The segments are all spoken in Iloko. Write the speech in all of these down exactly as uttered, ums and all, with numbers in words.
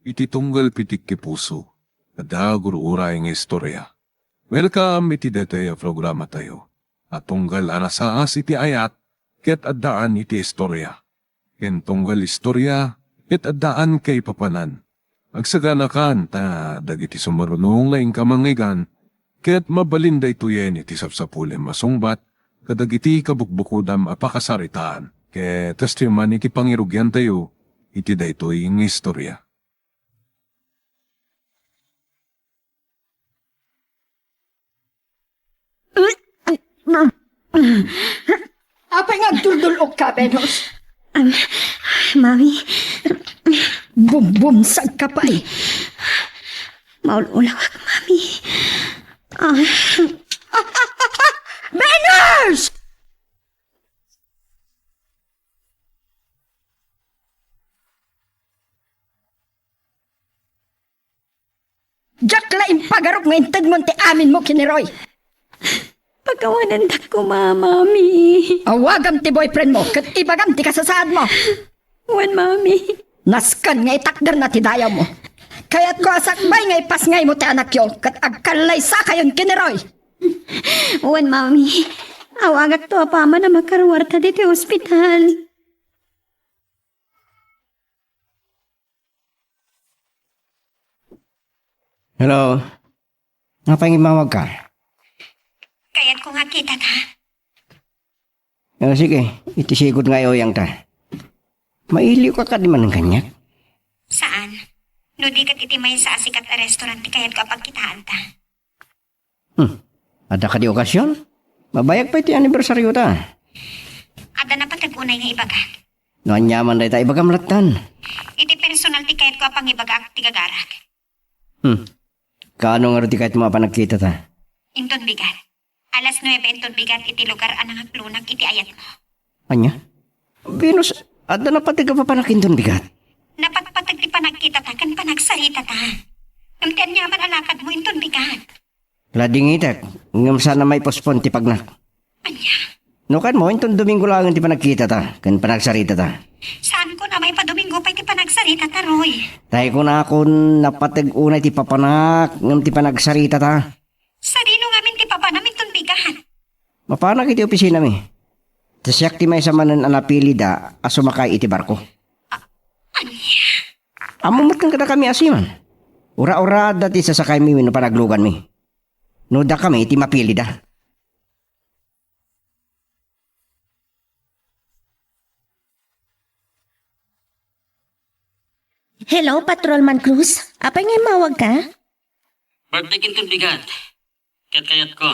iti tunggal pitik ti puso, adda gur-uray nga istorya. Welcome iti daytoy a programatayo a tunggal a nasaas iti ayat ket addaan iti istorya. Ken tunggal istorya ket addaan kaipapanan. Agsaganakan ta dagiti sumaruno nga inka mangngeggan ket mabalin daytoyen iti sapsapulem a sungbat kadagiti kabukbukodam a pakasaritaan ket testimony iti pangirugiantayo iti daytoy nga istorya. Apay nga agduldul-ok ka, Venus? Am, Mami. Bumbumsag ka pay. Maul-ulawak, Mami. Ah. Venus! Diak la impagarup nga intedmo ti aminmo ken ni Roy. Pakawanandak koma, Mami. Awagam ti boyfriendmo ket ibagam ti kasasaadmo. Wen, Mami. Nasken nga itakderna ti dayawmo. Kayatko a sakbay nga ipasngaymo ti anakyo ket agkallaysakayon ken ni Roy. Wen, Mami. Awagakto apaman a makaruarta ditoy ospital. Hello. Apay nga immawagka? Kayatko nga kitata. Ah, sige, iti sigud nga uyangta. Mailiwka kadi manen kaniak? Saan? No di ket iti maysa a sikat a restaurant ti kayatko a pagkitaanta. Hmm. Adda kadi okasion? Mabayag pay ti anibersariota. Adda napateg unay nga ibagak. No aniaman dayta, ibagam lattan. Iti personal ti kayatko a pangibagak ti gagarak. Hmm. Kaano ngarud ti kayatmo a panagkitata? Inton bigat. Alas nuebe inton bigat iti lugar a nangaklonak iti ayatmo. Ania? Venus, adda napateg a papanak inton bigat? Napatpateg ti panagkitata ken panagsaritata. Ngem ti aniaman a lakadmo inton bigat. Ladingitek, ngem saan a maipospon ti pagnak. Ania? No kanmo, inton Domingo laengen ti panagkitata ken panagsaritata. Saanko a maipadomingo pay ti panagsaritata, Roy. Tay kunakon, napateg unay ti papanak ngem ti panagsaritata. Sadino ngamin ti papanam inton bigat? Mapanak iti opisinami. Ta siak ti maysa manen a napilida a sumakay iti barko. A-, ania? Ammom met ken kadakami a seaman. Ura-ura adda ti sasakaymi wenno panagluganmi. No dakami ti mapilida. Hello, Patrolman Cruz. Apay nga immawagka? Birthday kinton bigat. Ket kayatko,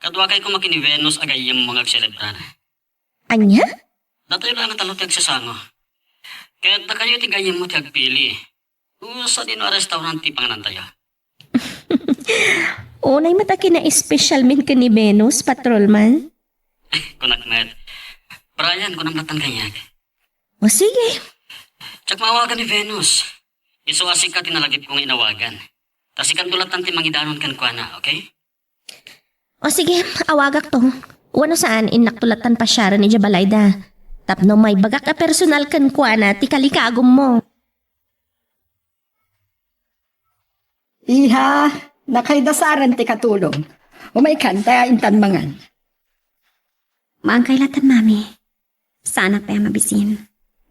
kaduakay koma ken ni Venus a gayyemmo nga agselebrar. Ania? Datayo laeng a tallo ti agsasango. Ket dakayo ti gayyemmo ti agpili. O sadino a restaurant ti panganantayo? Unay met a kinaespesialmin ken ni Venus, Patrolman. Kunak met. Brian, kunam lattan kaniak. O sige. Diak maawagan ni Venus. Isu a sika ti nalagipko nga inawagan. Ta sikanto lattan ti mangidanon kenkuana, okay? O sige, awagakto. Wenno saan, innakto lattan pasiaren idiay balayda. Tapno maibagak a personal kenkuana ti kalikagummo. Iha, nakaidasaren ti katulong. Umaykan, ta intan mangan. Maangkay lattan, Mami. Saanak pay a mabisin.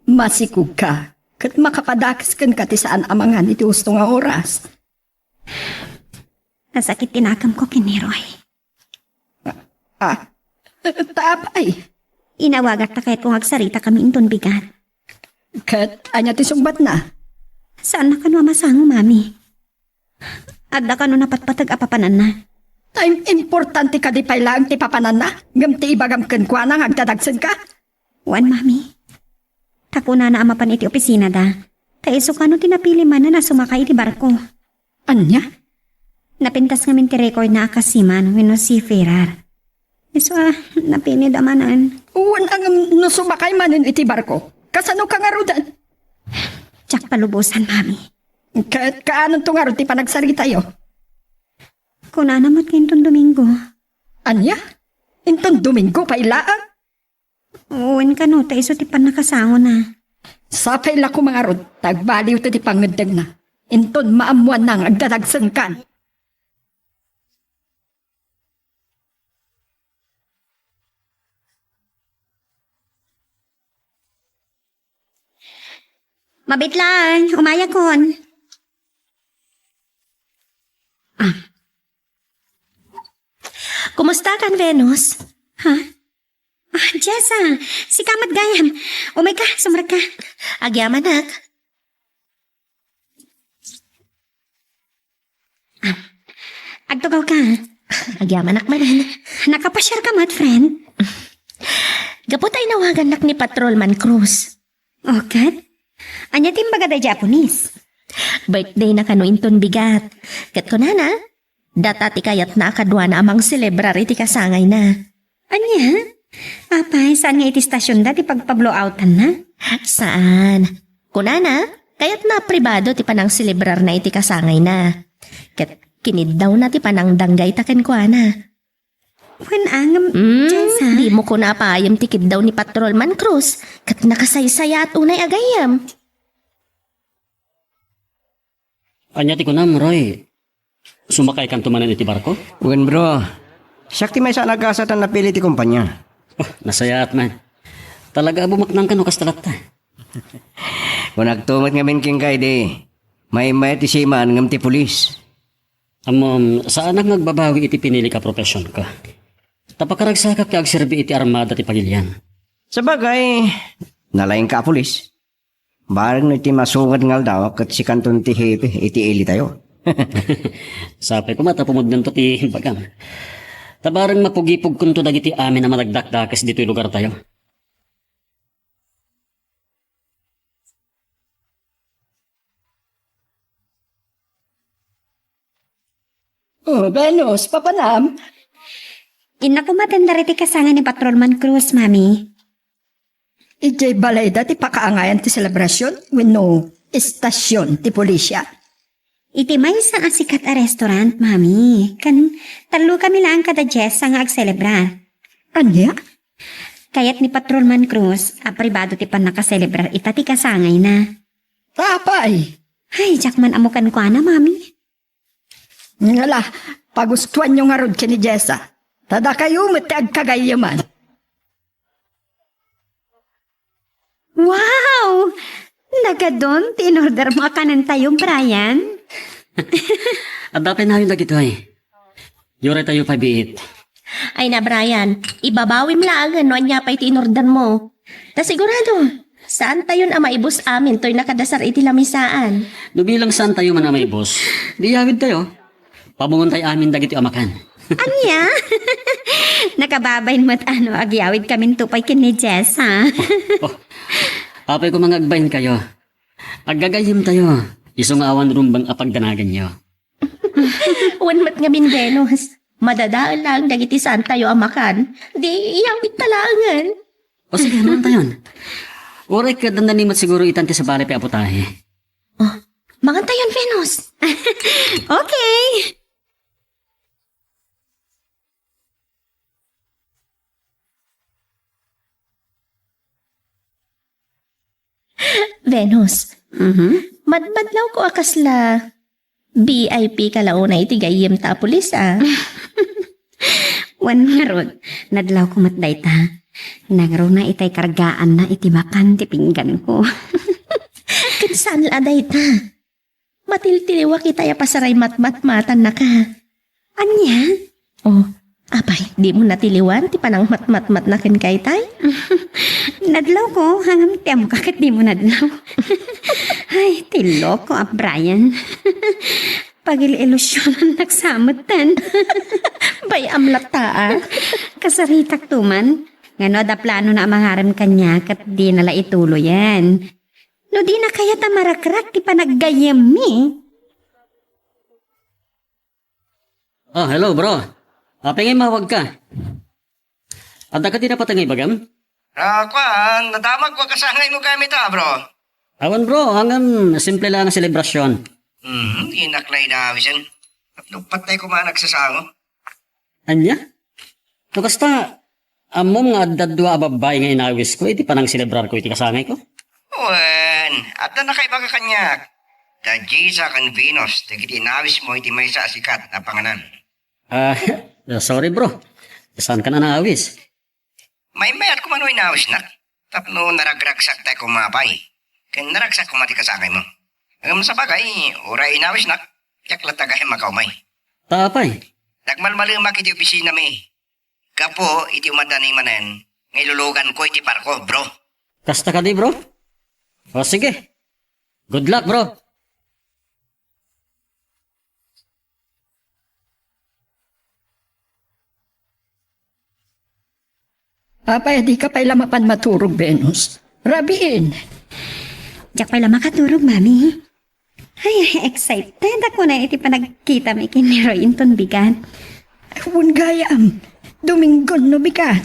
Masikogka, ket makapadakes kenka ti saan a mangan iti husto nga oras. Nasakit ti nakemko ken ni Roy. Ah, ta apay? Inawagak ta kayatko nga agsaritakami inton bigat. Ket ania ti sungbatna? Saanna kano a masango, Mami. Adda kano napatpateg a papananna? Tay importante kadi pay laeng ti papananna, ngem ti ibagam kenkuana nga agdadagsenka? Wen, Mami. Ta kunana a mapan iti opisinada, ta isu kano ti napili manen a sumakay iti barko. Ania? Napintas ngamin ti recordna a kas seaman wenno seafarer. Isu a napilida manen. Wen, ngem no sumakay manen iti barko, kasanoka ngaruden? Diak palubosan, Mami. Ket kaanonto ngarud ti panagsaritayo? Kunana met nga inton Domingo. Ania? Inton Domingo pay laeng? Wen kano, ta isu ti pannakasangona. Sapay la koma ngarud, ta agbaliwto ti pangngeddengna. Inton maammuanna nga agdadagsengkan. Mabit lang, umayakon. Ah. Kumusta kan, Venus? Ha? Ah, Jessa, sika met gayam. Umayka, sumrekka. Agyamanak. Ah, agtugawka. Agyamanak manen. Nakapasiarka met, friend? Gapu ta inawagannak ni Patrolman Cruz. O, ket? Ania ti imbaga daydiay a pulis? Birthday na kano inton bigat. Ket kunana, data ti kayatna a kaduana a mangselebrar iti kasangayna. Ania? Apay, saan nga iti stasionda ti pagpablowoutanna? Saan. Kunana, kayatna a pribado ti panangselebrarna iti kasangayna. Ket kiniddawna ti panangdanggayta kenkuana. Wen, a ngem, mm, Jessa? Dimo kuna apayem ti kiddaw ni Patrolman Cruz, ket nakasaysayaat unay a gayyem. Ania ti kunam, Roy? Sumakaykanto manen iti barko? Wen, bro. Siak ti maysa a nagasat a napili ti kompania. Oh, nasayaat man. Talaga a bumaknang kano kasta latta. Kunakto met ngamin kenka idi, maymay ti seaman ngem ti pulis. Ammom, saanak nga agbabawi iti pinilika a profesionko. Ta pakaragsakak ti agserbi iti armada ti pagilian. Sabagay, nalaingka a pulis. Bareng no iti masungad nga aldaw, ket sikanton ti hepe iti ilitayo. Sapay koma ta pumudnonto ti bagam. Ta bareng mapugipugkonto dagiti amin a madakdakdakes ditoy lugartayo. Oh, Venus, papanam? Innak umattendar iti kasangay ni Patrolman Cruz, Mami. Idiay balayda ti pakaangayan ti selebrasion wenno estasion ti pulisya? Iti maysa a sikat a restaurant, Mami. Ken tallokami laeng kada Jessa nga agselebrar. Ania? Kayat ni Patrolman Cruz a pribado ti pannakaselebrar ita ti kasangayna. Apay! Ay, diak man ammo kenkuana, Mami. Ngala, pagustoanyo ngarud ken ni Jessa. Ta dakayo met ti agkagayyeman. Wow! Nagadun ti inorder mo a kanentayo, Brian? Adda pay nayon dagitoy. Yuraytayo pay biit. Ay na, Brian, ibabawim laengen no ania pay ti inorder mo. Ta sigurado, saantayon a maibus amin toy nakadasar iti lamisaan. No bilang saantayo man a maibus, di yawidtayo. Pamungontay amin dagiti a makan. Ania? Nakababain met a no agyawidkaminto pay ken ni Jessa. Oh, apay koma nga agbainkayo. Aggagayyemtayo, isu nga awan rumbeng a pagdanaganyo. Wen met ngamin, Venus, madadael laeng dagiti saantayo a makan, di iyawidta laengen. O sige, mangantayon. Uray ket adda ni met siguro itan ti sabali pay a putahe. Oh, mangantayon, Venus. Okay. Venus, mhm, madmadlawko a kasla V I P ka la unay iti gayyemta a pulis, a. Wen ngarud, nadlawko met dayta. Nangruna itay kargaanna iti makan ti pingganko. Ket saan la a dayta? Matiltiliwak itay a pasaray matmatmatannaka. Ania? Oh, apay, dimo natiliwan ti panangmatmatmatna ken kaytay? Nadlawko, ngem ti ammoka ket dimo nadlaw. Ay, ti loko a Brian. Pagil-ilusionannak sa metten. Bay-am latta, a. Kasaritakto man. Ngano adda planona a mangarem kaniak ket dina la ituloyen. No dina kayat a marakrak ti panaggayyemmi. Ah, hello, bro. Apay nga immawagka? Adda kadi napatay nga ibagam? Ah, kuan, nadamagko a kasangaymo kami ta, bro. Awan, bro. Ngem simple laeng a selebrasyon. Hmm, dinak la inawisen. Tapno patay koma nagsasango. Ania? No kasta, ammom nga adda dua a babbai nga inawisko iti panangselebrarko iti kasangayko? Wen, adda nakaibaga kaniak. da Gisa ken Venus dagiti inawismo iti maysa a sikat a panganan. Ah, sorry, bro. Saankan a naawis. Maymayat koma no inawisnak tapno naragragsak tay koma pay. Ken naragsak koma ti kasangaymo. Ngem sabagay, uray inawisnak, diak latta gayam makaumay. Ta apay? Nagmalmalemak iti opisinami. Gapu iti umadani manen nga iluluganko iti barko, bro. Kasta kadi, bro? O, sige. Good luck, bro. Apay, dika pay la mapan maturog, Venus? Rabiin. Diak pay la makaturog, Mami. Ay, excited ako na iti panagkitami ken ni Roy inton bigat. Wen gayam, Dominggon no bigat.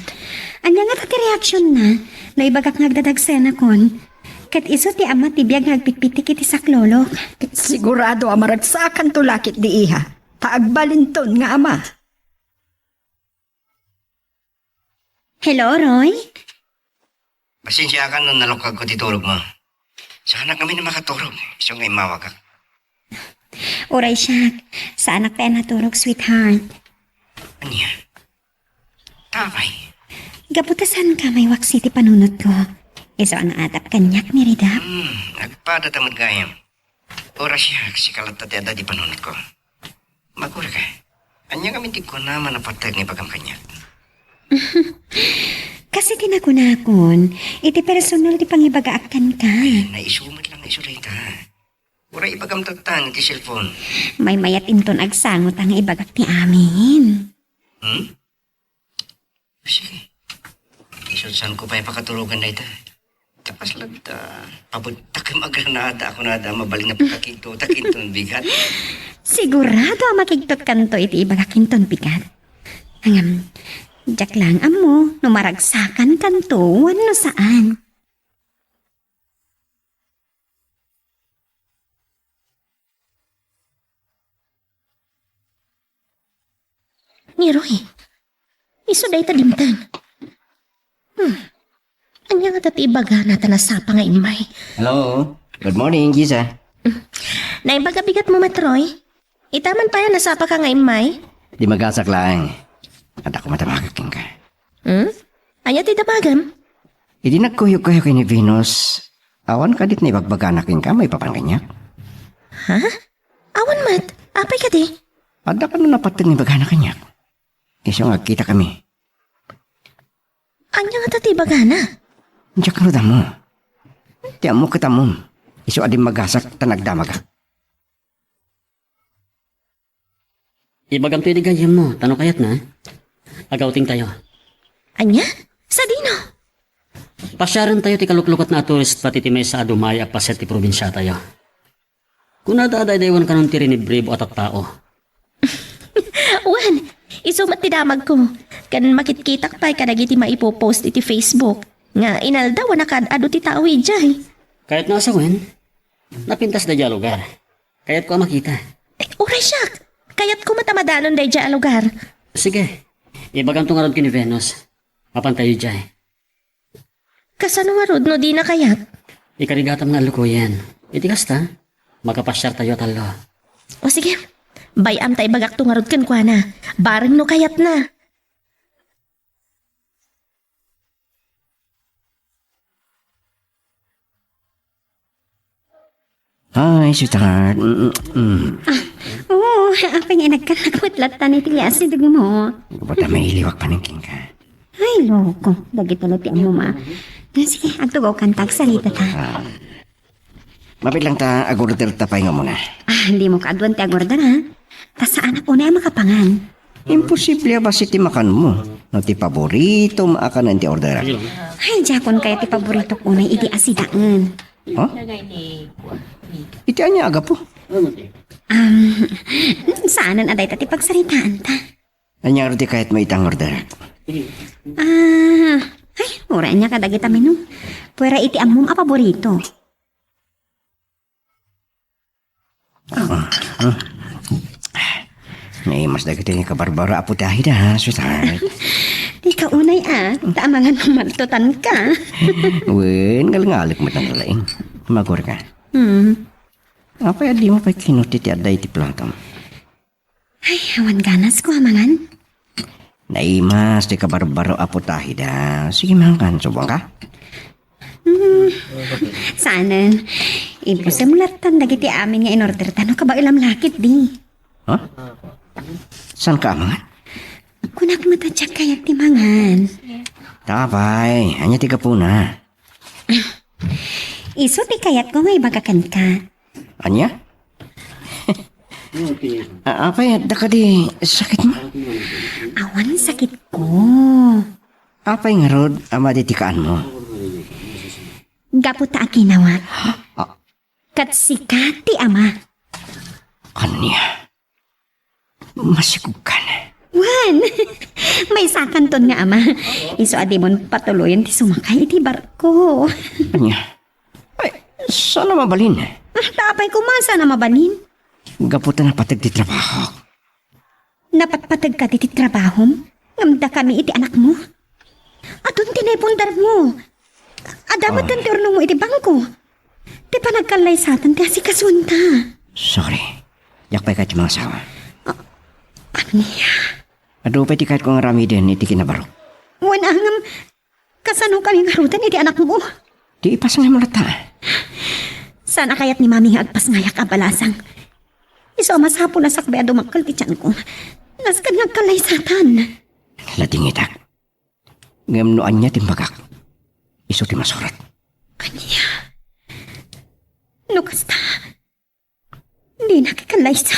Ania ngata ti reaksion na no ibagak nga agdadagsenakon? Ket isu ti ama ti biag nga agpitpitik iti saklolok. Ket sigurado a maragsakanto la ketdi, iha, ta agbalinton nga ama. Hello, Roy? Pasensiakan no nalukagko ti turogmo. Saanak ngamin a makaturog, isu nga immawagak. Uray siak, saanak pay a naturog, sweetheart. Ania? Apay? Gapu ta saanka maywaksi ti panunotko. Isu a naadap kaniak ni Ridap. Hmm, agpadata met gayam. Uray siak, sika latta ti adda ti panunotko. Magurka. Ania ngamin ti kunam a napateg nga ibagam kaniak? Kas iti nakunakon, iti personal ti pangibagaak kenka. Ay, naisu met lang nga isu dayta. Uray ibagam tattan iti cellphone. Maymayat inton agsango ta nga ibagak ti amin. Hmm? Sige. Isu, saanko pay pakaturogan dayta. Ta kasla ta, pabuttak ken agranada a kunada a mabalin a pakakigtotak inton bigat. Sigurado a makigtotkanto iti ibagak inton bigat. Ngem, diak laeng ammo no maragsakankanto wenno saan. Ni Roy, isu dayta dimteng. Hmm. Ania ngata ti ibagana ta nasapa nga immay? Hello. Good morning, Gisa. Hmm. Naimbag a bigatmo met, Roy? Ita man pay a nasapaka nga immay? Di magasak laeng. Adda koma damagek kenka. Hmm? Ania ti damagem? Idi nagkuyogkayo ken ni Venus, awan kadi ti naibagbagana kenka maipapan kaniak? Ha? Awan met. Apay kadi? Adda kano napateg nga ibagana kaniak? Isu nga agkitakami. Ania ngata ti ibagana? Diak ngarud ammo. Ti ammok ket ammom. Isu a dimmagasak ta nagdamagak. Ibagamto idi gayyemmo, ta no kayatna, agawtingtayo. Ania? Sadino? Pasiarentayo ti kaluklukotna a tourist spot iti maysa a dumaya a paset ti probinsiatayo. Kunada a daydayawen kanon ti rinibribo a tattao. Wen, isu met ti damagko. Ken makitkitak pay kadagiti maipopost iti Facebook nga inaldaw a nakaad-adu ti tao idiay. Kayatna a sawen, napintas daydiay a lugar. Kayatko a makita. Eh, uray siak! Kayatko met a madanon daydiay a lugar. Sige, ibagamto ngarud ken ni Venus. Mapantayo idiay. Kasano ngarud no dina kayat? Ikarigatam nga allukoyen. Iti kasta, makapasiartayo a tallo. O sige, bay-am ta ibagakto ngarud kenkuana. Bareng no kayatna. Hi, sweetheart. Mm, mm, mm. Ah, oo, apay nga inagkalak met latta ni ti asidegmo. Ba't mailiwak pa ning kenka? Ay, loko. Dagito la ti ammom a. Ah, sige, agtugaw kanta, agsarita ta. Ah. Mabilang ta agorder ta pay nga umuna. Ah, dimo kaaduan ti agorder, ha? Ta saanak unay a makapangan. Imposible a bassit ti makanmo no ti paboritom a kanen ti orderak. Ay, diakon kayat ti paboritok unay idi asidaen. Ha? Iti ania a gapu? Um, saanen a dayta ti pagsaritaanta. Ania ngarud ti kayatmo ita nga orderak? Ah, ay, uray ania kadagita menu. Puera iti ammom a paborito. Naimas dagiti ni kabarbara a putiahida, ha, sweetheart. Dika unay, ah. Ta amangan mamadtotanka. Wen, ngalngalek met ang laing. Magor ka. Hmm. Apay a dimo pay kinuti ti adda iti platom? Ay, awan ganas ko a mangan. Naimas ti kabarbaro a putahida. Sige, mangan, subong ka? Hmm, saanen. Imposem lattan dagiti amin nga inorder ta no kabaelam lakit di. Ha? Saan ka a mangan? Kunak met a diak kayat ti mangan. Apay, ania ti gapuna? Isu ti kayatko nga ibaga kenka. Ania? A-, apay, adda kadi sakitmo? Awan sakitko. Apay ngarud a madi ti kaanmo? Gapu ta aginawak. Ah. Ket sika ti ama. Ania? Masikogkan. Wen, maysakanton nga ama. Isu a dimon patuloyen ti sumakay iti barko. Ania? Ay, saan a mabalin? Ah, ta apay koma saan a mabalin? Gapu ta napateg ti trabahok. Napatpateg kadi ti trabahom? Ngem dakami iti anakmo? Adun ti naipundarmo. Adda met ti urnongmo iti bangko. Ti panagkallaysatan ti asikasuenta. Sorry. Diak pay kayat ti mangasawa. Ah, ania? Adu pay ti kayatko nga aramiden iti kinabarok. Wen, ngem, kasano kami ngaruden iti anakmo? Di ipasngaymo latta. Saan a kayat ni Mami nga agpasngayak a balasang? Isu a masapul a sakbay a dumakkel ti tianko. Nasken nga agkallaysatan. Ladingitak. Ngem no ania ti imbagak, isu ti masurat. Ania? No kasta, dinak ikallaysa.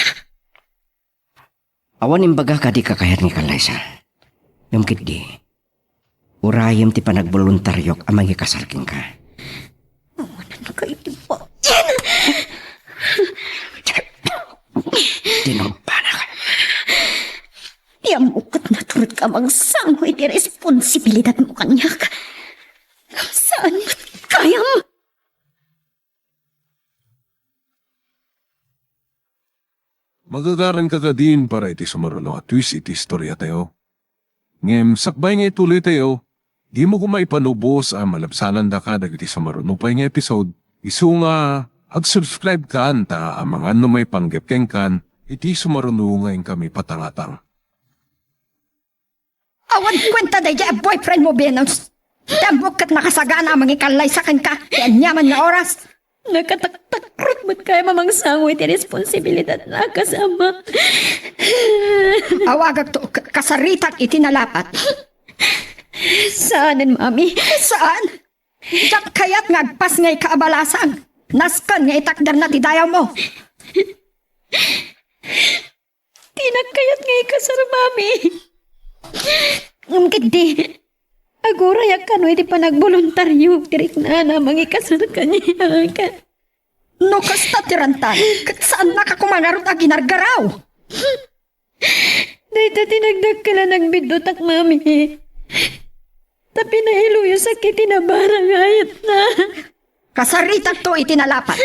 Awan imbagak a dika kayat nga ikallaysa. Ngem ketdi, urayem ti panagboluntaryok a mangikasar kenka. Awanan ka iti bain. Tinumbanak. Ti ammok ket natured ka a mangsango iti responsibilidatmo kaniak. Saan met gayam? Magagaranka kadin para iti sumaruno a twist iti istoriatayo. Ngem sakbay nga ituloytayo, dimo koma ipanubos a malabsanandaka dagiti sumaruno pay nga episode, isu nga ag-subscribekan ta amangan no maipanggep kenkan iti sumaruno nga inkami patangatang. Awan kuenta daydiay a boyfriendmo, Venus. Ti ammok ket nakasagana a mangikallaysa kenka ti aniaman nga oras. Nakataktakrot met gayam a mangsango iti responsibilidatna a kas-ama. Awagakto, k-, kasaritak iti nalapat. Saanen, Mami. Saan? Diak kayat nga agpasngayka a balasang. Nasken nga itakderna ti dayawmo. Dinak kayat nga ikasar, Mami. Ngem ketdi, agurayak kano iti panagboluntario ti riknana a mangikasar kaniak. No kasta ti ranta, ket saannaka koma ngarud a ginargaraw. Dayta ti nagdakkel a nagbiddutak, Mami. Ta pinailuyosek iti nabara nga ayatna. Kasaritakto iti nalapat.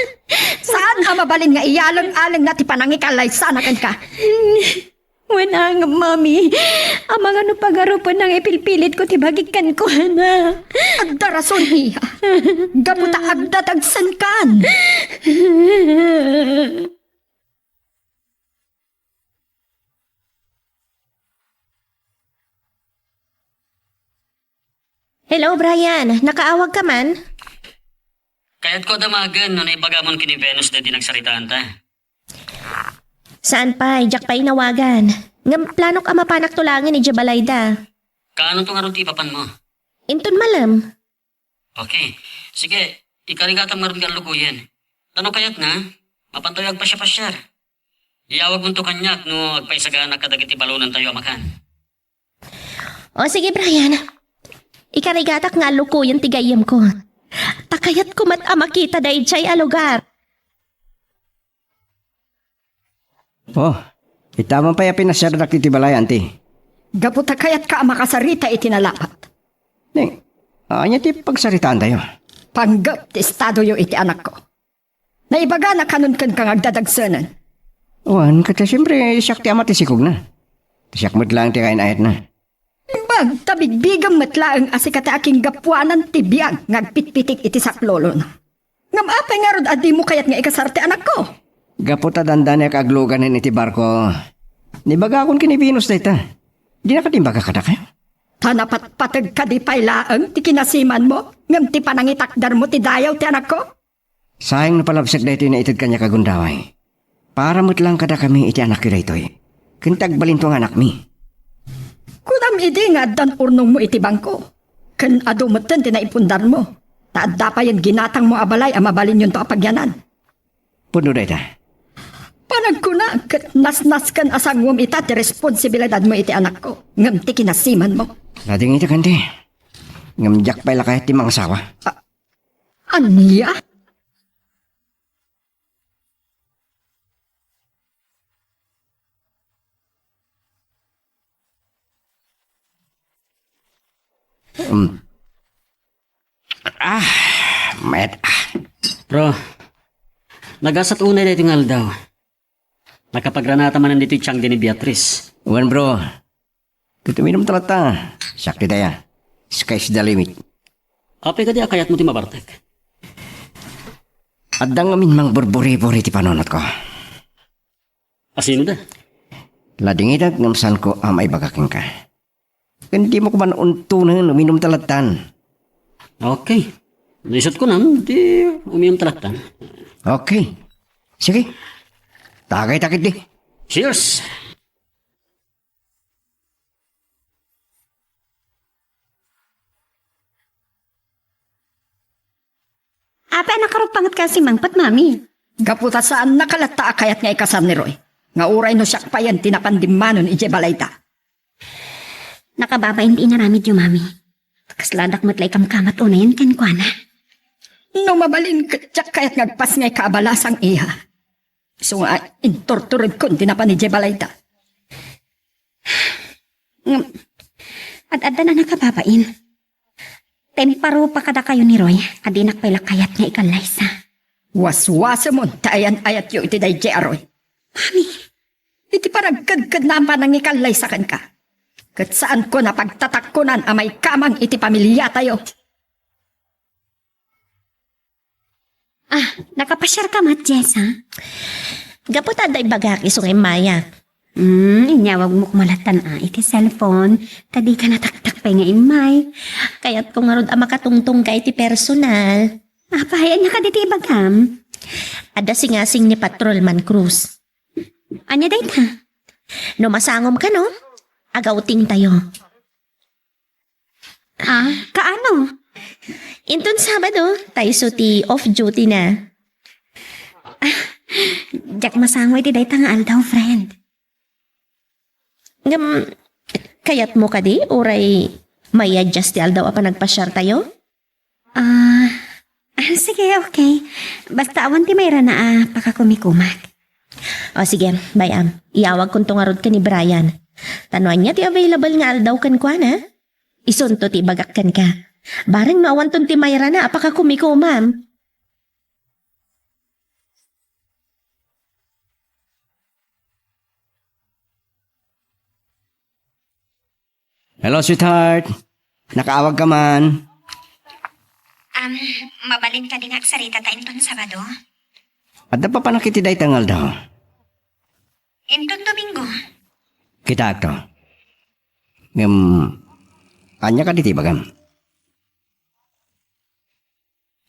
Saan a mabalin nga iyaleng-alengna ti panangikalaysana kenka? Wen, ngem, Mami, amangan no pagarupenna nga ipilpilitko ti bagik kenkuana. Adda rason, iha. Gapu ta agdatagsenkan. Hello, Brian. Nakaawag ka man? Kayatko a damagen no naibagamon ken ni Venus daydi nagsaritaanta. Saan pay, diak pay inawagan. Ngem planok a mapanak tulangen idiay balayda. Kaano to ngarud ti ipapanmo? Inton malem. Okay. Sige, ikarigatam ngarud nga allukoyen. Ta no kayatna, mapantayo agpasiapasiar. Iyawagmonto kaniak no agpaisaganak kadagiti balonantayo a makan. O sige, Brian. Ikarigatak nga allukoyen ti gayyemko. Ta kayatko met a makita daydiay a lugar. Oh, ita man pay a pinasiardak iti balay, anti. Gapu ta kayatka a makasarita iti nalapat. Ni, ania ti pagsaritaantayo? Panggep ti estadoyo iti anakko. Naibagana kanon kenka nga agdadagsenen. Wen, ket siempre, siak ti ama ti sikogna. Siak met laeng ti kain-ayatna. Imbag ta bigbigem met laeng a sika ti akinggapuanan ti biag nga agpitpitik iti saklolona. Ngem apay ngarud a dimo kayat nga ikasar ti anakko? Gapu ta dandaniak agluganen iti barko, nibagakon ken ni Venus dayta. Dinaka imbaga kadakayo? Ta napatpateg kadi pay laeng ti kinasimanmo ngem ti panangitakdermo ti dayaw ti anakko? Sayang no palabsek daytoy naited kaniak a gundaway. Para met laeng kadakami iti anakyo daytoy. Ken ti agbalinto nga anakmi. Kunam idi nga addan urnongmo iti bangko, ken adu metten ti naipundarmo, ta adda payen ginatangmo a balay a mabalinyonto a pagyanan. Pudno dayta. Panagkuna ket nasnasken a sanguem ita ti responsibilidadmo iti anakko, ngem ti kinasimanmo. Nadingitak, Auntie. Ngem diak pay la kayat ti mangasawa. A-, ania? Mm. Ah, met. Ah. Bro, nagasat unay daytoy nga aldaw. Nakapagranata manen ditoy tiangdi ni Beatrice. Wen, bro. Ket uminumta latta. Siak ti daya. Sky's the limit. Apay kadi a kayatmo ti mabartek? Adda ngamin mangburburi-buri ti panunotko. Asino da? Ladingitak ngem saanko a maibaga kenka. Ken dimo koma untonen, uminumta lattan. Okay. No isut' kunam, di uminumta lattan. Okay. Sige. Tagayta ketdi. Cheers! Apay a nakaruppangetka a simmangpet, Mami? Gapu ta saannaka latta a kayat nga ikasar ni Roy, nga uray no siak payen ti napan dimmanon idiay balayda. Nakababain ti inaramidyo, Mami. Kasladak met la ikamkamat unayen kenkuana. No mabalin, ket diak kayat nga agpasngay kaabala sang iya. Isu nga inturturedkon ti napan idiay balayda. Ngem, ad-addan a nakababain. Ta imparupa kadakayo ni Roy a dinak pay la kayat nga ikallaysa. Waswasemon ta ayan-ayatyo iti daydiay a Roy. Mami, iti panagkedkedna a panangikallaysa kenka, ket saanko a pagtatakkonan a maikamang iti pamiliatayo. Ah, nakapasiarka met, Jessa? Gapu ta adda ibagak isu nga immayak. Hmm, inyawagmo koma lattan a iti cellphone, ta dika nataktak pay nga immay. Kayatko ngarud a makatungtongka iti personal. Apay, ania kadi ti ibagam? Adda singasing ni Patrolman Cruz. Ania dayta? No masangomka, no? Agawtingtayo. Ah, kaano? Inton Sabado, ta isu ti off duty na. Ah, diak masango iti dayta nga aldaw, friend. Ngem, kayatmo kadi, uray mai-adjust ti aldaw a panagpasiartayo? Ah, ah, sige, okay. Basta awan ti mairana a pakakumikumak. O, sige, bay-am. Iyawagkonto ngarud ken ni Brian. Ta no ania ti available nga aldaw kenkuana, isunto ti ibagak kenka. Bareng no awanton ti mairana a pakakumikumam. Hello, sweetheart. Nakaawagka man? Um, mabalin kadi nga agsaritata inton Sabado? Adda papanak iti dayta nga aldaw? Inton Domingo. Kitaakto. Ngem, ania kadi ti ibagam?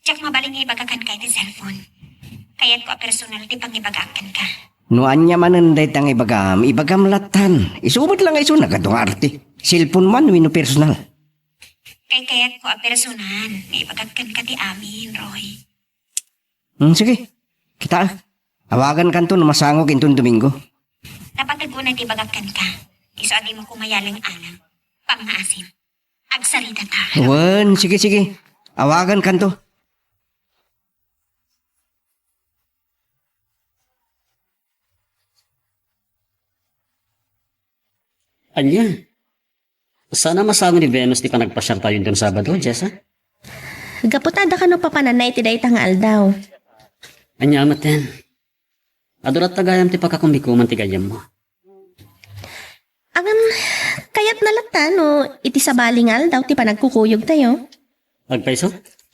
Diak mabalin nga ibaga kenka iti cellphone. Kayatko a personal ti pangibagaak kenka. No ania manen dayta nga ibagam, ibagam lattan. Isu met la nga isu, nagadu nga arte. Cellphone man wenno personal. Kaykayatko a personal nga ibagak kenka ti amin, Roy. Hmm, sige. Kita. Awagankanto no masangok inton Domingo. Napateg unay ti ibagak kenka. Isu a dimo koma yaling-alang. Pangngaasim. Agsaritata. Wen, sige, sige. Awagankanto. Ania? Saan a masango ni Venus ti panagpasiartayo inton Sabado, Jessa? Gapu ta adda kano papananna iti dayta nga aldaw. Ania metten? Adu latta gayam ti pakakumikuman ti gayyemmo. Ngem, kayatna latta no iti sabali nga aldaw ti panagkukuyogtayo. Agpayso?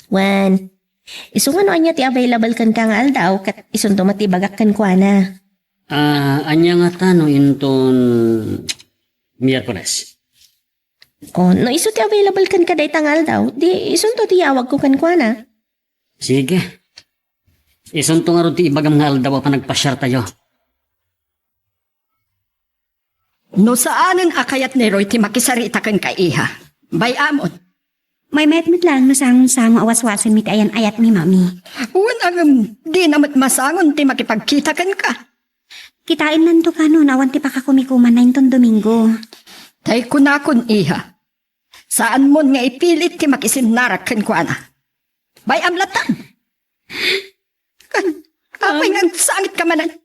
Wen, Isu nga no ania ti available kenka nga aldaw, ket isunto met ti ibagak kenkuana. Ah, ania ngata no inton Miyerkules? O, no isu ti available kenka dayta nga aldaw, di isunto ti yawagko kenkuana. Sige. Isunto ngarud ti ibagam nga aldaw a panagpasiartayo. No saanen a kayat ni Roy ti makisarita kenka, iha, bay-amon. Maymayat met laeng no sango-sango a waswasenmi ti ayan-ayatmi, Mami. Wen a ngem, dina met masangon ti makipagkita kenka. Kitaennanto kano no awan ti pakakumikumanna inton Domingo. Tay kunakon, iha, saanmon nga ipilit ti makisinnarak kenkuana. Bay-am latta. Kan, apay nga agsangit ka manen?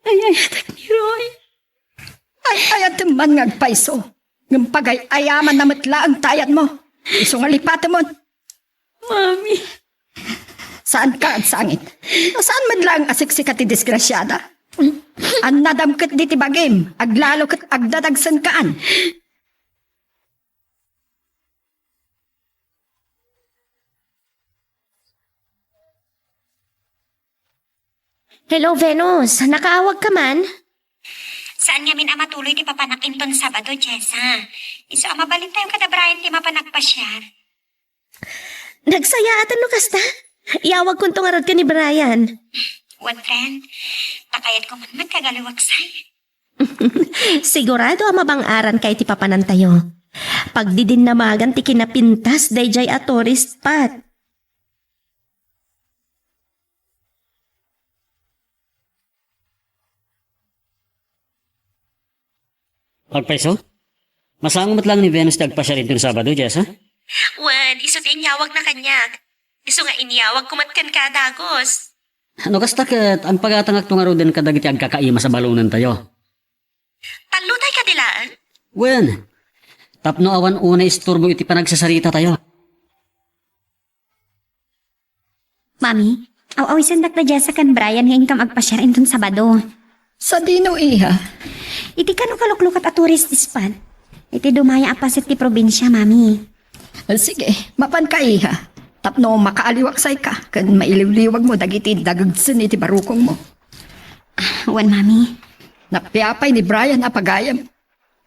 Ay-ayatek ni Roy. Ay-ayatem man nga agpayso. Ngem pagay-ayamanna met laeng ti ayatmo. Isu nga lipatemon. Mami. Saanka agsangit. Saan met laeng a siksika ti disgrasiada? Annadam ket diti bagim, aglalo ket agdadagsenkaan. Hello, Venus. Nakaawag ka man? Saan ngamin a matuloy ti papanak inton Sabado, Jessa? Isu a mabalintayo kada Brian ti mapan agpasiar. Nagsayaatan no kasta? Iyawagkonto ngarud ken ni Brian. Wen, friend, ta kayatko man met nga agaliwaksay. Sigurado a mabang-arankayo ti papanantayo. Pagdidinnamagan ti kinapintas daydiay a tourist spot. Agpayso? Masango met laeng ni Venus ti agpasiar inton Sabado, Jessa? Wen, isu ti inyawagna kaniak. Isu nga inyawagko met kenka a dagus. No kasta ket, agpagatangakto ngaruden kadagiti agkakaimas a balonentayo. Tallo tay kadi laeng? Wen, tapno awan unay isturbo iti panagsasarita tayo. Mami, aw-awisendak da Jessa ken Brian nga inkam agpasiar inton Sabado. Sadino, iha? Iti kano kaluklukat a tourist spot. Iti dumaya a paset ti probinsia, Mami. Sige, mapanka, iha. Tapno makaaliwaksayka ken mailiwliwagmo dagiti dagegsen iti barukongmo. Ah, wen, Mami. Napiapay ni Brian a pagayam.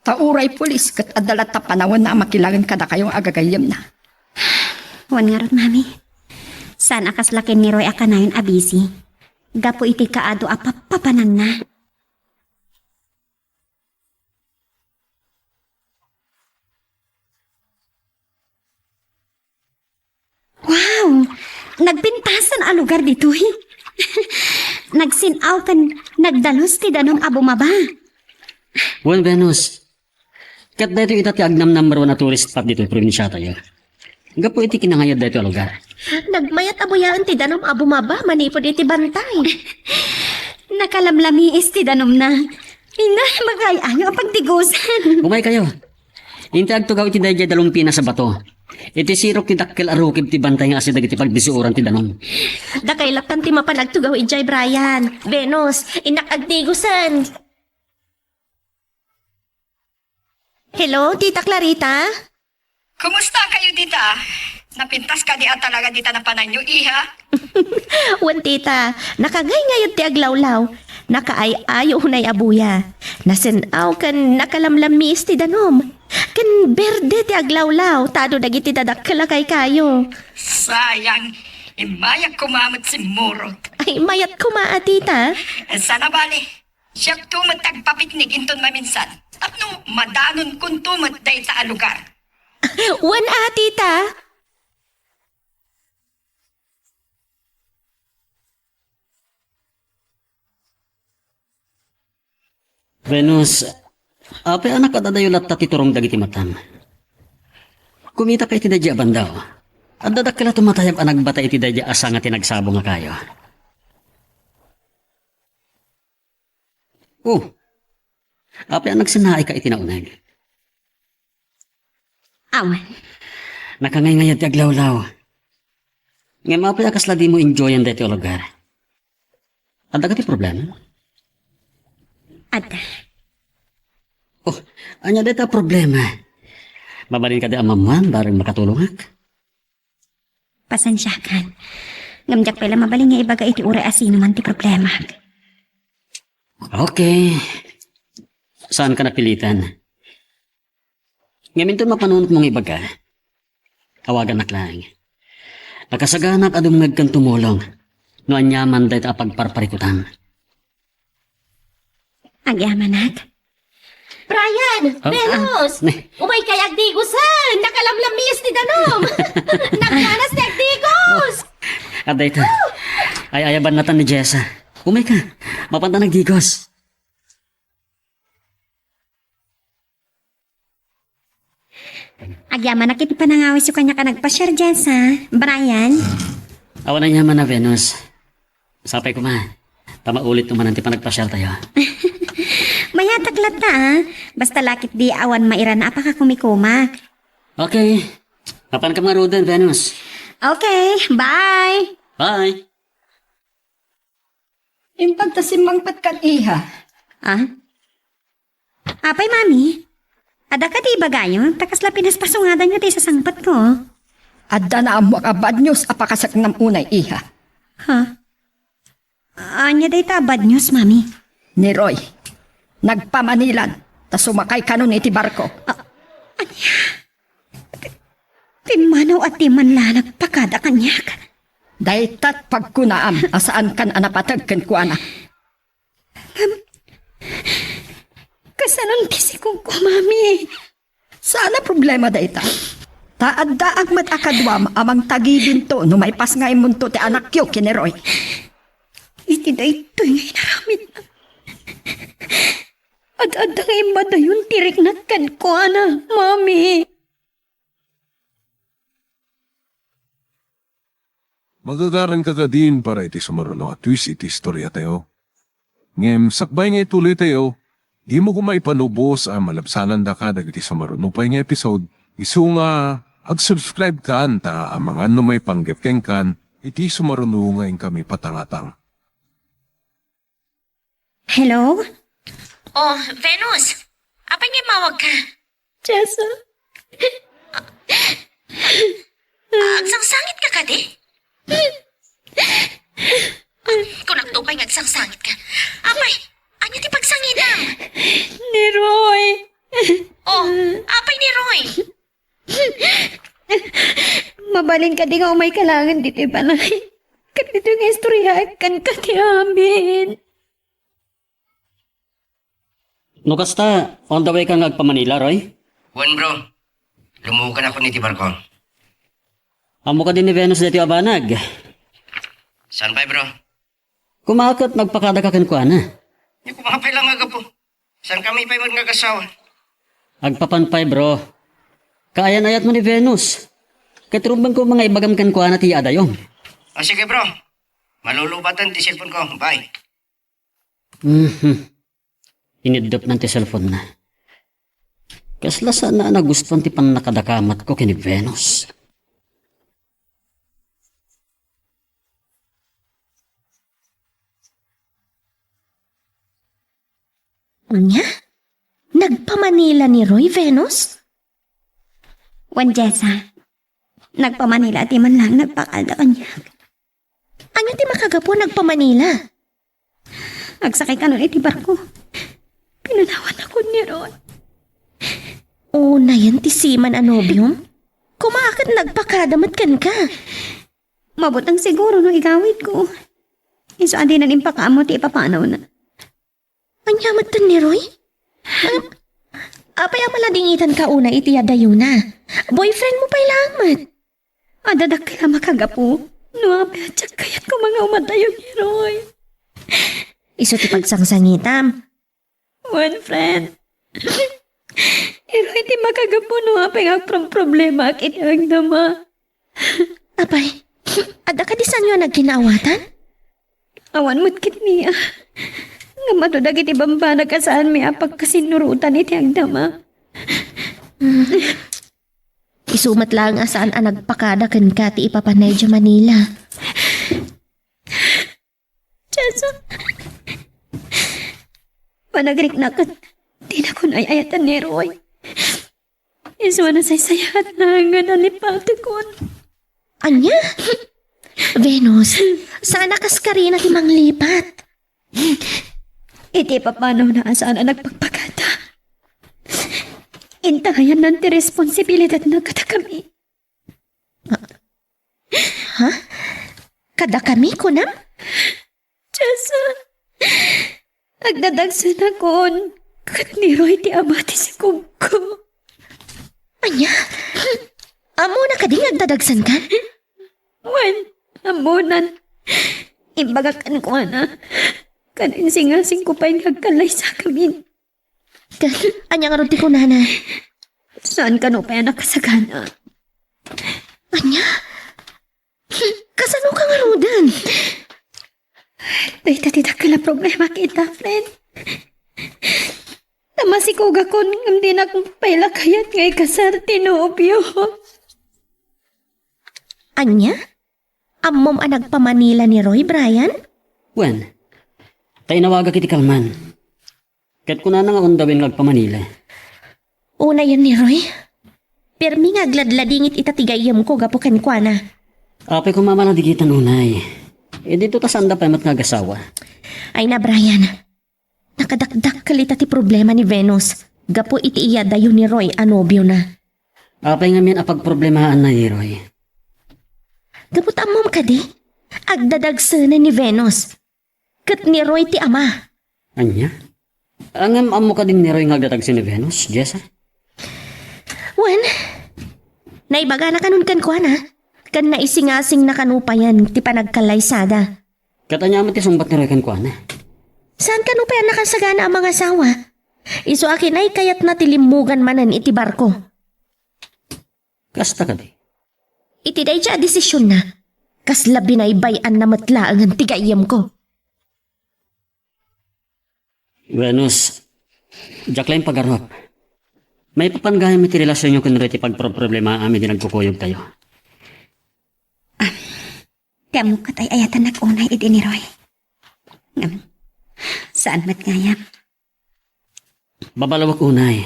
Ta uray pulis ket adda latta panawenna a makilangen kadakayo nga agagayyemna. Wen ngarud, Mami. Saan a kasla ken ni Roy a kanayon a busy. Gapu iti kaadu a pappapananna. Wow! Nagpintasan a lugar ditoy. Nagsin-aw ken nagdalus ti danum a bumaba. Wen, Venus, ket daytoy ita ti agnam number one a tourist spot ditoy probinsiatayo. Gapu iti kinangayad daytoy a lugar. Nagmayat a buyaen ti danum a bumaba manipud iti bantay. Nakalamlamiis ti danumna. Ina, makay-ayo a pagdigusan. Umaykayo. Inti agtugaw iti daydiay dalumpinas a bato. Iti sirok ti dakkel a rukib ti bantay nga asideg iti pagdisuoran ti danum. Dakay lattan ti mapan agtugaw idiay, Brian. Venus, innak agdigusen. Hello, Tita Clarita? Kumusta kayo dita? Napintas kadi a talaga dita napananyo, iha? Wen, tita, nakangayngayon ti aglawlaw. Nakaay-ayo unay a buya. Nasen-aw ken nakalamlammiis ti danum. Ken berde ti aglawlaw, ta adu dagiti dadakkel a kaykayo. Sayang, immayak koma met simmurot. Ay, mayat koma a, tita. Sana bali, siakto met ti agpapiknik inton maminsan. Tapno madanonkonto met dayta a lugar. Wen a, tita. Venus, apay a nakadadayo latta ti turong dagiti matam? Kumitaka iti daydiay a bandaw. Adda dakkel a tumatayab a nagbatay iti daydiay a sanga ti nagsabong a kayo. Oh, apay a nagsinnaayka iti nauneg? Awan. Nakangayngayan ti aglawlaw. Ngem apay a kasla dimo enjoyan daytoy a lugar? Adda kadi problema? Adda. Oh, ania dayta a problema? Mabalin kadi a mammuan bareng makatulongak? Pasensiakan. Ngem diak pay la mabalin nga ibaga iti uray a sino man ti problemak. Okay. Saanka napilitan. Ngem inton mapanunotmo nga ibaga, awaganak laeng. Nakasaganak a dumngegkan tumulong no aniaman dayta a pagparparikutam. Agyamanak. Brian! Ah, Venus! Ah, ne. Umaykay agdigosen! Nakalamlammiis ti danum! Nagganas ti agdigos! Adayta. Ay, ayaban natan ni Jessa. Umayka. Mapanta nagdigos. Agyamanak iti panangawisyo kaniak a nagpasiar, Jessa. Brian? Awan aniaman a, Venus. Sapay koma. Ta maulit no manen ti panagpasiartayo. Mayatak latta, ah. Basta la ketdi awan mairana a pakakumikumak. Okay. Mapanka ngaruden, Venus. Okay. Bye. Bye. Impag ta simmangpetkan, iha. Ah? Apay, Mami? Adda kadi ibagayo? Ta kasla pinaspasungadanyo ti isasangpetko. Adda naammoak a bad news a pakasaknam unay, iha. Ha? Ania dayta a bad news, Mami? Ni Roy, nagpamanilan, ta sumakay kanon iti barko. Ah, ania? Pimmanaw a di man la nagpakada kaniak. Daytat pagkunaam a saankan a napateg kenkuana. Ngem, kasanon ti sikongko, Mami? Saan a problema dayta. Ta addaak met a kaduam a mangtagidinto no maipasngaymonto ti anakyo ken ni Roy. Iti daytoy nga inaramidna, ad-adda nga immadayon ti riknak kenkuana, Mami. Magagaranka kadin para iti sumaruno a twist iti istoriatayo. Ngem sakbay nga ituloytayo, dimo koma ipanubos a malabsanandaka dagiti sumaruno pay nga episode, isu nga ag-subscribe kan ta amangan no maipanggep kenkan iti sumaruno nga inkami patangatang. Hello? Oh, Venus! Apay nga immawagka? Jessa. Ah, agsangsangitka kadi? Ah, kunakto pay nga agsangsangitka. Apay, ania ti pagsangitam? Ni Roy. Oh, apay ni Roy? Mabalin kadi nga umayka laengen ditoy balay? Ket ditoy nga istoryaek kenka ti amin. No kasta, on the way ka nga agpa-Manila, Roy? Wen, bro. Lumuokanakon iti barko. Ammo kadi ni Venus daytoy a banag? Saan pay, bro? Koma ket nagpakadaka kenkuana. Nia koma pay la nga gapu. Saankami pay met nga agassawa. Agpapan pay, bro. Kaayan-ayatmo ni Venus. Ket rumbeng koma nga ibagam kenkuana ti yaadayom. Ah, sige, bro. Malulubaten ti cellphone ko. Bye. Mhm. Iniddepna ti cellphone-na. Kasla saan a nagustuan ti pannakadakamatko ken ni Venus. Ania? Nagpa-Manila ni Roy, Venus? Wen, Jessa. Nagpa-Manila a di man laeng nagpakada kaniak. Ania ti makagapu a nagpa-Manila? Agsakay kanon iti barko. Pinanawannakon ni Roy. Unayen ti seaman a nobiom? Koma ket nagpakada met kenka. Mabuteng siguro no igawidko. Isu a dinan impakaammo ti ipapanawna. Ania metten ni Roy? Apay a maladingitanka unay iti yaadayona? Boyfriend mo pay laeng met. Adda dakkel a makagapu. No apay a diak kayat koma nga umadayo ni Roy. Isu ti pagsangsangitam. Wen, friend. Ni Roy ti makagapu no apay nga agpromproblemaak iti agdama. Apay, adda kadi saanyo a nagkinaawatan? Awan met ketdi a. Ngem adu dagiti bambanag a saanmi a pagkasinnurotan iti agdama. Isu met laeng a saan a nagpakada kenka ti ipapanna idiay Manila. Jessa, panagriknak ket dinakon ay-ayatan ni Roy. Isu a nasaysayaat laeng nga nalipatekon. Ania? Venus, saan a kas karina ti manglipat. Iti papanawna a saan a nagpagpagada. Intayanna ti responsibilidadna kadakami. Ha? Kadakami, kunam? Jessa, agdadagsenakon, ket ni Roy ti ama ti sikogko. Ania? Ammona kadi nga agdadagsenkan? Wen, ammonan. Imbagak kenkuana. Ket insingasingko pay nga agkallaysakamin. Ket ania ngarud ti kunana? Saan kano pay a nakasagana? Ania? Kasano ka ngaruden? Dayta ti dakkel a problema ket, friend. Ta masikogakon ngem dinak pay la kayat nga ikasar ti nobio. Ania? Ammom a nagpa-Manila ni Roy, Brian? Wen, ta inawagak iti kalman. Ket kunana nga undawen nga agpa-Manila. Unayen ni Roy. Permi nga agladladingit ita ti gayyemko gapu kenkuana. Apay koma mala digitan unay. Idinto ta saanda pay met nga agasawa. Ay na, Brian. Nakadakdakkel ita ti problema ni Venus gapu iti iyadayo ni Roy a nobiona. Apay ngamin a pagproblemaanna ni Roy? Gapu ta ammom kadi, agdadagsenen ni Venus. Ket ni Roy ti ama. Ania? Ngem ammo kadi ni Roy nga agdadagsen ni Venus, Jessa? Wen, naibagana kanon kenkuana, ken naisingasingna kano payen ti panagkallaysada. Ket ania met ti sungbat ni Roy kenkuana? Saan kano pay a nakasagana a mangasawa? Isu a kinay kayatna ti limmugan manen iti barko. Kasta kadi? Iti dayta a desisionna, kasla binaybay-anna met laengen ti gayyemko. Venus, diak laeng pagarup. Maipapan gayam iti relasionyo ken Roy ti pagproproblemaam idi nagkukuyogtayo. Ti ammok ket ay-ayatennak unay idi ni Roy. Ngem, saan met gayam. Babalawek unay.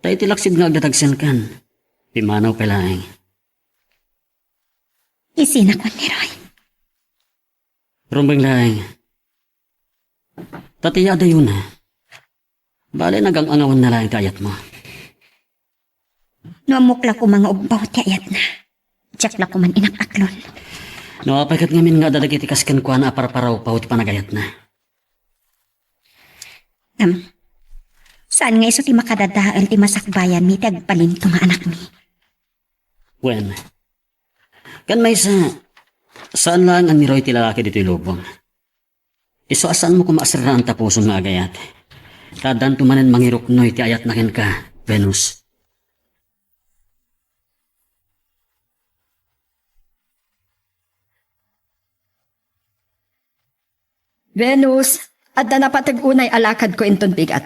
Ta iti laksid nga agdadagsenkan, pimmanaw pay laeng. Isina kuen ni Roy. Rumbeng laeng. Ta ti adayona, bale, nagang-angawanna laeng ti ayatmo. No ammok la koma nga umbaw ti ayatna, diak la koman inak-aklon. No apay ket ngamin nga adda dagiti kas kenkuana a parparawpaw ti panagayatna? Ngem, saan nga isu ti makadadael ti masakbayanmi ti agbalinto nga anakmi? Wen, ken maysa, saan laeng a ni Roy ti lalaki ditoy lubong. Isu a saanmo koma a serraan ta pusom nga agayat. Ta addanto manen mangiruknoy ti ayatna kenka, Venus. Venus, adda napateg unay a lakadko inton bigat.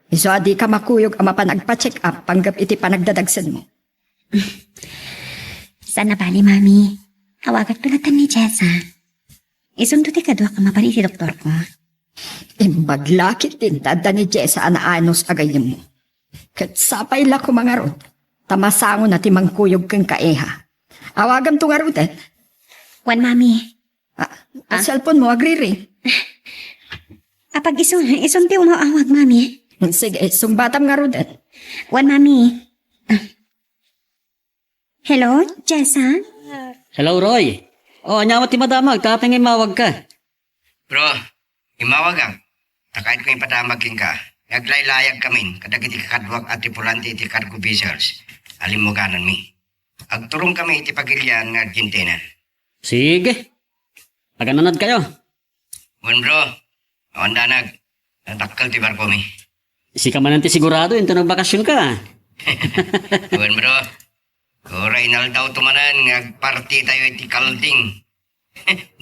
Isu a dika makuyog a mapan agpa-check up panggep iti panagdadagsenmo. Saan a bali, Mami. Awagakto latta ni Jessa. Isunto ti kaduak a mapan iti doktorko. Imbag la ketdin ta adda ni Jessa a naanus a gayyemmo. Ket sapay la koma ngarud, ta masangona ti mangkuyog kenka, iha. Awagamto ngaruden. Wen, Mami. Ah, ah, cellphone mo, agriri. Apag isu, isun ti umaawag, Mami. Sige, sungbatam ngaruden. Wen, Mami. Ah. Hello, Jessa? Hello, Roy. O, ania met ti madamag, ta apay nga immawagka? Bro, immawagak. Ta kayatko ipadamag kenka nga aglaylayagkamin kadagiti kakaduak a tripulante iti cargo vessels a limmugananmi. Agturongkami iti pagilian nga Argentina. Sige. Agananadkayo. Wen, bro. Awan danag. Nadakkel ti barkomi. Sika manen ti sigurado inton nagbakasionka. Wen, bro. Uray inaldawto manen nga agpartitayo iti kalding.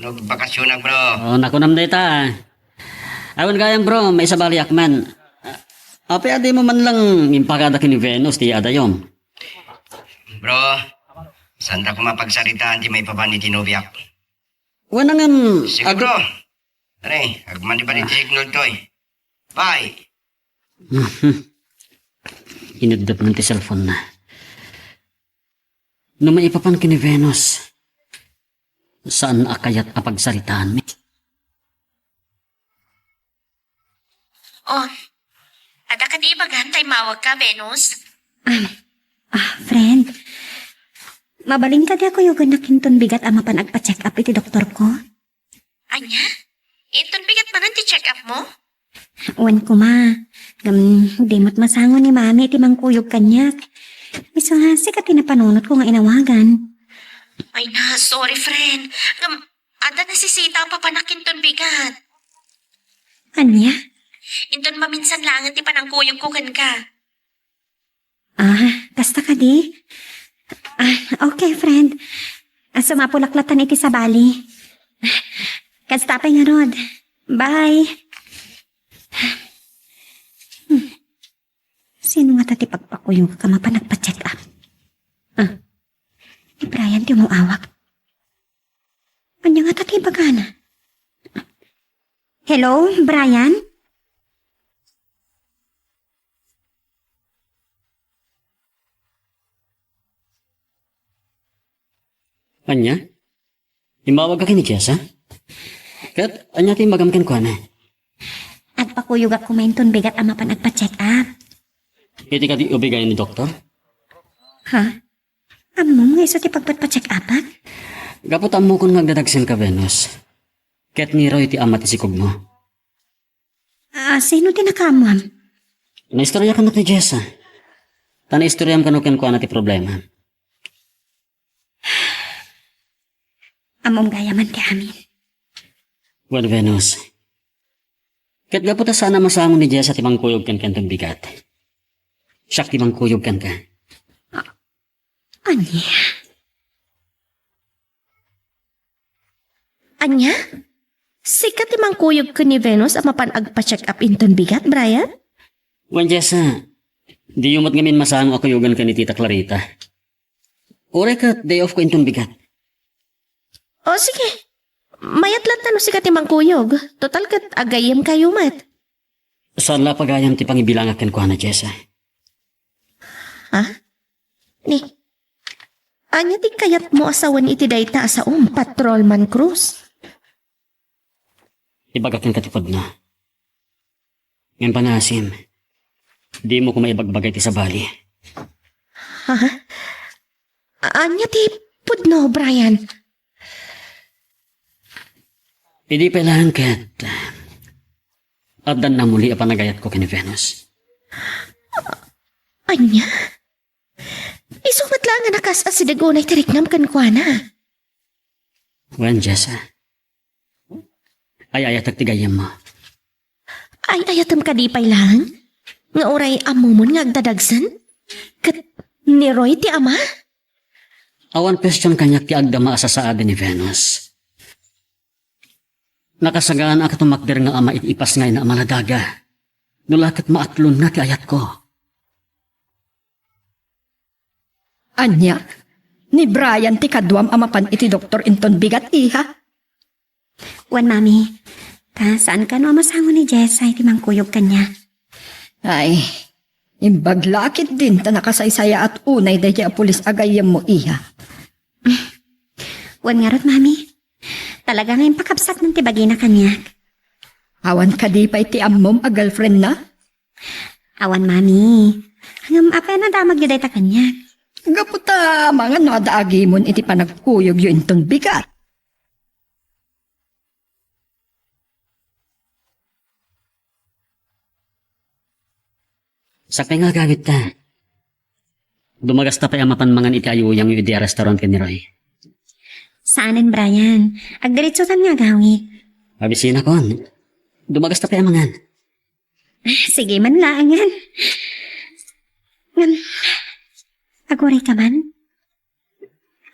No agbakasionak, bro. O, nakunam dayta. Awan gayam, bro, maisabaliak man. Apay a dimo man lang impakada ken ni Venus ti adayom? Bro, saanta koma pagsaritaan ti maipapan iti nobiak. Wen, ngem, sige, ag- bro. Are, agmanibat iti signal toy. Bye. Inuddep man ti cellphone na. No maipapan ken ni Venus, saan a kayat a pagsaritaanmi. Oh, adda kadi ibagam ta immawagka, Venus? Ah, ah, friend. Mabalin kadi a kuyogannak inton bigat a mapan agpa-check up iti doktorko? Ania? Inton bigat manen ti check-upmo? Wen koma. Ngem, di met masango ni Mami iti mangkuyog kaniak. Isu nga, sika ti napanunotko nga inawagan. Ay na, sorry, friend. Ngem, adda nasisita a papanak inton bigat. Ania? Inton maminsan laengen ti panangkuyogko kenka. Ah, kasta kadi? Ah, okay, friend. Ah, sumapulak latta iti sabali. Kasta pay ngarud. Bye. Hmm. Sino ngata ti pagpakuyogak a mapan agpa-check up? Ah, ni Brian ti umaw-awag. Ania ngata ti ibagana? Hello, Brian? Ania? Immawagka ken ni Jessa? Ket ania ti imbagam kenkuana? Agpakuyogak koma inton bigat a mapan agpa-check up. Iti kadi ubigayan ni doktor? Ha? Ammom nga isu ti pagpatpa-check-upak? Gapu ta ammokon nga agdadagsenka, Venus. Ket ni Roy ti ama ti sikogmo. Ah, sino ti nakaammoam? Naistoryakannak ni Jessa. Ta naistoriam kano kenkuana ti problema. Ammom gayam ti amin. Wen, Venus. Ket gapu ta saan a masango ni Jessa ti mangkuyog kenka inton bigat. Siak ti mangkuyog kenka. Ania? Ania? Sika ti mangkuyog ken ni Venus a mapan agpa-check up inton bigat, Brian? Wen, Jessa, diyo met ngamin masango a kuyogen ken ni Tita Clarita. Uray ket day off ko inton bigat. O, sige. Mayat latta no sika ti mangkuyog. Total ket agayyemkayo met. Saan la a pagayam ti pangibilangak kenkuana, Jessa. Ha? Ni, ania ti kayatmo a sawen iti dayta a saom, Patrolman Cruz? Ibagak kenka ti pudno. Ngem pangaasim, dimo koma ibagbaga iti sabali. Ha? Ania ti pudno, Brian? Idi pay laeng ket, addan namuli a panagayatko ken ni Venus. Ania? Isu met laeng a nakas asideg unay ti riknam kenkuana. Wen, Jessa. Ay-ayatek ti gayyemmo. Ay-ayatem kadi pay laeng? Nga uray ammomon nga agdadagsen? Ket ni Roy ti ama? Awan question kaniak ti agdama a sasaadi ni Venus. Nakasagana a tumakder nga ama iti ipasngayna a maladaga. No la ket maatlonna ti ayatko. Ania? Ni Brian ti kaduam a mapan iti doktor inton bigat, iha? Wen, Mami. Ta saan kano a masango ni Jessa iti mangkuyog kaniak? Ay, imbag la ketdin ta nakasaysayaat unay daydiay a pulis a gayyemmo, iha. Wen ngarud, Mami. Talaga nga impakabsatnan ti bagina kaniak. Awan kadi pay ti ammom a girlfriendna? Awan, Mami. Ngem apay a nadamagyo dayta kaniak? Gapu ta amangan no adda agimon iti panagkuyogyo inton bigat. Sakbay nga agawitta. Dumagasta pay a mapan mangan iti ayuyangyo idiay a restaurant ken ni Roy. Saanen, Brian. Agdiretsotan nga agawid. Abisinakon. Dumagasta pay a mangan. Ah, sige man laengen. Ngem, aguray ka man?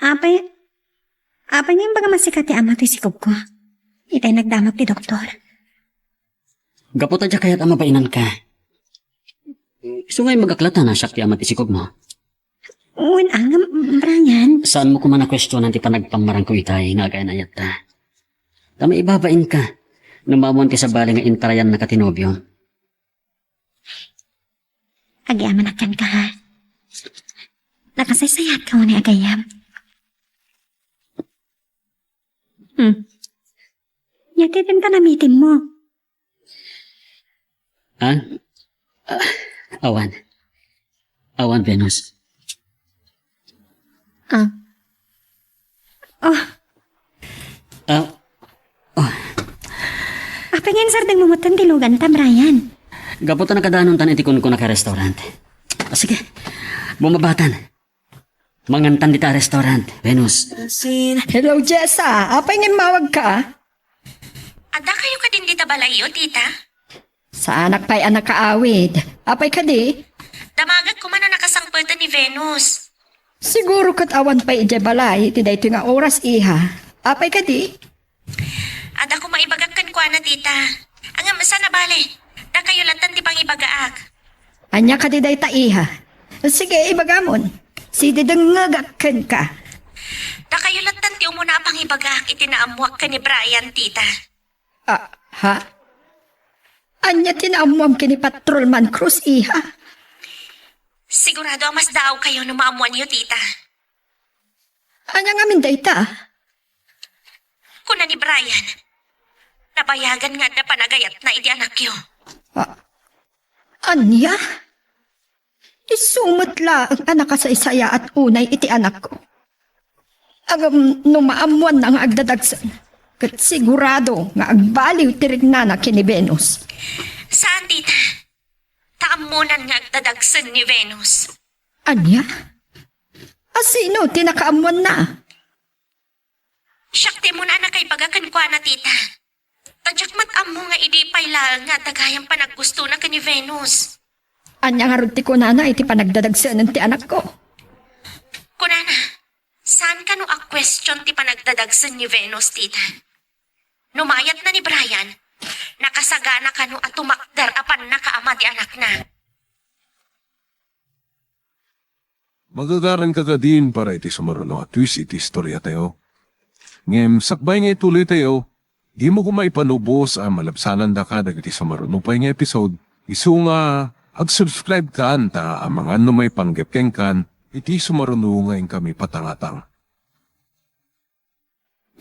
Apay, apay nga imbagam a sika ti ama toy sikogko? Itay nagdamag ti doktor. Gapu ta diak kayat a mabainanka. Isu nga imbagak latta a siak ti ama ti sikogmo. Wen, ngem, Brian. Saanmo koma a kuestionan ti panagpammarangko itay nga agayan-ayatta. Ta maibabainka no maammoan ti sabali nga intarayannaka ti nobiom. Agyamanak kenka, ha? Nakasaysayaatka unay a gayyem. Hmm. Nia ti denta namitimmo. Ah? Ah, awan. Awan, Venus. Ah. Oh. Ah. Oh. Apay nga insardengmo metten ti luganta, Brian? Gapu ta nakadanontan iti kunkunak a restaurant. Ah, sige. Bumabatan. Mangantan dita a restaurant, Venus. Hello, Jessa. Apay nga immawagka? Adda kayo kadin dita balayyo, tita? Saanak pay a nakaawid. Apay kadi? Damagek koma no nakasangpeten ni Venus. Siguro ket awan pay idiay balay iti daytoy nga oras, iha. Apay kadi? Adda koma ibagak kenkuana, tita. Ngem saan a bale, dakayo latta ti pangibagaak. Ania kadi dayta, iha? Sige, ibagamon. Sididengngegak kenka. Dakayo latta ti umuna a pangibagaak iti naammoak ken ni Brian, tita. Ah, ha? Ania ti naammoam ken ni Patrolman Cruz, iha? Sigurado a masdaawkayo no maammoanyo, tita. Ania ngamin dayta? Kuna ni Brian, nabayagan nga adda panagayatna iti anakyo. Ah, ania? Isu met laeng a nakasaysayaat unay iti anakko. Ngem no maammoanna nga agdadagsen, ket sigurado nga agbaliw ti riknana ken ni Venus. Saan, tita. Ta ammonan nga agdadagsen ni Venus. Ania? A sino ti nakaammoanna? Siak ti umuna a nakaibaga kenkuana, tita. Ta diak met ammo nga idi pay laeng nga adda gayam panaggustona ken ni Venus. Ania ngarud ti kunana iti panagdadagsenen ti anakko? Kunana, saan kano a question ti panagdadagsen ni Venus, tita? No mayatna ni Brian, nakasagana kano a tumakder a pannakaama ti anakna? Magagaranka kadin para iti sumaruno a twist iti istoriatayo. Ngem sakbay nga ituloytayo, dimo koma ipanubos a malabsanandaka dagiti sumaruno pay nga episode, isu nga ag-subscribe kan ta amangan no maipanggep kenkan iti sumaruno nga inkami patangatang.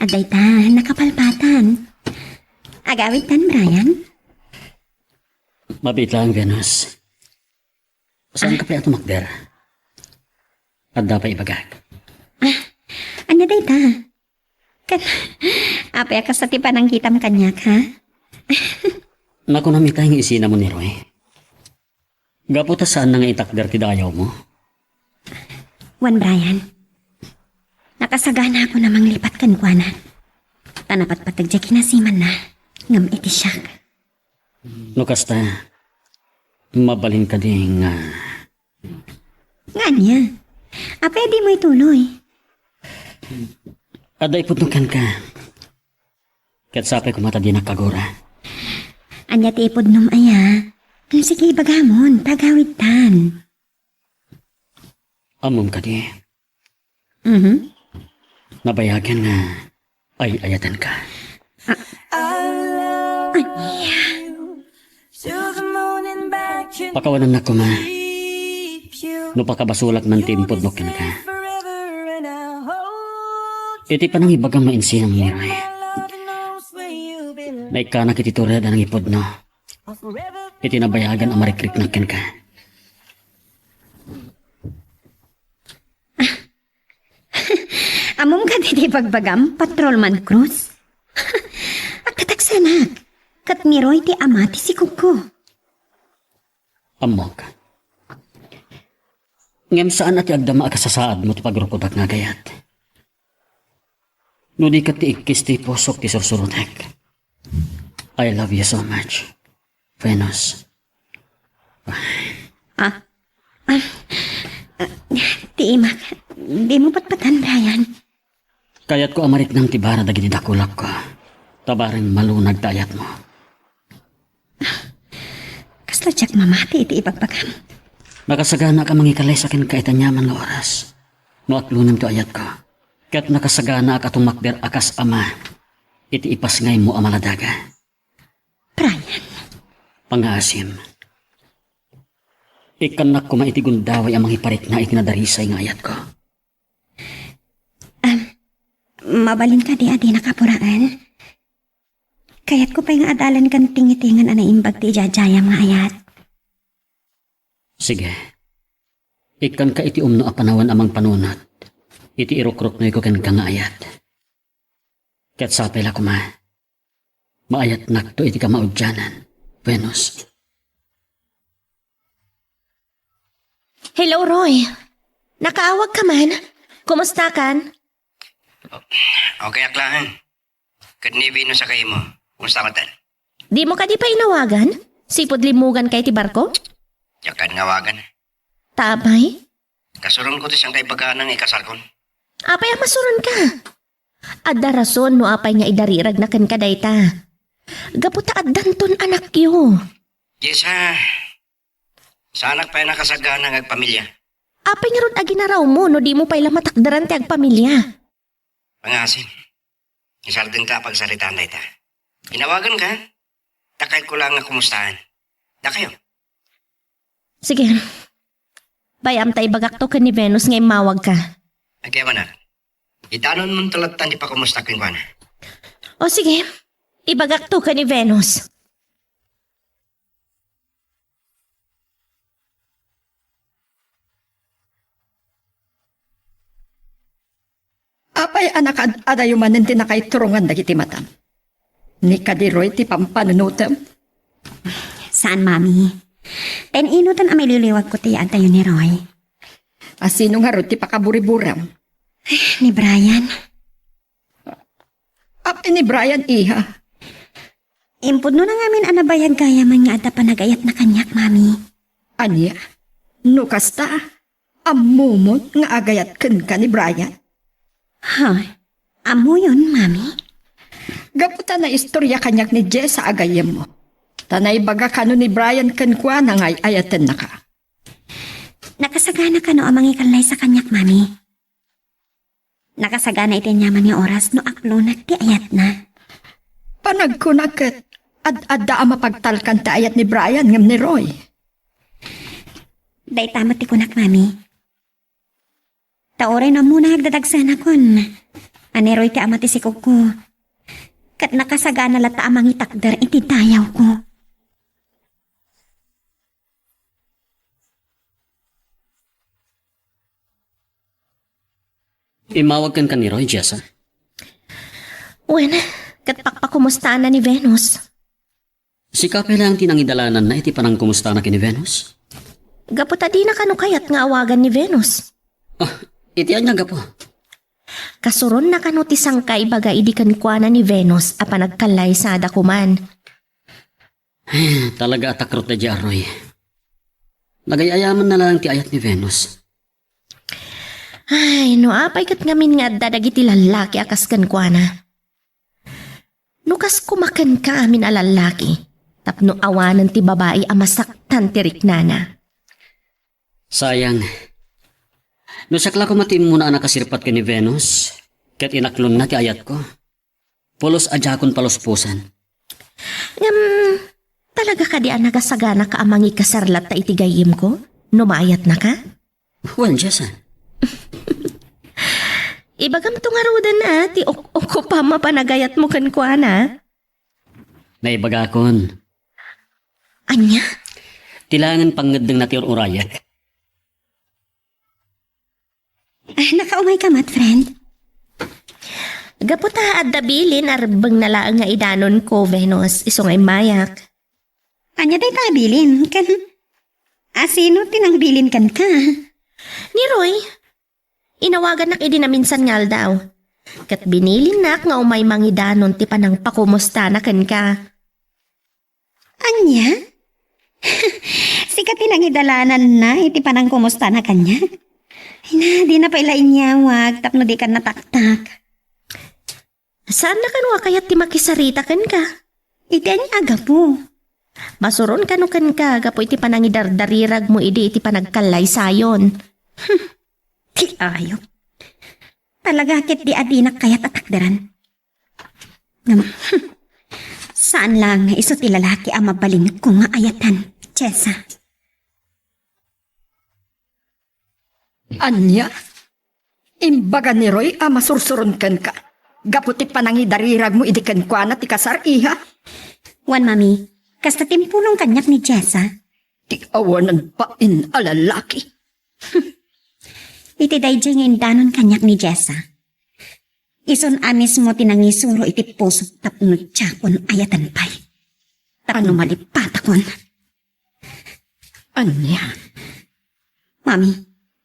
Adayta, nakapalpatan. Agawidtan, Brian? Mabiit laeng, Venus. Saan ka pay a tumakder? Adda pay ibagak. Ah, ania dayta? Ket, apay a kasta ti panangkitam kaniak, ha? Nakunam itay nga isinamon ni Roy. Gapu ta saanna nga itakder ti dayawmo? Wen, Brian, nakasaganaakon a manglipat kenkuana. Ta napatpateg diay kinasimanna, ngem iti siak. No kasta, mabalin kadi nga... Nga ania? Apay a dimo ituloy? Adda ipudno kenka. Ket sapay koma ta dinak agura. Ania ti ipudnom aya? Sige, ibagamon, ta agawidtan. Ammom kadi? Mhm. Nabayagan nga ay-ayatenka. Ah. Ania? Pakawanennak koma no pakabasolak man ti impudnok kenka. Iti panangibagam nga insinam ni Roy, naikkanak iti tured a nangipudno iti nabayagan a marikriknak kenka. Ammom kadi ti ibagbagam, Patrolman Cruz? Agtatagsanak, ket ni Roy ti ama ti sikogko. Ammok. Ngem saan a ti agdama a kasasaadmo ti pagrukodak nga agayat. No di ket ti ikkis ti pusok ti sursurotek. I love you so much, Venus. Ah? Ah, ah, ti imak, dimo patpatan, Brian. Kayatko a mariknam ti bara dagiti dakulakko. Ta bareng malunag ti ayatmo. Kasla diak mamati iti ibagbagam. Nakasaganaak a mangikalesa kenka iti aniaman nga oras no aklonem ti ayatko. Ket nakasaganaak a tumakder a kas ama iti ipasngaymo a maladaga. Brian. Pangngaasim. Ikkannak koma iti gundaway a mangiparikna iti nadarisay nga ayatko. Am, Mabalin kadi a dinaka puraen? Kayatko pay nga adalen ken tingitingan a naimbag ti idiaydiayam nga ayat. Sige. Ikkanka iti umno a panawen a mangpanunot iti irukruknoyko kenka nga ayat. Ket sapay la koma, maayatnakto iti kamaudianan, Venus. Hello, Roy. Nakaawagka man? Kumustakan? Okay, aklahan. Ket ni Venus a kaymo, kumusta met? Dimo kadi pay inawagan? Sipud limmuganka iti barko? Diak nga awagan. Tapay? Kasuronko ti sangkaibaganang ikasarkon. Apay a masuronka? Adda rason no apay nga idariragna kenka dayta. Gapu ta addanton anakyo. Jessa, saanak pay nakasagana nga agpamilia. Apay ngarud a ginarawmo no dimo pay la matakderan ti agpamilia? Pangasim. Isardengka a pagsaritaan dayta. Inawaganka? Ta kayatko laeng nga kumustaan. Dakayo. Sige. Bay-am ta ibagakto ken ni Venus nga immawagka. Agyamanak. Idanonmonto latta ti pakumustak kenkuana. O sige. Ibagakto ken ni Venus. Apay a nakaad-adayo manen ti nakaiturongan dagiti matam? Ni kadi Roy ti pampanunotem? Saan, Mami. Ten inutan a mailiwliwagko ti yaantayo ni Roy. A sino ngarud ti pakaburiburam? Ni Brian. Apay ni Brian, iha? Impudnona ngamin a nabayag gayamen nga adda panagayatna kaniak, Mami. Ania? No kasta, ammomon nga agayat kenka ni Brian? Ha? Ammoyon, Mami? Gapu ta naistoria kaniak ni Jessa a gayyemmo. Ta naibaga kano ni Brian kenkuana nga ay-ayatennaka. Nakasagana kano a mangikallaysa kaniak, Mami? Nakasagana iti aniaman nga oras no aklonak ti ayatna. Panagkunak ket ad-adda a mapagtalkan ti ayat ni Brian ngem ni Roy. Dayta met ti kunak, Mami. Ta uray no ammona nga agdadagsenakon a ni Roy ti ama ti sikogko, ket nakasagana latta a mangitakder iti dayawko. Immawag kenka ni Roy, Jessa? Wen, ket pakpakumustaanna ni Venus. Sika pay laeng ti nangidalananna iti panangkumustana ken ni Venus? Gapu ta dina kano kayat nga awagan ni Venus. Ah, iti ania gapu? Kasuronna kano ti sangkaibaga idi kenkuana ni Venus a panagkallaysada koman. Talaga a takrot daydiay a Roy. Nagay-ayamanna laeng ti ayat ni Venus. Ay, no apay ket ngamin nga adda dagiti lallaki a kas kenkuana. No kas koma kenka amin a lallaki, tapno awanen ti babai a masaktan ti riknana. Sayang. No siak la koma ti immuna a nakasirpat ken ni Venus, ket inaklonna ti ayatko. Pulos a diakon paluspusan. Ngem, talaga kadi a nakasaganaka a mangikasar latta iti gayyemko no maayatnaka? Wen, Jessa. Ibagamto ngaruden a ti ok-, okupam a panagayatmo kenkuana. Naibagakon. Ania? Ti laengen pangngeddengna ti ur-urayek. Ah, nakaumayka met, friend? Gapu ta adda bilin a rebbengna laeng nga idanonko, Venus, isu nga immayak. Ania dayta a bilin? Ken, a sino ti nangbilin kenka? Ni Roy. Inawagannak idi naminsan nga aldaw. Ket binilinnak nga umay mangidanon ti panangpakumustana kenka. Ania? Sika ti nangidalananna iti panangkumustana kaniak? Ay na, dina pay la inyawag tapno dika nataktak. Saanna kano a kayat ti makisarita kenka? Iti ania a gapu? Masuron kano kenka gapu iti panangidardariragmo idi iti panagkallaysayon. Hmm, ti ayop. Talaga ket di a dinak kayat a takderan. Ngem, hmm, saan laeng nga isu ti lalaki a mabalinko nga ayatan, Jessa. Ania? Imbaga ni Roy a masursuron kenka. gapu ti panangidariragmo idi kenkuana ti kasar, iha? Wen, Mami, kasta ti impulong kaniak ni Jessa. Ti awanan bain a lalaki. Iti daydiay nga indanon kaniak ni Jessa, isun a mismo ti nangisuro iti pusok tapno diakon ayaten pay. Tapno malipatakon. Ania? Mami,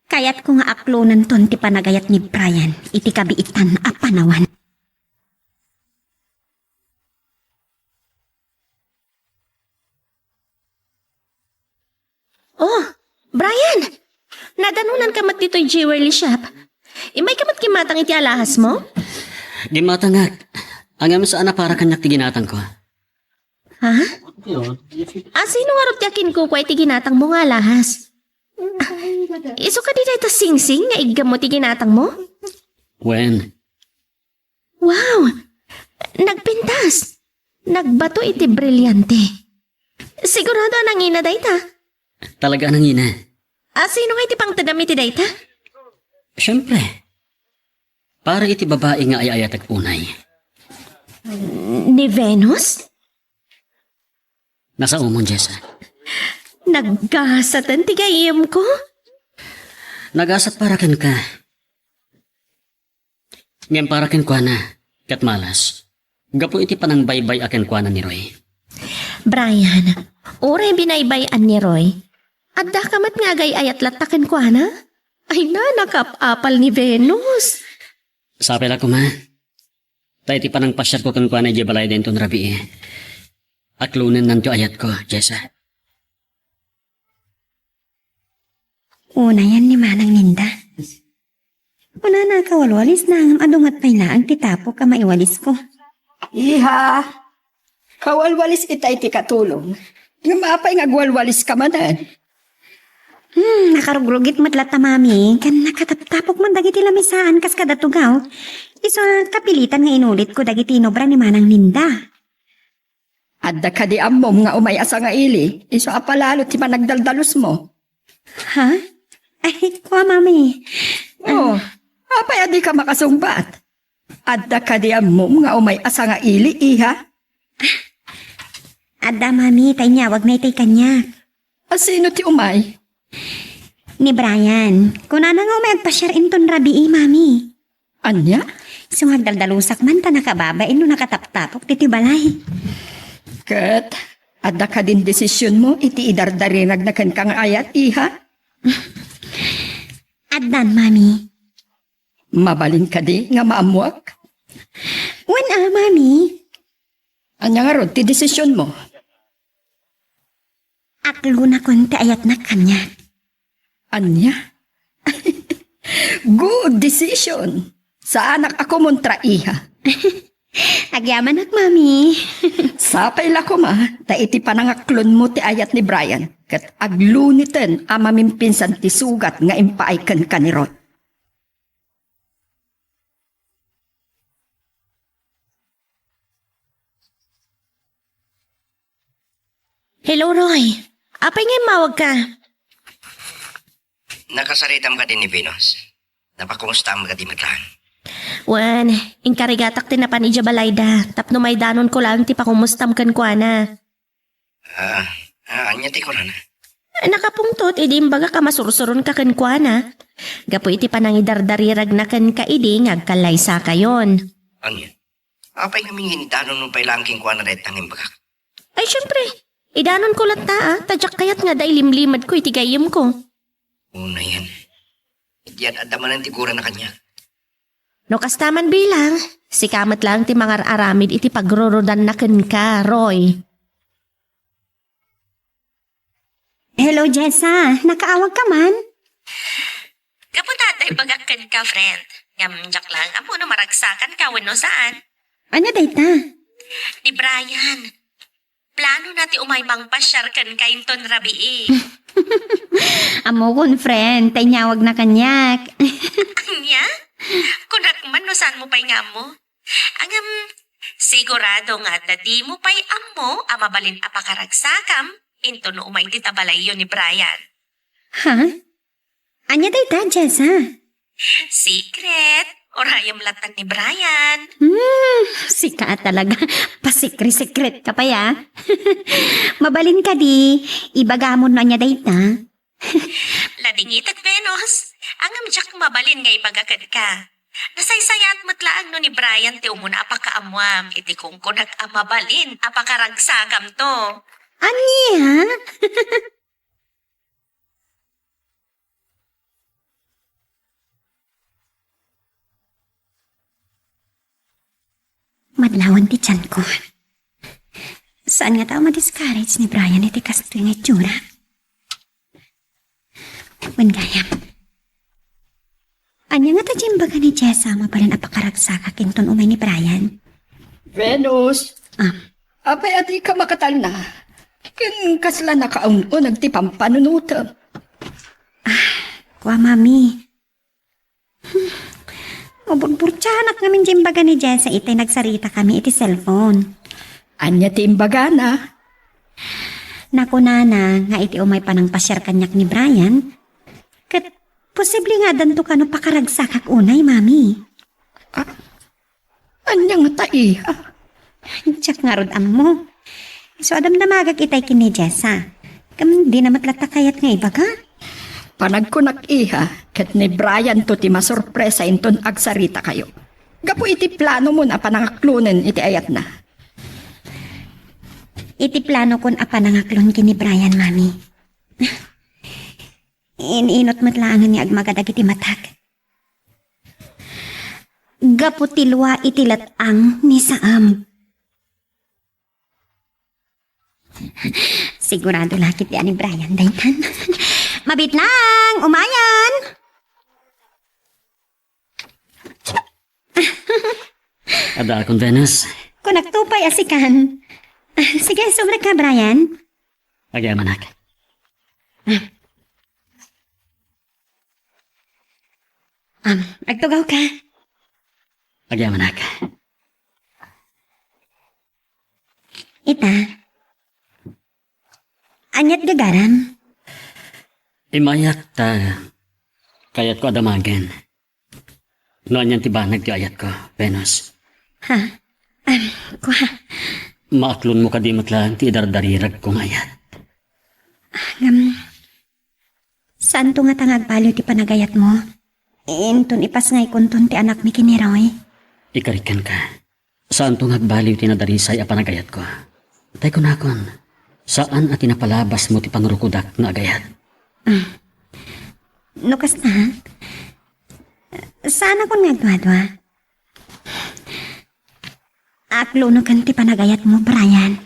kayatko nga aklonenton ti panagayat ni Brian iti kabiitan a panawan. Oh, Brian! Nadanonanka met ditoy jewelry shop. Immayka met kimmatang iti alahasmo? Gimmatangak. Ngem saan a para kaniak ti ginatangko. Ha? A, sino ngarud ti akinkukua iti ginatangmo nga alahas? Ah, isu kadi dayta singsing nga iggammo ti ginatangmo? Wen. Wow! Nagpintas! Nagbato iti brilyante. Sigurado a nangina dayta? Talaga a nangina. A, sino nga iti pangtedem iti dayta? Siyempre. Para iti babai nga ay-ayatek unay. Ni Venus? Nasaomon, Jessa. Naggasaten ti gayyemko? Nagasat para kenka. Ngem para kenkuana, ket malas. Gapu iti panangbaybay-a kenkuana ni Roy. Brian, uray binaybay-an ni Roy, addaka met nga agay-ayat latta kenkuana? Ay na, nakaap-apal ni Venus. Sapay la koma. Ta iti panangpasiarko kenkuana idiay balayda inton rabii, aklonennanto ayatko, Jessa. Unayan ni Manang Ninda. Kunana a kawalwalisna ngem adu met pay laeng ti tapok a maiwalisko. Iha, kawalwalis itay ti katulong. Ngem apay nga agwalwaliska manen? Hmm, nakarugrugit met latta, Mami, ken nakataptapok man dagiti lamisaan kas kada tugaw. Isu a kapilitan nga inulitko dagiti inobra ni Manang Ninda. Adda kadi ammom nga umay a sangaili, isu a palalo ti panagdaldalusmo? Ha? Ay, kua, Mami. Oh, apay a dika makasungbat? Adda kadi ammom nga umay a sangaili, iha? Adda, Mami, ta inyawagna itay kaniak. A sino ti umay? Ni Brian. Kunana nga umay agpasiar inton rabii, Mami. Ania? Isu nga agdaldalusak man ta nakababain no nakataptapok ditoy balay. Ket, adda kadin desisionmo iti idardariragna kenka nga ayat, iha? Addan, Mami. Mabalin kadi nga maammuak? Wen a, Mami. Ania ngarud ti desisionmo? Aklonakon ti ayatnak kaniak. Ania? Good decision. Saanak a kumontra, iha. Agyamanak, Mami. Sapay la koma, ta iti panangaklonmo ti ayat ni Brian, ket agloniten a mamimpinsan ti sugat nga impaay kenka ni Roy. Hello, Roy. Apay nga immawagka? Nakasaritam kadi ni Venus? Napakumustaam kadi met laeng? Wen, inkarigatak ti napan idiay balayda, tapno maidanonko laeng ti pakumustam kenkuana. Ah, ah, ania ti kunana? Nakapungtot idi imbagak a masursuronka kenkuana. Gapu iti panangidardariragna kenka idi nga agkallaysakayon. Ania? Apay ngamin nga indanonmo pay laeng kenkuana dayta nga imbagak? Ay, siempre. Idanonko latta, a, ta diak kayat nga adda ilimlimedko iti gayyemko. Unayen. Iti ad-adda manen ti gurana kaniak. No kasta man bilang, sika met laeng ti mangar-aramid iti pagrurudanna kenka, Roy. Hello, Jessa. Nakaawagka man? Gapu ta adda imbagak kenka, friend. Ngem diak laeng ammo no maragsakanka wenno saan. Ania dayta? Ni Brian. Planona ti umay mangpasiar kenka inton rabii. Ammokon, friend, ta inyawagna kaniak. Ania? Kunak man no saanmo pay nga ammo. Ngem, sigurado nga adda dimo pay ammo a mabalin a pakaragsakam inton no umay dita balayyo ni Brian. Ha? Ania dayta, Jessa? Secret. Urayem latta ni Brian. Hmm, sika talaga. Pasikre-sikret ka pa, ya. Mabalin kadi, ibagamon no ania dayta. Ladingitek, Venus. Ngem diak mabalin nga ibaga kenka. Nasaysayaat met laeng no ni Brian ti umuna a pakaammuam iti kunkunak a mabalin a pakaragsakamto. Ania? Madlawan ti tianko. Saan ngata a ma-discourage ni Brian iti kastoy nga itsura? Wen gayam. Ania ngata ti imbaga ni Jessa a mabalin a pakaragsakak inton umay ni Brian? Venus! Ah. Apay a dika makatalna? Ken kasla nakaun-uneg ti pampanunotem? Ah, kua, Mami. Hmm. Mabutburtianak ngamin ti imbaga ni Jessa itay nagsaritakami iti cellphone. Ania ti imbagana? Nakunana nga iti umay panangpasiar kaniak ni Brian, ket posible nga addanto kano pakaragsakak unay, Mami. Ah, ania ngata, iha? Diak ngarud ammo. Isu a damdamagak itay ken ni Jessa. Ngem dina met latta kayat nga ibaga. Panagkunak, iha, ket ni Brian to ti masurpresa inton agsaritakayo. Gapu iti planomon a panangaklonen iti ayatna. Iti planokon a panangaklon ken ni Brian, Mami. In-inut met laengen nga agmaga dagiti matak. Gapu ti lua iti let-ang ni Saam. Sigurado la ketdi a ni Brian daytan. Mabit lang, umayan! Adda akon, Venus. Kunakto pay a sikan. Sige, sumrek ka, Brian. Agyamanak. Ah. Um, agtugaw ka. Agyamanak. Ita. Aniat gagaram? Imayak ta kayatko a damagen. No anian ti banag ti ayatko, Venus? Ha? Am, kua. Maaklonmo kadi met laeng ti idardariragko nga ayat? Ngem, saanto ngata nga agbaliw ti panagayatmo? Inton ipasngaykonton ti anakmi ken ni Roy? Ikarikkan ka. Saanto nga agbaliw ti nadarisay a panagayatko. Tay kunakon, saan a ti napalabasmo ti pangrukodak nga agayat. Mm. No kasta, saanakon nga agduadua. Aklonoken ti panagayatmo, Brian.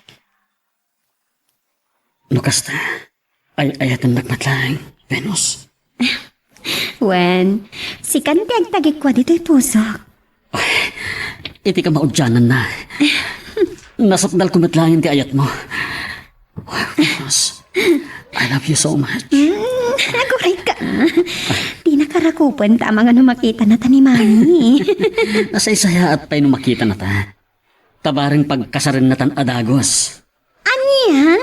No kasta, ay-ayatennak met laeng, Venus. Wen, sikan ti agtagikua ditoy pusok. Ay, iti kamaudiananna. Nasukdalko met laeng ti ayatmo. Venus, I love you so much. Mm, aguray ka. Di nakarakupen ta amangan no makitana ta ni Mami. Nasaysayaat pay no makitana ta. Ta bareng pagkasarenna tan a dagus. Ania?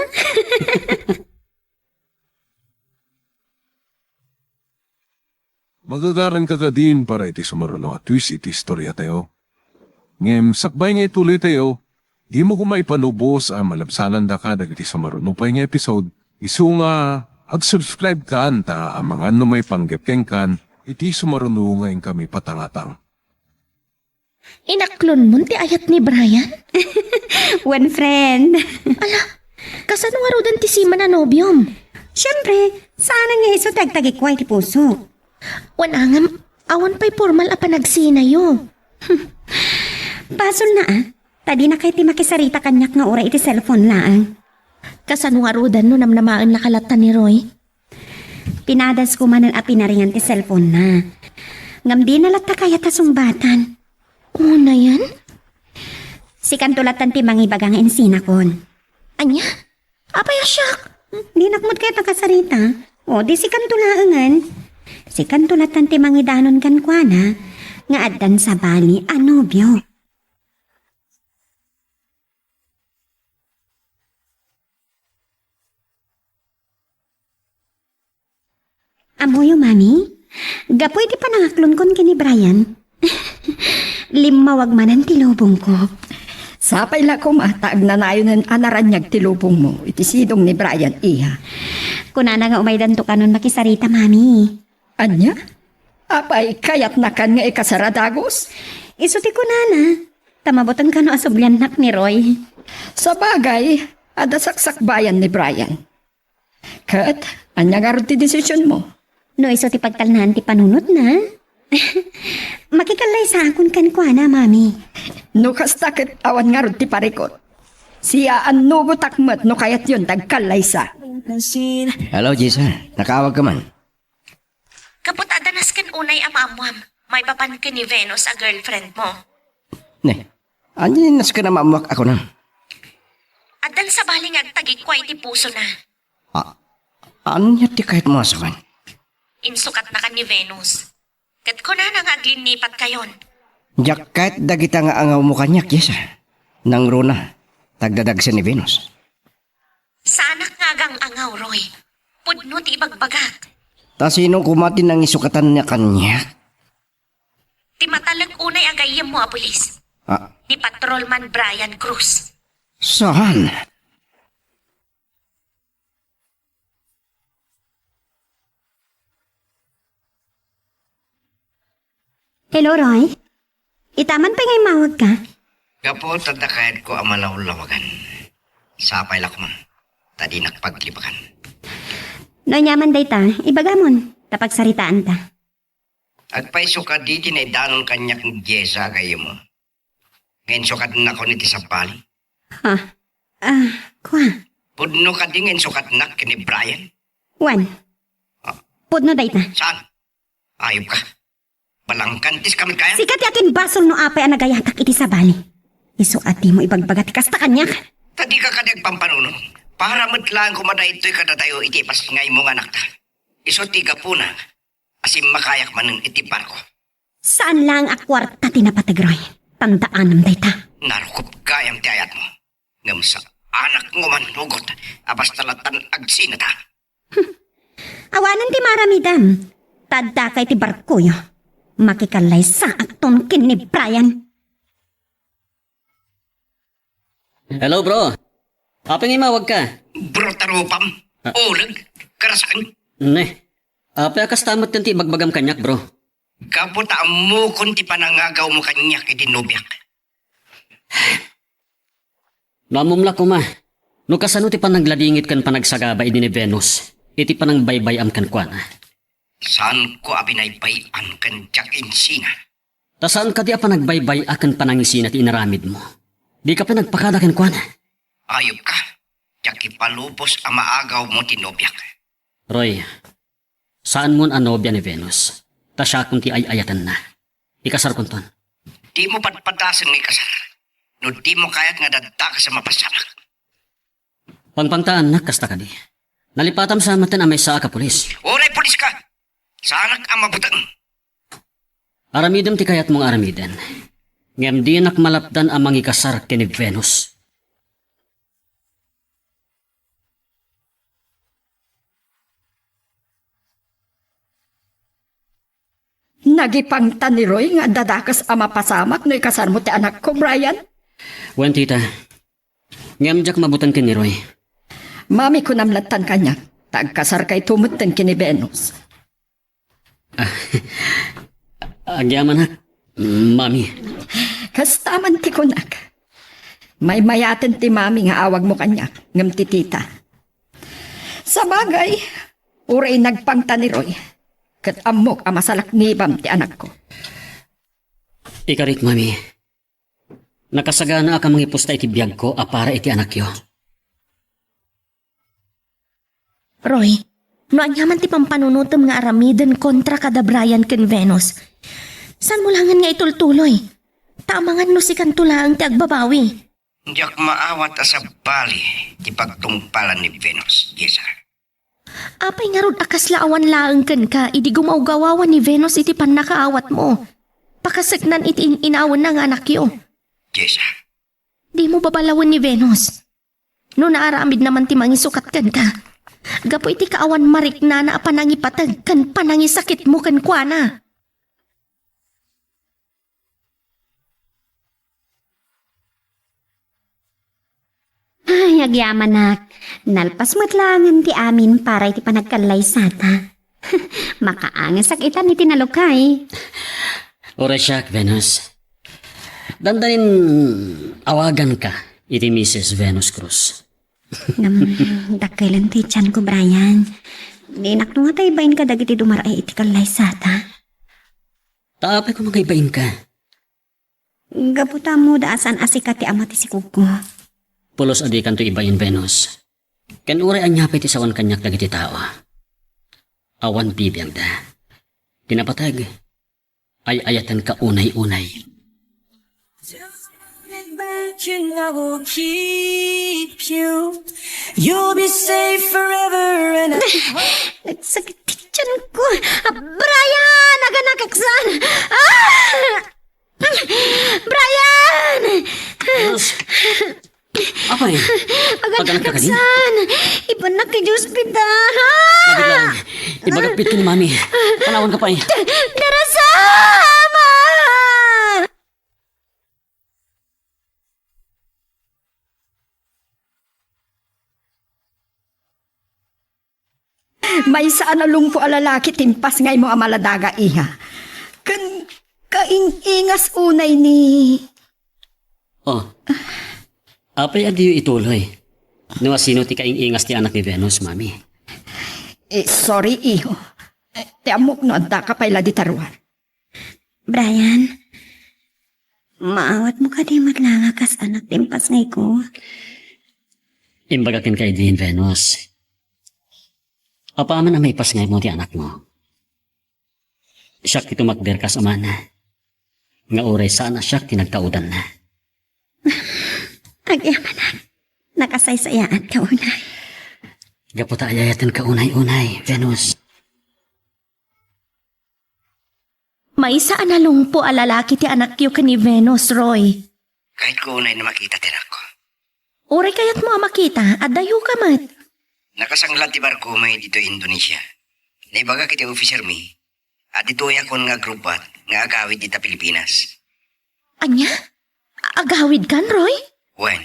Magagaranka kadin para iti sumaruno a twist iti istoriatayo. Ngem sakbay nga ituloytayo, dimo koma ipalubos a malabsanandaka dagiti sumaruno pay nga episode, isu nga ag-subscribe kan ta amangan no maipanggep kenkan iti sumaruno nga inkami patangatang. Inaklonmon ti ayat ni Brian? Wen, friend. Ala, kasano ngaruden ti siman a nobiom? Siempre, saanen nga isu ti agtagikua iti puso. Wen, ngem, awan pay pormal a panagsinayo. Basolna, a, ta dinakay ti makisarita kaniak nga uray iti cellphone laeng. Kasano ngaruden no namnamaennaka latta ni Roy? Pinadasko manen a pinaringan ti cellphone-na. Ngem dina latta kayat a sungbatan. Unayen? Sikanto lattan ti mangibaga nga insinakon. Ania? Apay a siak? Dinak met kayat a kasarita. O, di sikanto laengen. Sikanto lattan ti mangidanon kenkuana nga addan sabali a nobio. Ammoyo, Mami? Gapu iti panangaklonkon ken ni Brian. Limmawag manen ti lubongko. Sapay la koma ta agnanayonen a naraniag ti lubongmo iti sidong ni Brian, iha. Kunana nga umaydanto kanon makisarita, Mami. Ania? Apay, kayatnakan nga ikasar a dagus? Isu ti kunana. Ta mabuteng kano a subliannak ni Roy. Sabagay, adda saksakbayan ni Brian. Ket, ania ngarud ti desisionmo? No isu ti pagtalnaan ti panunotna, makikallaysaakon kenkuana, Mami. No kasta ket awan ngarud ti parikut. Siaannugotak met no kayatyon ti agkallaysa. Hello, Jessa. Nakaawag ka man? Gapu ta adda nasken unay a maammuam, maipapan ken ni Venus a girlfriend mo. Ne, ania nasken a maammuak a kunam? Addan sabali nga agtagikua iti pusona. A-, ania ti kayatmo a sawen? Insukatnakan ni Venus. Ket kunana nga aglinnipat kayon. Diak kayat dagita nga angawmo kaniak, Jessa. Nangruna, ta agdadagsen ni Venus. Saanak nga agang-angaw, Roy. Pudno ti ibagbagak. Ta sino koma ti nangisukatan nga kaniak? Ti matalek unay a gayyemmo a pulis. Ah. Ni Patrolman Brian Cruz. Saan? Hello, Roy. Ita man pay nga immawag ka? Gapu ta adda kayatko a malawlawagan. Sapay la koma, ta dinak paglibakan. No ania man dayta, ibagamon, ta pagsaritaanta. Agpayso kadi ti naidanon kaniak ni Jessa a gayyemmo? Nga insukatnakon iti sabali? Ha? Ah, kua. Pudno kadi nga insukatnak ken ni Brian? Wen. Ah. Pudno dayta. Saan? Ayop ka. Balangkantis ka met kaya? Sika ti akinbasol no apay a nagayatak iti sabali. Isu a dimo ibagbaga ti kasta kaniak. Ta dika kadi agpampanunot. Para met laeng koma daytoy kadatayo iti ipasngaymo nga anakta. Isu ti gapuna a simmakayak manen iti barko. Saan laeng a kuarta ti napateg, Roy. Tandaanam dayta. Narukob gayam ti ayatmo. Ngem saanak nga umannugot a basta lattan agsinata. Awanen ti maaramidem. Ta addaka iti barkoyo. Makikallaysaakton ken ni Brian. Hello, bro. Apay nga immawag ka? Bro, tarupam. Ah. Uleg. Karasan. Ne. Apay a kasta met ti ibagbagam kaniak, bro? Gapu ta ammokon ti panangagawmo kaniak iti nobiak. No ammom la koma, no kasano ti panagladingit ken panagsagaba idi ni Venus iti panangbaybay-am kenkuana. Saanko a binaybay-an ken diak insina. Ta saan kadi a panagbaybay-a ken panangisina ti inaramidmo? Dika pay nagpakada kenkuana. Ayop ka. Diak ipalubos a maagawmo ti nobiak. Roy, saanmon a nobia ni Venus, ta siakon ti ay-ayatenna. Ikasarkonton. Dimo padpadasen nga ikasar. No dimo kayat nga addakas a mapasamak. Pangpangtaannak kasta kadi. Nalipatam sa maten a maysaak a pulis. Uray pulis ka! Saanak a mabuteng. Aramidem ti kayatmo nga aramiden. Ngem dinak malapdan a mangikasar ken ni Venus. Nagipangta ni Roy nga adda dakes a mapasamak no ikasarmo ti anakko, Brian? Wen, tita. Ngem diak mabuteng ken ni Roy. Mami, kunam lattan kaniak, ta agkasarkayto metten ken ni Venus. Ah, agyamanak, Mami. Kasta man ti kunak. Maymayaten ti Mami nga awagmo kaniak, ngem ti Tita. Sabagay, uray nagpangta ni Roy, ket ammok a masalaknibam ti anakko. Ikarik, Mami. Nakasaganaak a mangipusta iti biagko a para iti anakyo. Roy, no ania man ti pampanunotem nga aramiden kontra kada Brian ken Venus, saanmo laengen nga itultuloy? Ta amangan no sikanto laeng ti agbabawi. Diak maawat a sabali ti pagtungpalan ni Venus, Jessa. Apay ngarud a kasla awan laeng kenka idi gumawgawawan ni Venus iti pannakaawatmo? Pakaseknan iti in-inawenna nga anakyo. Jessa. Dimo babalawen ni Venus. No naaramidna man ti mangisukat kenka, gapu iti kaawan mariknana a panangipateg ken panangisakitmo kenkuana. Ay, agyamanak. Nalpas met laengen ti amin para iti panagkallaysata. Makaangesak itan iti nalukay. Uray siak, Venus. Dandanin awaganka iti Missus Venus Cruz. Ngem, dakkelen ti tianko, Brian. Dinak no nga ta ibain kadagiti dumar-ay iti kallaysata. Ta apay koma nga ibainka? Gapu ta ammoda a saan a sika ti ama ti sikogko. Pulos a dikanto ibain, Venus. Ken uray ania pay ti sawan kaniak dagiti tao, awan bibiangda. Ti napateg, ay-ayatenka unay-unay. You'll be safe forever and Nagsakit ti tianko. Ah, Brian! Aganakaksan! Ah! Brian! Venus! Apay? Aganakaksan! Ibanak iti ospital! Mabigla. Ibagak pay ken ni Mami. Panawanka pay. Darasama! Maysa a nalungpo a lalaki ti impasngaymo a maladaga, iha. Ken kaing-ingas unay ni... Oh. Apay a diyo ituloy? No asino ti kaing-ingas ti anak ni Venus, Mami? Eh, sorry, iho. Eh, ti ammok no addaka pay la dita ruar. Brian, maawatmo kadi met la nga kas anak ti impasngayko? Imbagak kenka idi, Venus. Apaman a maipasngaymo ti anakmo, siak ti tumakder kas amana, nga uray saan a siak ti nagtaudanna. Agyamanak, nakasaysayaatka unay. Gapu ta ay-ayatenka unay-unay, Venus. Maysa a nalungpo a lalaki ti anakyo ken ni Venus, Roy. Kayatko unay a makita ti anakko. Uray kayatmo a makita, addayoka met. Nakasangla ti barko may ditoy Indonesia. Naibagak iti officer mi, a ditoyakon nga agrubbat nga agawid dita Pilipinas. Ania? Agawidkan, Roy? Wen,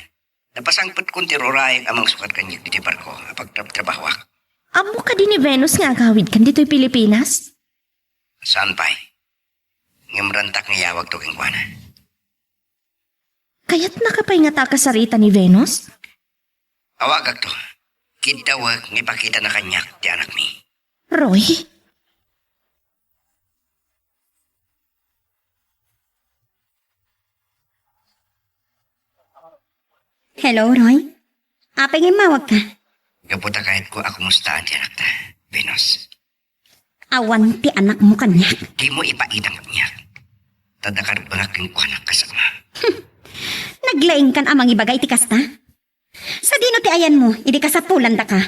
napasangpetkon ti rurayak a mangsukat kaniak ditoy barko a pagtrabtrabahoak. Ammo kadi ni Venus nga agawidkan ditoy Pilipinas? Saan pay. Ngem rantak nga iyawagto kenkuana. Kayatnaka pay ngata a kasarita ni Venus? Awagakto. Kiddawek nga ipakitana kaniak ti anakmi. Roy? Hello, Roy? Apay nga immawagka? Gapu ta kayatko a kumustaan ti anakta, Venus. Awan ti anakmo kaniak. Dimo ipaitam kaniak. Ta dakarbengak kenkuana kas ama. Naglaingkan a mangibaga iti kasta? Sadino ti ayanmo idi kasapulandaka?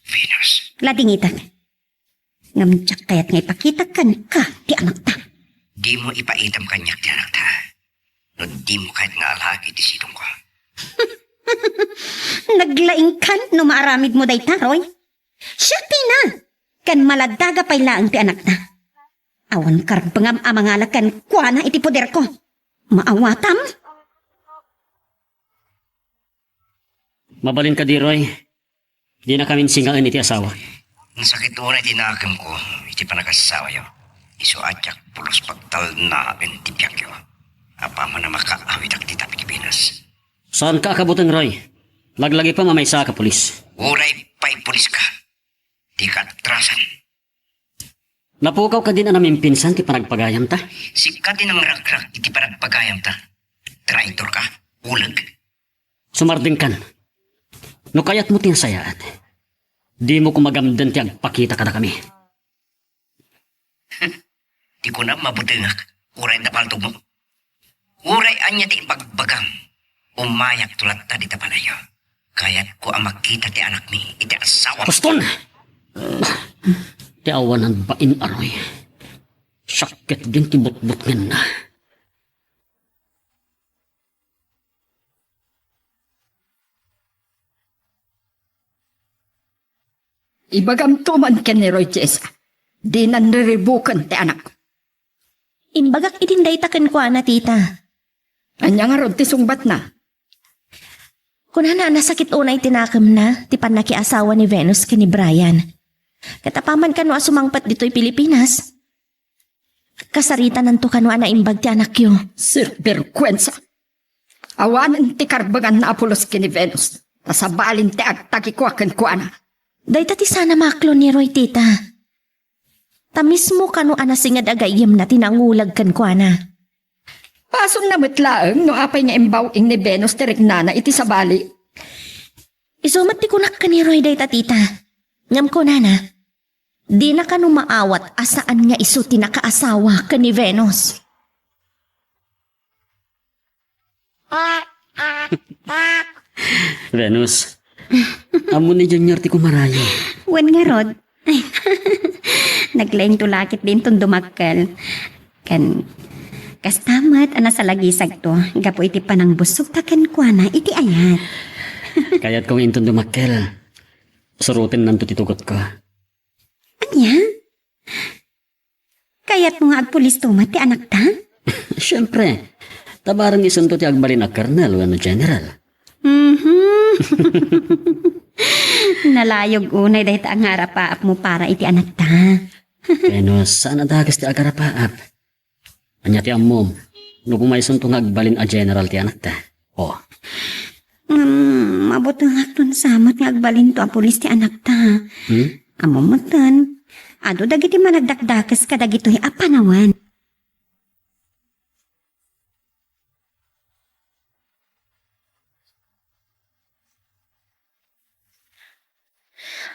Venus. Ladingitak. Ngem diak kayat nga ipakitak kenka ti anakta. Dimo ipaitam kaniak ti anakta. No dimo kayat nga alaak iti sidongko. Naglaingkan no maaramidmo dayta, Roy. Siak tina, ken maladaga pay laeng ti anakta. Awan karbengam a mangala kenkuana iti poderko. Maawatam? Mabalin kadi, Roy? Dinakamin singaen iti asawak. Nasakit unay ti nakemko iti panagasawayo. Isu a diak pulos pagtalnaen ti biagyo. Apaman a makaawidak dita Pilipinas. Saanka a kabuteng, Roy. Laglagipem a maysaak a pulis. Uray pay puliska. Dika atrasan. Napukaw kadin a namimpinsan ti panagpagayamta? Sika ti nangragrak iti panagpagayamta. Traitorka. Uleg. Sumardengkan. No kayatmo ti nasayaat, dimo koma gamden ti agpakita kadakami. Ti kunam, mabutengak, uray adda paltogmo. Uray ania ti ibagbagam, umayakto latta dita balayyo. Kayatko a makita ti anakmi iti asawa. Baston! Ti awanan bain a Roy. Siak ketdin ti butbutngenna. Ibagamto man ken ni Roy Jessa, dinan riribuken ti anak. Imbagak idin dayta kenkuana, tita. Ania ngarud ti sungbatna? Kunana a nasakit unay ti nakemna ti pannakiasawa ni Venus ken ni Brian. Ket apaman kano a sumangpet ditoy Pilipinas, kasaritananto kano a naimbag ti anakyo. Sinvergwensa! Awanen ti karbenganna a pulos ken ni Venus, ta sabalin ti agtagikua kenkuana. Dayta ti sana maklon ni Roy, tita. Ta mismo kano a nasinged a gayyemna ti nangulag kenkuana. Pasonna met laeng no apay nga imbaw-ing ni Venus ti riknana iti sabali. Isu met ti kunak ken ni Roy dayta, tita. Ngem kunana, dina kano maawat a saan nga isu ti nakaasawa ken ni Venus. Venus, ammo ni Junior ti kumarayo. Wen ngarud, naglaingto la ketdi inton dumakkel. Ken kasta met a nasalagisagto gapu iti panangbussogta kenkuana iti ayat. Kayatko nga inton dumakkel, surotennanto ti tugotko. Ania? Kayatmo nga agpulisto met ti anakta? Siempre, ta bareng isunto ti agbalin a kernel wenno general. Mhm. Nalayog unay dayta nga arapaapmo para iti anakta. Venus, saan a dakes ti agarapaap. Ania ti ammom, no pumaysunto nga agbalin a general ti anakta? Oh. Ngem, mabutengakton sa met nga agbalinto a pulis ti anakta. Hmm? Ammom metten, adu dagiti managdakdakes kadagitoy a panawen.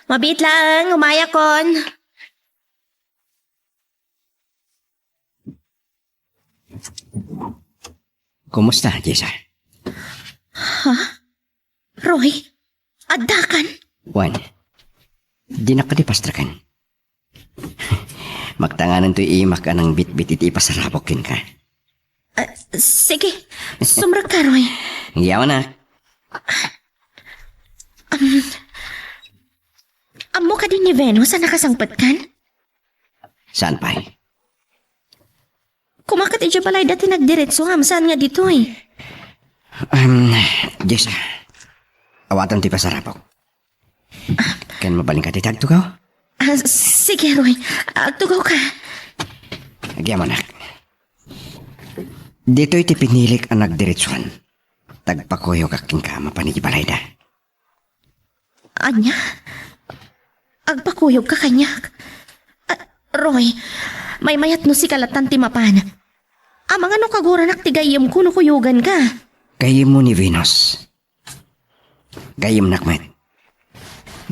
Mabiit laeng, umayakon. Kumusta, Jessa? Ha? Roy, addakan? Wen, dinak kadi pastreken. Magtanganan toy imak a nangbitbit iti ipasarabok kenka. Ah, sige, sumrekka, Roy. Yawanak. Ammo kadi ni Venus a nakasangpetkan? Saan pay? Kumakat idiay balayda ti nagdiretso ngem saan nga ditoy? Um, Jessa, awatam ti pasarabok. Ken mabalinka ti agtugaw? Ah, sige, Roy. Agtugawka. Agyamanak. Ditoy ti pinilik a nagdiretsuan. Tagpakuyogak kenka mapan iti balayda. Ania? Agpakuyogka kaniak? Ah, Roy, maymayat no sika lattan ti mapan. Amangan no kaguranak ti gayyemko no kuyoganka. Gayyemmo ni Venus. Gayyemnak met.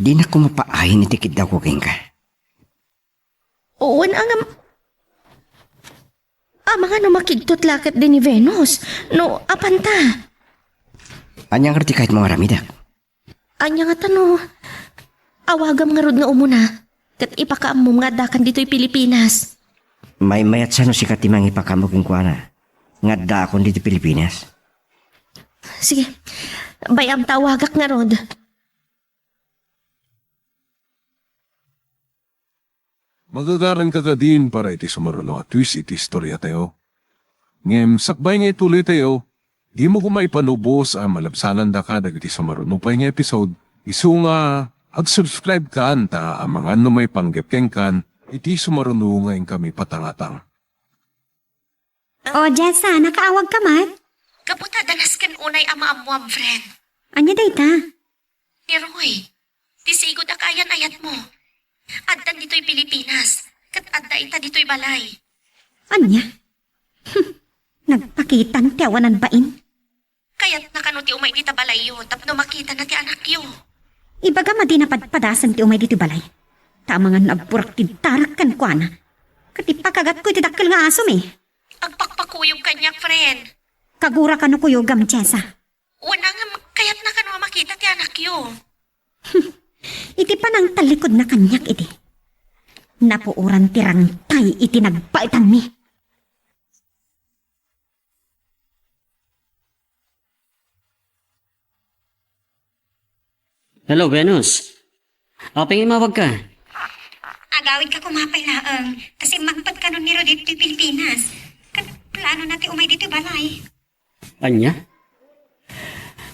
Dinak koma paayen iti kiddawko kenka. Wen, ngem, amangan no makigtot la ketdi ni Venus, no apanta. Ania ngarud ti kayatmo nga aramidek? Ania ngata no awagam ngarud nga umuna, ket ipakaammom nga addakan ditoy Pilipinas? Maymayat sa no sika ti mangipakaammo kenkuana nga addaakon ditoy Pilipinas. Sige, bay-am ta awagak ngarud. Magagaranka kadin para iti sumaruno a twist iti istoriatayo. Ngem sakbay nga ituloytayo, dimo koma ipanubos a malabsanandaka dagiti sumaruno pay nga episode, isu nga ag-subscribe kan ta amangan no maipanggep kenkan iti sumaruno nga inkami patangatang. O, Jessa, nakaawagka met? Gapu ta adda nasken unay a maammoam, friend. Ania dayta? Ni Roy, ti sigud a kaayan-ayatmo. Addan ditoy Pilipinas, ket adda ita ditoy balay. Ania? Nagpakitan ti awanan bain. Kayatna kano ti umay dita balayyo tapno makitana ti anakyo? Ibagam a dina padpadasen ti umay ditoy balay. Ta amangan no agburak ti darak kenkuana. Ket ipakagatko iti dakkel nga asom, eh. Agpakpakuyog kaniak, friend. Kagura kano kuyogam, Jessa. Wen, ngem kayatna kano a makita ti anakyo? Iti panangtallikudna kaniak idi, napuoran ti rangtay iti nagbaetanmi. Hello, Venus. Apay nga immawagka? Agawidka koma pay laeng, ta simmangpet kano ni Roy ditoy Pilipinas. Ket planona ti umay ditoy balay. Ania?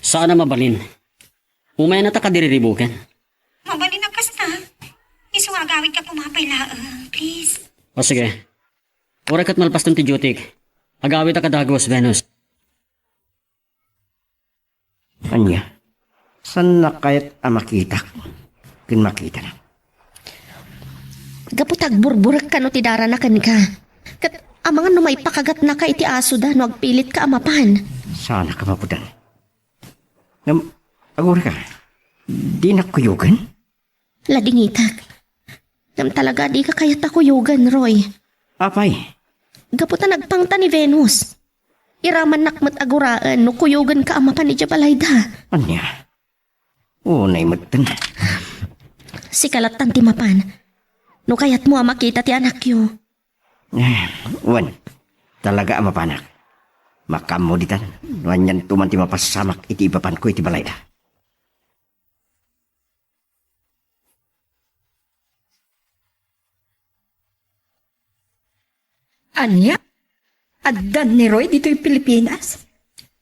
Saan a mabalin. Umayen ta kadiriribuken. Mabalin a kasta. Isu nga agawidka pumapay laeng, please. O sige. Uray ket malpaston ti dutyk, agawidka a dagus, Venus. Ania? Saannak kayat a makitak ken makitanak? Gapu ta agburburek kano ti darana kenka. Ket amangan no maipakagatnaka iti asoda no agpilitka a mapan. Saanak a mapudan. Ngem, agurayka, dinak kuyogen? Ladingitek. Ngem talaga, dika kayat a kuyogen, Roy. Apay? Gapu ta nagpangta ni Venus. Iramannak met a guraen no kuyogenka a mapan idiay balayda. Ania? Unay metten. Sika lattan ti mapan. No kayatmo a makita ti anakyo. Eh, wen, talaga a mapanak. Makaammo ditan, no anianto man ti mapasamak iti ipapanko iti balayda. Ania? Addan ni Roy ditoy Pilipinas?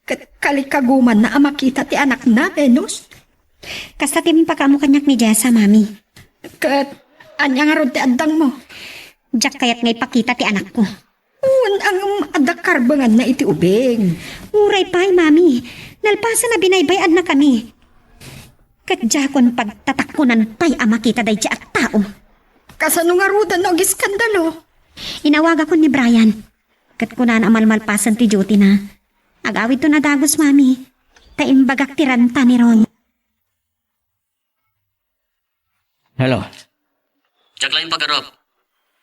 Ket kalikagumanna a makita ti anakna, Venus? Kasta ti impakaammo kaniak ni Jessa, Mami. Ket ania ngarud ti addangmo? Diak kayat nga ipakita ti anakko. Wen, ngem adda karbenganna iti ubing. Uray pay, Mami. Nalpasen a binaybay-annakami. Ket diakon pagtatakkonan pay a makita daydiay a tao. Kasano ngaruden no agiskandalo? Inawagakon ni Brian. Ket kunana a malmalpasen ti duty-na. Agawidton a dagus, Mami. Ta imbagak ti ranta ni Roy. Hello. Diak laeng pagarup.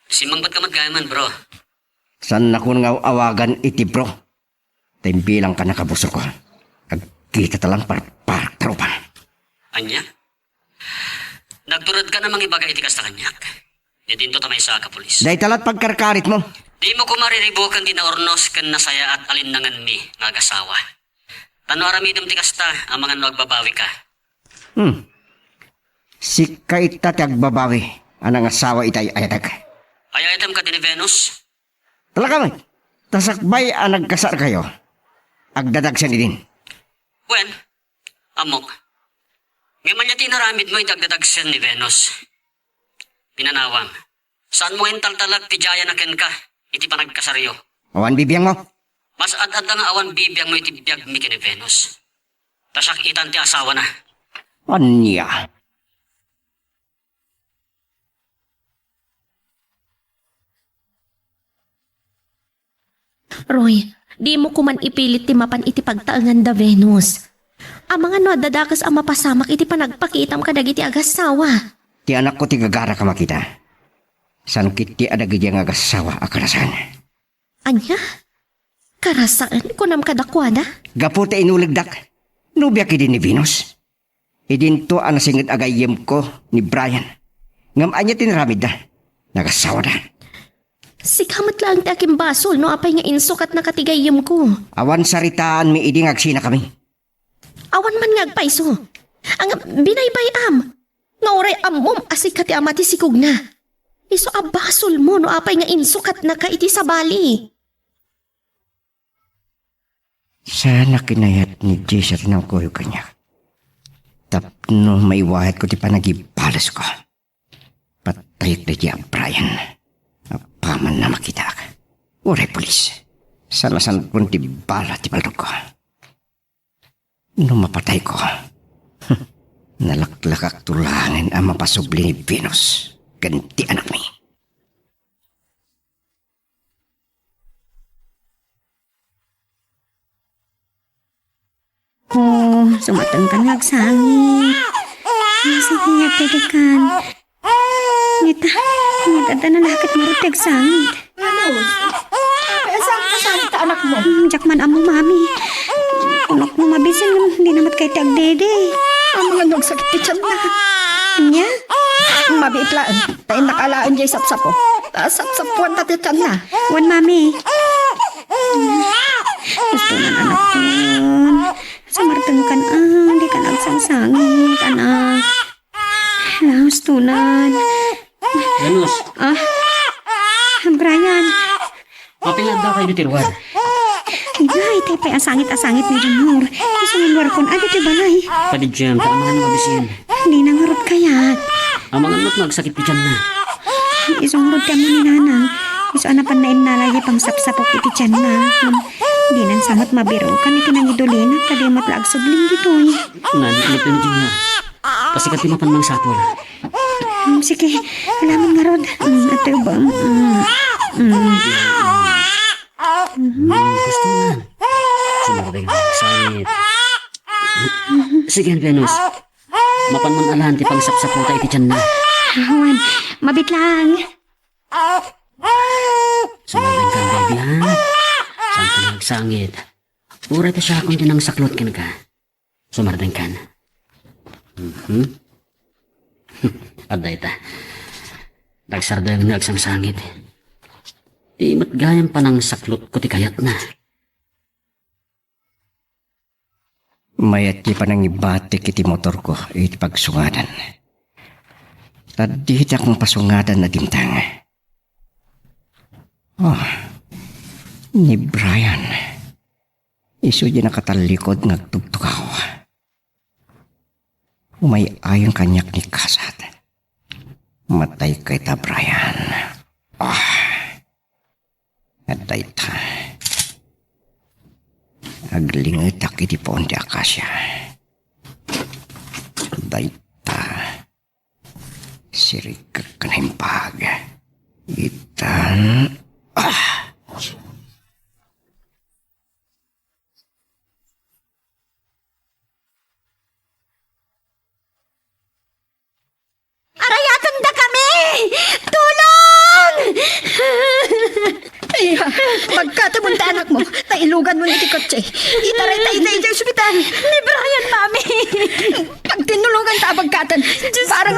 Simmangpetka met gayam, bro. Saannakon nga aw-awagan iti bro. Ta imbilangka a kabusorko. Agkitata lang parparak ta rupa. Ania? Nagturedka a mangibaga iti kasta kaniak? Idinto ta maysaak a pulis. Dayta la't pagkarkaritmo. Dimo koma riribuken ti naurnos ken nasayaat a linnanganmi nga agasawa. Ta no aramidem ti kasta, amangan no agbabawika. Hmm. Sika ita ti agbabawi a nangasawa iti ay-ayatek. Ay-ayatem kadi ni Venus? Talaga met, ta sakbay a nagkasarkayo, agdadagsen idin. Wen, ammok. Ngem ania ti inaramidmo iti agdadagsen ni Venus? Pinanawam. Saanmo nga intaltalek ti diayana kenka iti panagkasaryo? Awan bibiangmo. Mas ad-adda nga awan bibiangmo iti biagmi ken ni Venus. Ta siak itan ti asawana. Ania? Roy, dimo koman ipilit ti mapan iti pagtaengan da Venus. Amangan no adda dakes a mapasamak iti panagpakitam kadagiti agassawa. Ti anakko ti gagarak a makita. Saan ketdi a dagidiay nga agassawa a karasaen. Ania? Karasaen, kunam kadakuada? Gapu ta inulegdak. Nobiak idi ni Venus. Idinto a nasinged a gayyemko ni Brian. Ngem ania ti inaramidda? Nagassawada. Sika met laeng ti akimbasol no apay nga insukatnaka ti gayyemko. Awan saritaanmi idi nga agsinakami. Awan man nga agpayso. Ngem binaybay-am nga uray ammom a sika ti ama ti sikogna. Isu a basolmo no apay nga insukatnaka iti sabali. Saan a kinayat ni Jessa ti nangkuyog kaniak. Tapno maiwayatko ti panagibalesko. Patayek daydiay a Brian. Apaman a makitaak. Uray pulis. Salasankon ti bala ti baldogko. No mapatayko, nalaklakakto laengen a mapasubli ni Venus ken ti anakmi. Oh, sumatengkan nga agsangit. Nasakit nga agtedkan. Ngeta, ngeta, adda na laket nga agtedkan. Ano? Ay, saan ka, saan ka, anak mo? Hmm, diak man ammo, Mami. Kunok mo mabisin, di namat kay ti agdede. Ang mga nagsakit ti tiyan na. Nya? Mabiit laeng. Ta innak alaen jay sapsapo. Ta sapsapuan ta ti tiyan na. Wen, Mami. Gusto na anak ko. Sumartengkan, ah, di ka nagsangsangit, anak. Hala, hustonan. Venus. Ah, Brian. Mapingadda kayo ni Tiruan. Ay, tay pay a sangit a sangit ni Junior. Isu nga luarkon, adu ti balay. Padidiam, ta amangan no mabisin. Dina ngarud kayat. Amangan no agsakit ti tianna. Isu ngarud ti ammo ni Nanang. Isu a napan nainnala diay pangsapsapok iti tianna. Ngem dinan sa met mabirukan iti nangidulina, ta di met la agsubling ditoy. Ngan, ano ti Junior? Pasikan ti mapan mangsapul. Hmm, sige, alamon ngarud. Hmm, ate, ba? Hmm. Hmm. Hmm, gusto man. Sumardeng sangit. Sige, Venus. Mapan man alaen ti pangsapsapulta iti tianna. Awan, mabitlang. Sumardengkan, baby, ha? Saanka nga agsangit. Uray ta siakon ti nangsaklot kenka. Sumardengkan. Mhm. Adda ita. Nagsardeng nga agsangsangit. Di met gayam panangsaklotko ti kayatna. Mayat ti panangibatik iti motorko iti pagsungadan. Ta ditak mapasungadan a dimteng. Oh, ni Brian. Isu diay nakatallikod nga agtugtugaw. Umay-ayon kaniak ni Kasat. Matayka ita, Brian. Ah. Adda ita. Aglingetak iti puon ti akasia. Adda ita. Sirikek ken naimbag. Itan. Ah! Arayatendakami! Tulong! Ay, bagkatemon ti anakmo, ta iluganmon iti kotse. Itarayta ida idiay ospital. Ni Brian, Mami! Pagtinulonganta a bagkaten. Diyos ko. Barang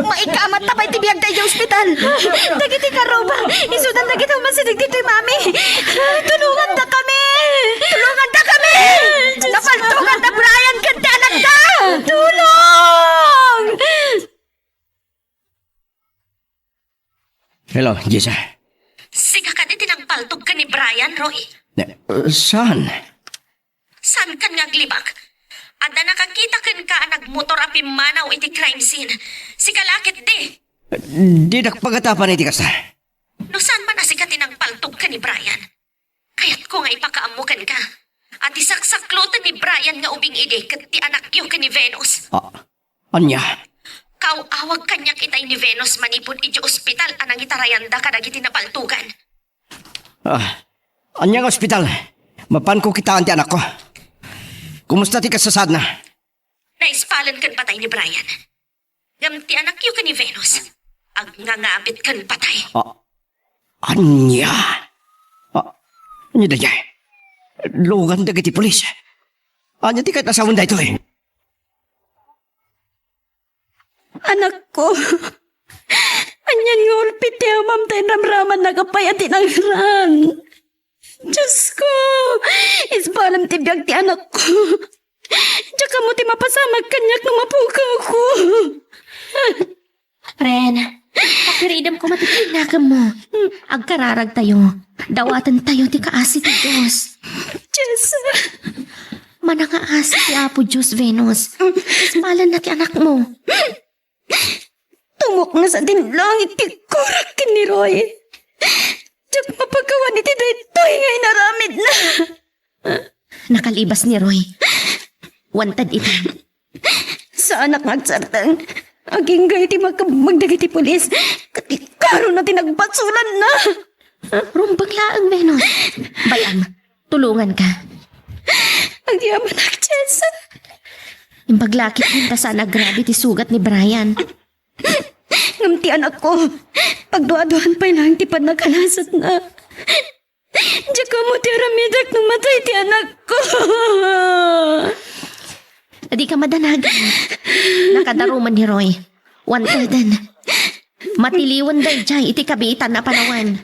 maikamat ta pay ti biagta idiay ospital. Dagiti karruba, isudan dagiti umasideg ditoy, Mami. Tulongandakami. Tulongandakami. Diyos ko. Napaltogan da Brian ken ti anakda. Tulong! Hello, Jessa. Sika kadi ti nangpaltog ken ni Brian, Roy? Ne, uh, saan? Saankan nga aglibak? Adda nakakita kenka a nagmotor a pimmanaw iti crime scene. Sika la ketdi. Didak pagatapan iti kasta. No saan man a sika ti nangpaltog ken ni Brian, kayatko nga ipakaammo kenka a ti saksakloten ni Brian nga ubing idi ket ti anakyo ken ni Venus. Ah, ania? Kaaw-awag kaniak itay ni Venus manipud idiay ospital a nangitarayanda kadagiti napaltogan. Ah, ania nga ospital? Mapanko kitaen ti anakko. Kumusta ti kasasaadna? Naispalen ken patay ni Brian. Ngem ti anakyo ken ni Venus, agngangabit ken patay. Ah, ania? Ah, ania daydiay? Lugan dagiti pulis. Ania ti kayat a sawen daytoy? Anakko, anian nga ulpit ti amam ta inramramannak a pay a ti nangrang. Diosko, ispalem ti biag ti anakko. Diak ammo ti mapasamak kaniak no mapukawko. Ren, pakiridem koma ti kinakemmo. Agkararagtayo. Dawatentayo ti kaasi ti Dios. Jessa. Manangaasi ti Apo Dios, Venus. Ispalenna ti anakmo. Tumuknasa ti langit ti kurak ken ni Roy. Diak mapakawan iti daytoy nga inaramidna. Nakalibas ni Roy. Wanted ita. Saanak nga agsardeng. Agingga iti makabmag dagiti pulis. Ket ikaruna ti nagbasolanna. Rumbeng laeng, Venus. Bay-am, tulonganka. Agyamanak, Jessa. Imbag la ketdin ta saan a grabe ti sugat ni Brian. Ngem ti anakko, pagduaduan pay laeng ti pannakalasatna. Diak ammo ti aramidek no matay ti anakko. Adika madanagan. Nakadaruman ni Roy. Wanteden. Matiliwen daydiay iti kabiitan a panawen.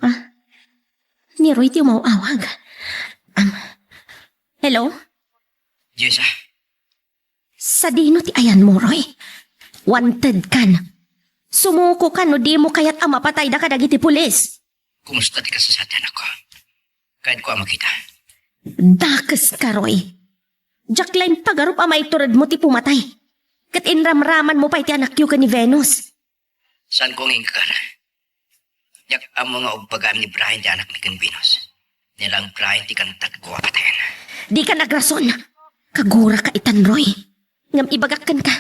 Ah, ni Roy ti umaw-awag. Am, hello? Jessa. Sadino ti ayanmo, Roy? Wanted kan. Sumuko kan no dimo kayat a mapatayda kadagiti pulis. Kumusta ti kasasaad ti anakko? Kayatko a makita. Dakes ka, Roy. Diak laeng pagarup a maituredmo ti pumatay. Ket inramramanmo pay ti anakyo ken ni Venus. Saanko nga inkar? Diak ammo nga ubbagaem ni Brian ti anakmi ken Venus. Ni lang Brian ti kantadko a patayen. Dika nagrason. Kaguraka itan, Roy. Ngem ibagak kenka.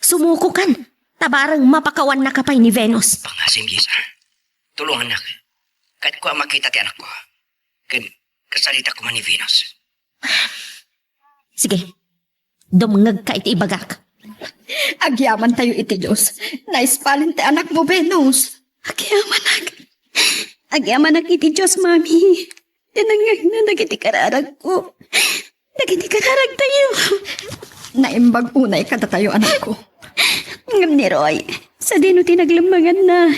Sumuko kan. Ta bareng mapakawannaka pay ni Venus. Pangasim, Jessa. Tulongannak. Kayatko a makita ti anakko. Ken kasarita koma ni Venus. Sige. Dumngegka iti ibagak. Agyamantayo iti Dios. Naispalen ti anakmo, Venus. Agyamanak. Agyamanak iti Dios, Mami. Dinengngegna dagiti kararagko. Dagiti kararagtayo. Naimbag unay kadatayo, anakko. Ngem ni Roy, sadino ti naglemmenganna?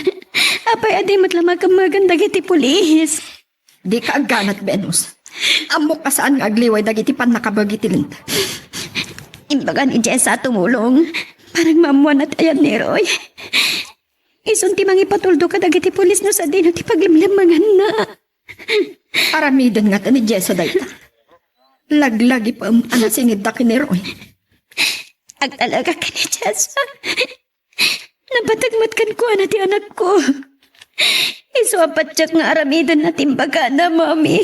Apay a di met la makemmegan dagiti pulis? Dika agganat, Venus. Ammok a saan nga agliway dagiti pannakabeg iti linteg. Imbaga ni Jessa a tumulong. Parang maammuanna ti ayan ni Roy. Isun ti mangipatuldo kadagiti pulis no sadino ti paglemlemmenganna. Aramiden ngata ni Jessa dayta. Laglagipem a nasingidda ken ni Roy. Agtalagak ken ni Jessa. Napateg met kenkuana ti anakko. Isu a patiek nga aramidenna ti imbagana, Mami.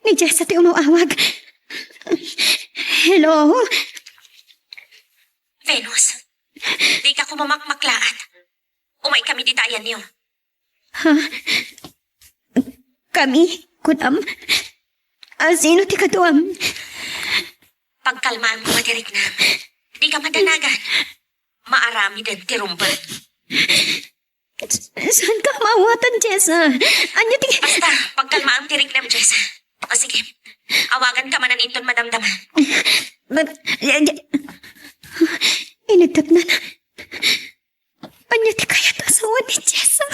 Ni Jessa ti umaw-awag. Hello? Venus, dika koma makmaklaat. Umaykami dita ayanyo. Ha? Kami? Kunam? A, sino ti kaduam? Pagkalmaan koma ti riknam. Dika madanagan. Maaramiden ti rumbeng. S-, saan ka maawatan, Jessa? Anya ti... Basta, pagkalmaam ti riknam, Jessa. O sige, awaganka manen inton madamdama. But, y-, y-, inigtatnan. Anya ti kayat a sawen ni Jessa?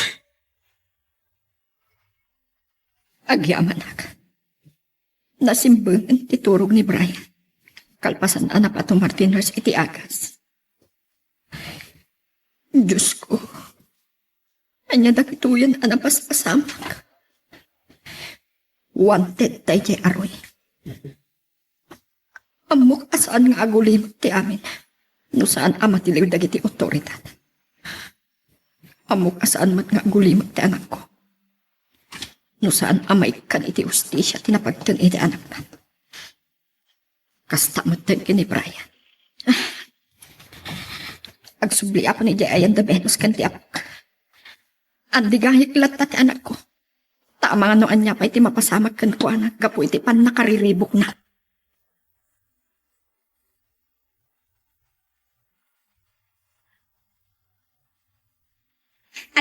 Agyamanak. Nasimbengen ti turog ni Brian. Kalpasan a napatumar ti nurse iti agas. Diosko, ania dagitoyen a napaspasamak? Wanted daydiay a Roy. Ammok a saan nga agulimek ti amin no saan a matiliw dagiti otoridad. Ammok a saan met nga agulimek ti anakko no saan a maikkan iti hustisia ti napagteng iti anakna. Kasta met ken ni Brian. Agsubli a pay idiay ayan da Venus ken ti apok. Andigayek latta ti anakko. Ta amangan no ania pay ti mapasamak kenkuana gapu iti pannakariribukna.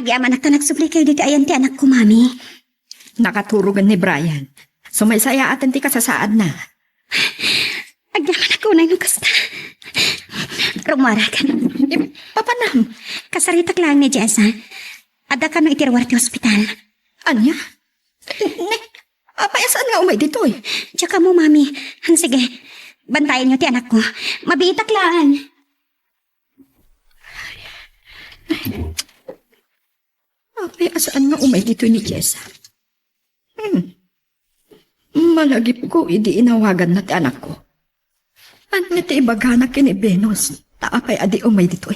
Agyamanak ta nagsubli kayo ditoy ayan ti anakko, Mami. Nakaturogen ni Brian. Sumaysayaaten ti kasasaadna. Agyamanak unay no kasta. Rumuarag. Ipapanam. Kasaritak laeng ni Jessa. Adda kano iti ruar ti hospital. Ania? Ne, apay a saan nga umay ditoy? Diak ammo, Mami. Han, sige. Bantayanyo ti anakko. Mabiitak laeng. Apay a saan nga umay ditoy ni Jessa? Hmm. Malagipko idi inawaganna ti anakko. Ania ti ibagana ken ni Venus? Ta apay a di umay ditoy?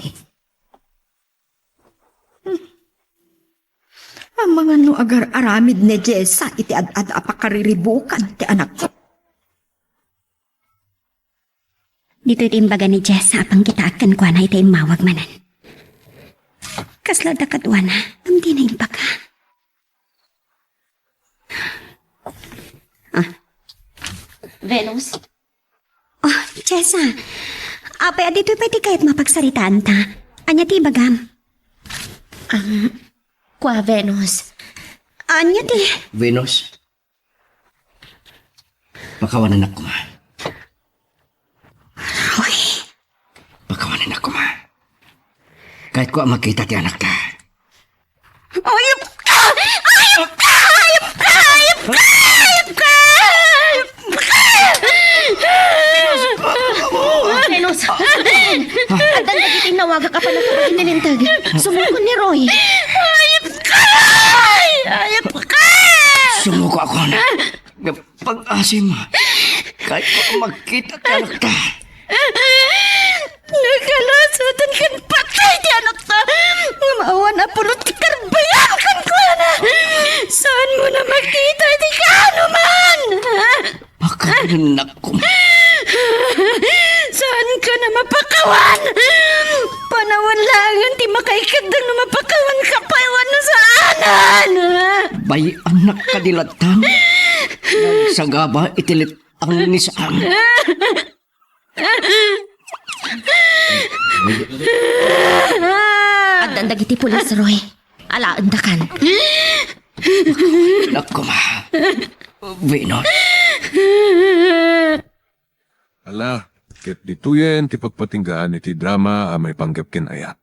Hmm. Amangan no agar-aramid ni Jessa iti ad-ad a pakariribukan ti anakko. Ditoy ti imbaga ni Jessa a pangkitaak kenkuana iti immawag manen. Kasla adda kaduana, ngem dina imbaga. Ah. Venus? Oh, Jessa. Apay a ditoy pay ti kayat mapagsaritaanta? Ania ti ibagam? Ang kua, Venus. Ania ti? Venus? Pakawanennak koma. Roy. Pakawanennak koma. Kayatko a makita ti anakta. Ayup ka! Ayup ka! Ayup ka! Ayup ka! Ayup ka! Ayup ka! Tumuko ako na. Pag-asim, kayatko makita ti anakta. Nakalasatan ken patay ti anakta. Ngem awan a pulot ti karbayan kenkuana. Saanmo a makita iti kaanoman. Pakainnak ko. Saanka a mapakawan. Panawan laengen ti makaiketdang no mapakawanka pay wenno saanen. Bay-annak kadi latta. Nagsagaba iti let-ang ni Sam. Addan dagiti pulis, Roy. Alaendakan. Nak koma. Venus. Ala, ket ditoyen ti pagpatinggaan iti drama a maipanggep ken ayat.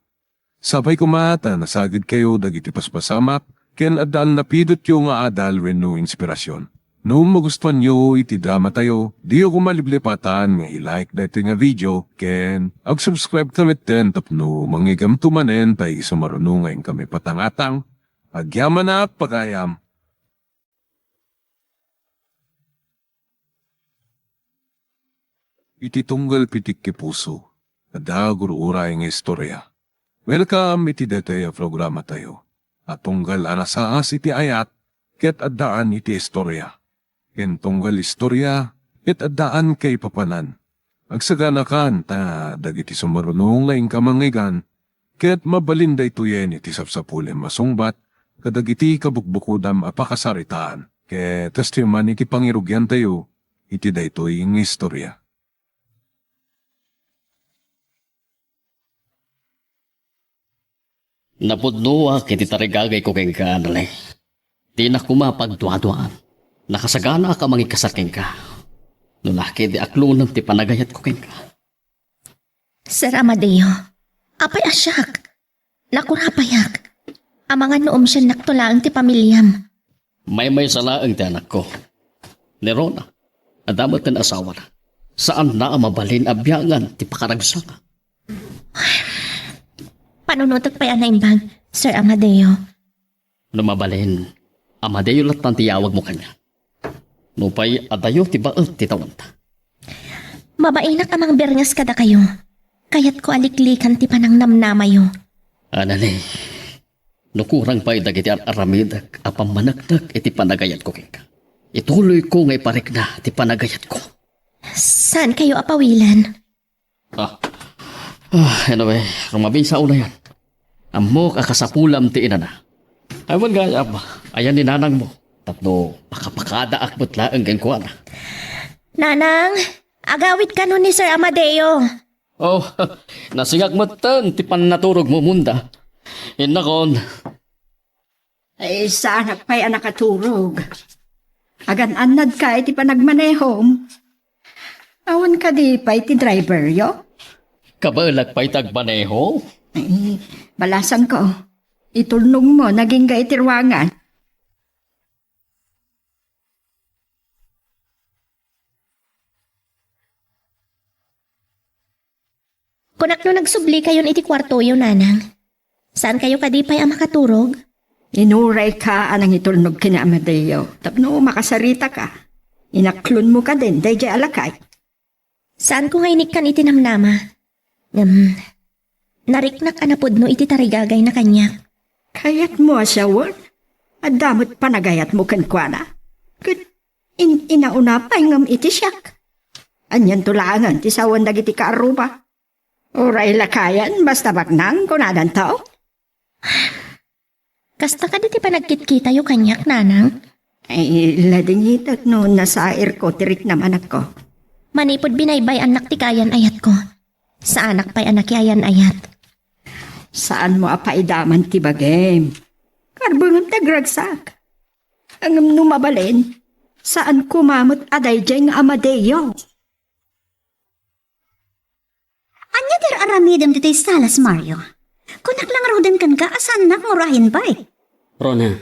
Sapay koma ta nasagidkayo dagiti paspasamak ken adda a napidotyo nga adal wenno inspirasyon. No magustuanyo iti dramatayo, diyo koma liplipatan nga i-like daytoy nga video ken ag-subscribe ta metten tapno mangngeggamto manen pay sumaruno nga inkami patangatang. Agyamanak pagayam. Iti tunggal pitikki puso, adda gur-uray nga istorya. Welcome iti daytoy a programatayo a tunggal a nasaas iti ayat ket addaan iti istorya, ken tunggal istorya ket addaan kaipapanan. Agsaganakan ta dagiti sumaruno nga inka mangngeggan ket mabalin daytoyen iti sapsapulem a sungbat kadagiti kabukbukodam a pakasaritaan ket kastoy man iti pangirugiantayo iti daytoy nga istorya. Napudnoak iti tarigagayko kenka, Anale. Dinak koma pagduaduaan. Nakasaganaak a mangikasar kenka. No la ket di aklonem ti panagayatko kenka. Sir Amadeo, apay a siak? Nakurapayak. Amangan no umsiennakto laeng ti pamiliam. Maymaysa laeng ti anakko. Ni Rona, adda met ti asawana. Saanna a mabalin a biangan ti pakaragsak. Panunotek pay a naimbag, Sir Amadeo. No mabalin, Amadeo latta ti yawagmo kaniak. Nupay adayo ti baet ti tawanta. Mabainak a mangbernges kadakayo. Kayatko a liklikan ti panangnamnamayo. Anale, no kurang pay dagiti ar-aramidek a pammaneknek iti panagayatko kenka, ituloyko nga iparikna ti panagayatko. Saankayo a pawilen. Ah. Ah, anyway, rumabinsa unayan. Ammok a kasapulam ti inana. Ay, wen gayam, ayan ni nanangmo. Tapno pakapakadaak met laeng kenkuana. Nanang, agawid kano ni Sir Amadeo. Oh, nasingak metten ti pannaturogmo, Munda. Innakon. Ay, saanak pay a nakaturog. Agan-annadka iti panagmanehom. Awan kadi pay ti driveryo? Kabaelak pay ti agmaneho. Ay, balasanko. Itulnogmo, nagingga iti ruangan. Kunak no nagsublikayon iti kuartoyo, nanang. Saankayo kadi pay a makaturog? Inurayka a nangitulnog ken ni Amadeo tapno makasaritaka. Inaklonmo kadin daydiay a lakay. Saanko nga inikkan iti namnama. Ngem, nariknak a napudno iti tarigagayna kaniak. Kayatmo a siawen? Adda met panagayatmo kenkuana. Ket in-, inauna pay ngem iti siak. Anianto laengen ti sawen dagiti kaarruba? Uray lakayen, basta baknang, kunadanto. Kasta kadi ti panagkitkitayo kaniak, nanang? Ay, ladingitek no nasairko ti riknam, anakko. Manipud binaybay-annak ti kaayan-ayatko, saanak pay a nakiayan-ayat. Saanmo a paidaman ti bagim. Karbengem ti agragsak. Ngem no mabalin, saan koma met a daydiay nga Amadeo. Ania ti ar-aramidem ditoy salas, Mario? Kunak la ngaruden kenka a saannak nga urayen pay. Rona,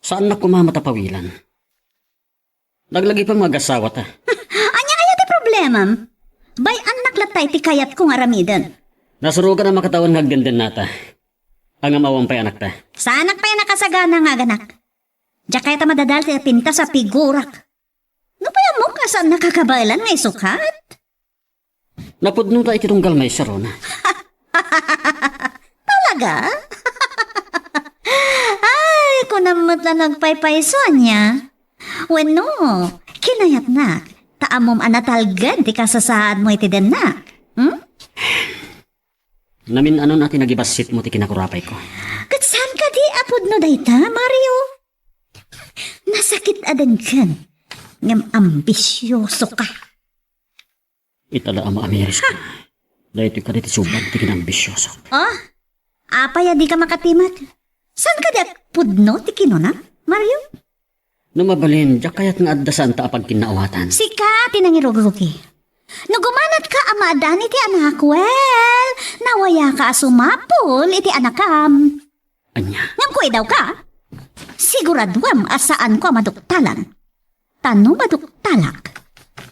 saannak koma met a pawilen. Laglagipen nga agasawata. Ania aya ti problemam? Bay-annak latta iti kayatko nga aramiden. Nasurogan a makatawen nga agdendennata. Ngem awan pay anakta. Saanak pay a nakasagana nga aganak. Diak kayat a madadal ti pintas a figurak. Nupay ammok a saannaka kabaelan nga isukat? Napudnota iti tunggal maysa, Rona. Talaga? Ay, kunam met la nagpaypayso, ania? Wenno, kinayatnak, ta ammom a natalged ti kasasaadmo iti dennak. Hmm? Namin-anon a ti nagibassitmo ti kinakurapayko. Ket saan kadi a pudno dayta, Mario? Nasakit a denken, ngem ambisioso ka. Ita la a maamiris ka. Daytoy kadi ti subat ti kinambisioso. Oh? Apay a dika makatimek? Saan kadi a pudno ti kinuna, Mario? No mabalin, diak kayat nga adda saanta a pagkinnaawatan. Sika ti nangirugrugi. No gumanatka a maaddaan iti anak, well, nawayaka a sumapul iti anakam. Ania? Ngem kuidawka, siguraduem a saanko a maduktalan. Ta no maduktalak,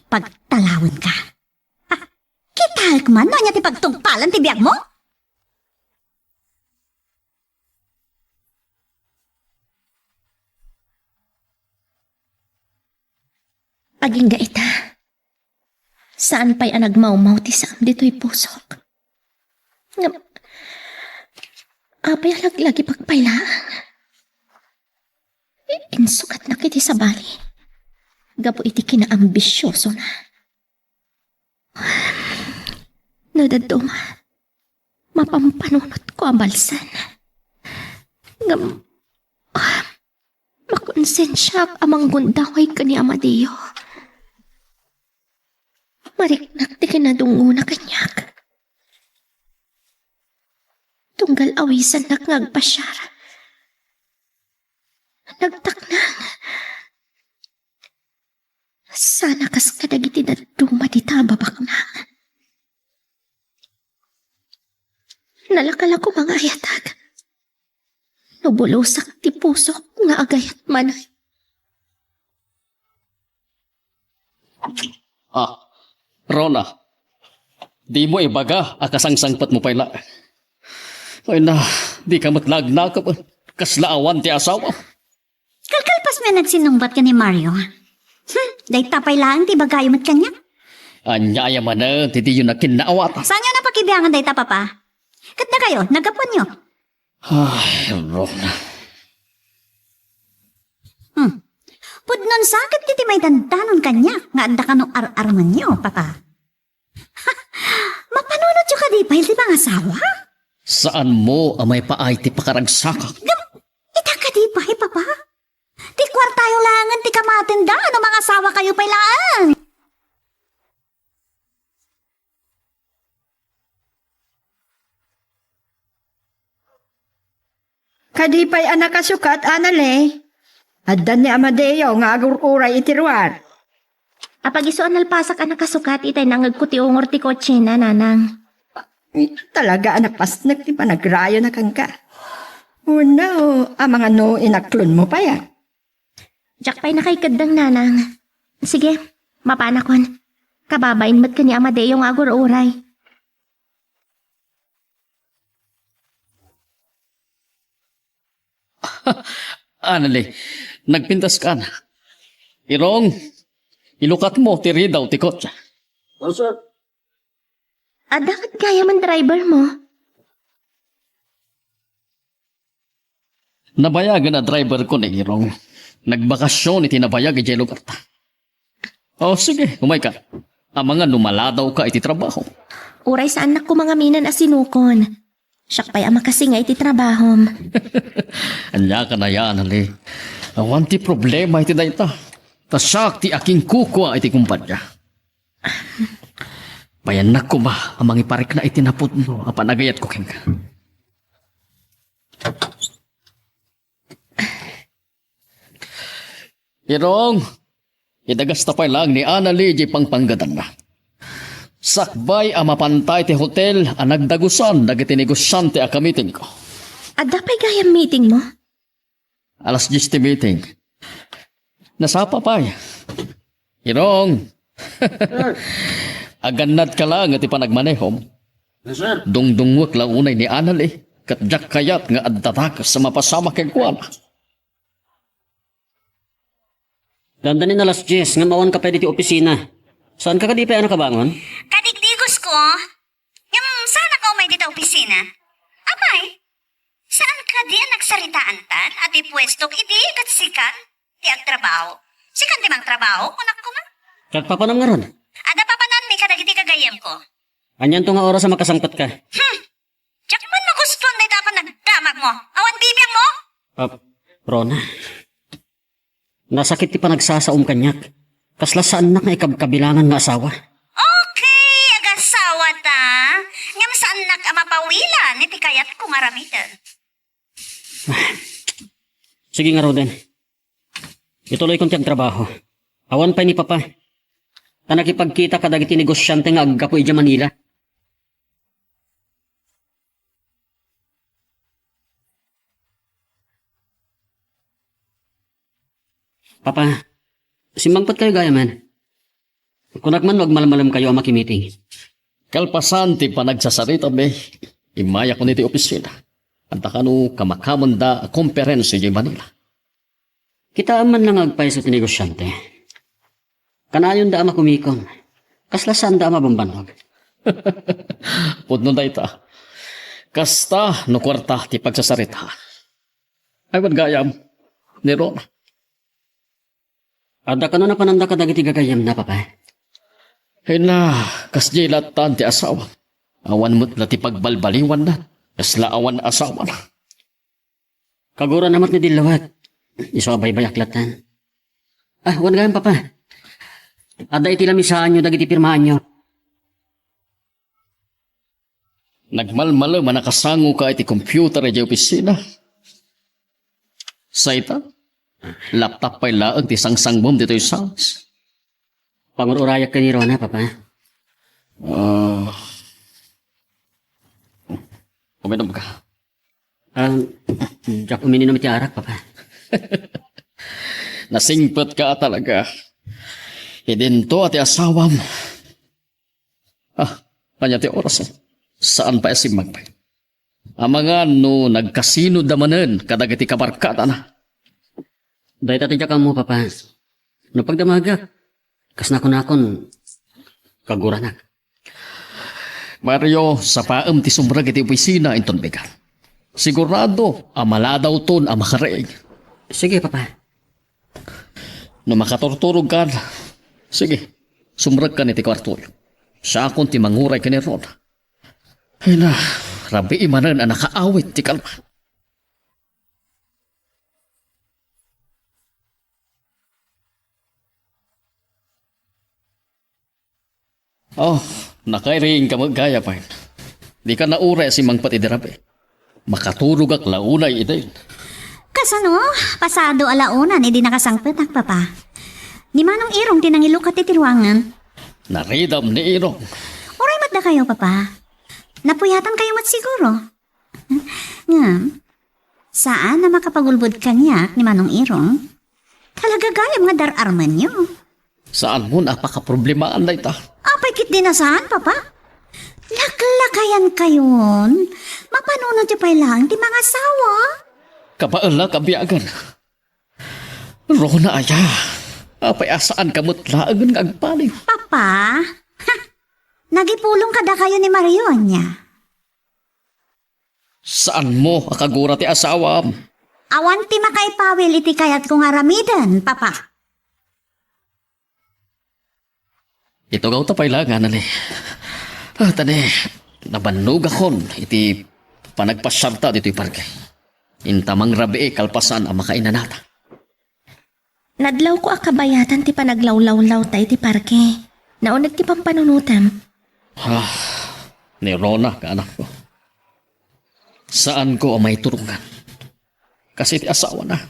pagtalawenka. Ha? Kitaek man no ania ti pagtungpalan ti biagmo? Agingga ita, saan pay a nagmawmaw ti saam ditoy pusok. Ngem, apay a laglagipek pay laeng? I-, insukatnak iti sabali gapu iti kinaambisiosona. No dadduma, mapampanunotko a balsen. Ngem, makonsensiak a manggundaway ken ni Amadeo. Mariknak ti kinadungngona kaniak. Tunggal awisannak nga agpasiar, nagtaknang. Sana kas kadagiti dadduma dita a babaknang. Nalaka la koma nga ayatag. No bulosak ti pusok nga agayat manen. Ah, Rona, dimo ibaga a kasangsangpetmo pay la. Ay na, dika met la agnakep. Kasla awan ti asawa. Kalkalpasmi a nagsinnungbat ken ni Mario. Hmm, dayta pay laeng ti ibagayo met kaniak. Ania aya manen ti diyo nakinnaawatan? Saanyo a pakibiangan dayta, Papa? Ket dakayo, naggapuanyo? Ay, Rona. Hmm. Pudnon sa ket ti, ti maidandanon kaniak nga adda kano ar-arumenyo, Papa. Mapanunotyo kadi pay ti mangasawa? Saanmo a maipaay ti pakaragsakak? Ngem, ita kadi pay, Papa? Ti kuartayo laengen ti kamatenda no mangasawakayo pay laeng. Kadi pay a nakasukat, Anale. Adda ni Amadeo nga agur-uray iti ruar. Apag isu a nalpasak a nakasukat itay nangngegko ti ungor ti kotsena, Nanang. Talaga a napasnek ti panagrayona kenka. Wenno, amangan no inaklonmo pay, a? Diak pay nakaikeddeng, Nanang. Sige, mapanakon. Kababain met ken ni Amadeo nga agur-uray. Anali, nagpintas ka na. Irong, ilukatmo ti ridaw ti kotse. Yes, sir. Adda ket gayam a driver mo? Nabayagen a driver ko ni Irong. Nagbakasyon iti nabayag idiay lugarta. O, sige, umayka. Amangan no maladawka iti trabaho. Uray saannak koma ngamin a sinukon. Siak pay a makasinga iti trabahom. Ania ka nayan, Ali? Awan ti problema iti dayta. Ta siak ti akinkukua iti kumpanya. Bayannak koma a mangiparikna iti napudno a panagayatko kenka. Irong, idagasta pay laeng ni Anali diay pangpanggedanna. Sakbay a mapanta iti hotel a nagdagusan dagiti negosiante a kamitingko. Adda pay gayam meeting mo? Alas dies ti meeting. Nasapa pay. Irong. Agannadka laeng iti panagmanehom. Yes, sir. Dungdungngoek la unay ni Anali, ket diak kayat nga adda dakes a mapasamak kenkuana. Dandanin alas dies, ngem awan ka pay ditoy opisina. Saan ka kadi pay a nakabangon? Kadigdigos ko. Ngem saan ka umay ditoy opisina? Apay, saan kadi a nagsaritaantan a ti puestok idi ket sikan ti agtrabaho? Sikan ti mangtrabaho, kunak koma? Agpapanam ngarud. Adda papananmi kadagiti gagayyemko. Anianto nga oras a makasangpetka? Hmm. Diak man magustuan dayta a panagdamagmo. Awan bibiangmo? Ah, Rona. Nasakit ti panagsasaom kaniak. Kasla saannak nga ikabkabilangan nga asawa. Okay, agasawa ta. Ngem saannak a mapawilan iti kayatko nga aramiden. Sige ngaruden. Ituloykon ti agtrabaho. Awan pay ni Papa. Ta nakipagkita kadagiti negosiante nga aggapu idiay Manila. Papa, simmangpetkayo gayamen. Kunak man no agmalmalem kayo a makimiting. Kalpasan ti panagsasaritami, immayak iti opisina. Adda kano kamakamenda a konferensia idiay Manila. Kitaem man la nga agpayso ti negosiante. Kanayonda a makumikon. Kasla saanda a mabambannog. Pudno dayta. Kasta no kuarta ti pagsasarita. Ay, wen gayam, ni Rona. Adda kano napananda kadagiti gagayyemna, Papa? Ina, kasdiay lattan ti asawa. Awan met la ti pagbalbaliwanna. Kasla awan asawana. Kagurana met ni Dilluwet. Isu a baybayak lattan. Ah, wen gayam, Papa. Adda iti lamisaanyo dagiti pirmaanyo. Nagmalmalem a nakasangoka iti computer idiay opisina. Sayta, laptop pay laeng ti sangsangbem ditoy sals. Pangur-urayak ken ni Rona, Papa. Ah. Uminom ka. Ah, diak umiinom iti arak, Papa. Nasingpetka talaga. Idinto a ti asawam. Ah, ania ti oras? Saan pay a simmangpet? Amangan no nagkasinoda manen kadagiti kabarkadana. Dayta ti diak ammo, Papa. No pagdamagak, kas nakunakon, kaguranak. Mario, sapaem ti sumrek iti opisina inton bigat. Sigurado a maladawton a makariing. Sige, Papa. No makaturturogkan, sige, sumrekkan iti kuartoyo. Siakon ti manguray ken ni Rona. Ay na, rabii manen a nakaawit ti kalma. Oh, nakairing ka met gayam. Dika nauray a simmangpet idi rabii. Makaturogak la unay idin. Kasano? Pasado a la unan idi nakasangpetak, Papa. Ni Manong Irong ti nangilukat iti ruangan. Naridam ni Irong. Uray met dakayo, Papa. Napuyatan kayo met siguro. Ngem, saan a makapagulbod kaniak ni Manong Irong? Talaga gayam nga dar-armenyo. Saan mo a pakaproblemaan dayta? Apay ketdi a saan, Papa? Laklakayan kayon. Mapanunotyo pay laeng ti mangasawa. Kabaelak a biagen. Rona aya, apay a saan ka met laengen nga agbaliw? Papa, ha, nagipulong kadakayo ni Mario ania? Saan mo a kagura ti asawam? Awan ti makaipawil iti kayatko nga aramiden, Papa. Itugaw ta pay la, Ana Li. Ah, ta ne, nabannogakon iti panagpasiarta ditoy parke. Inta mangrabii kalpasan a makainanata. Nadlawko a kabayatan ti panaglawlawlawta iti parke. Nauneg ti pampanunotam. Ah, ni Rona, kaanakko. Saanko a maiturongan. Kas iti asawana.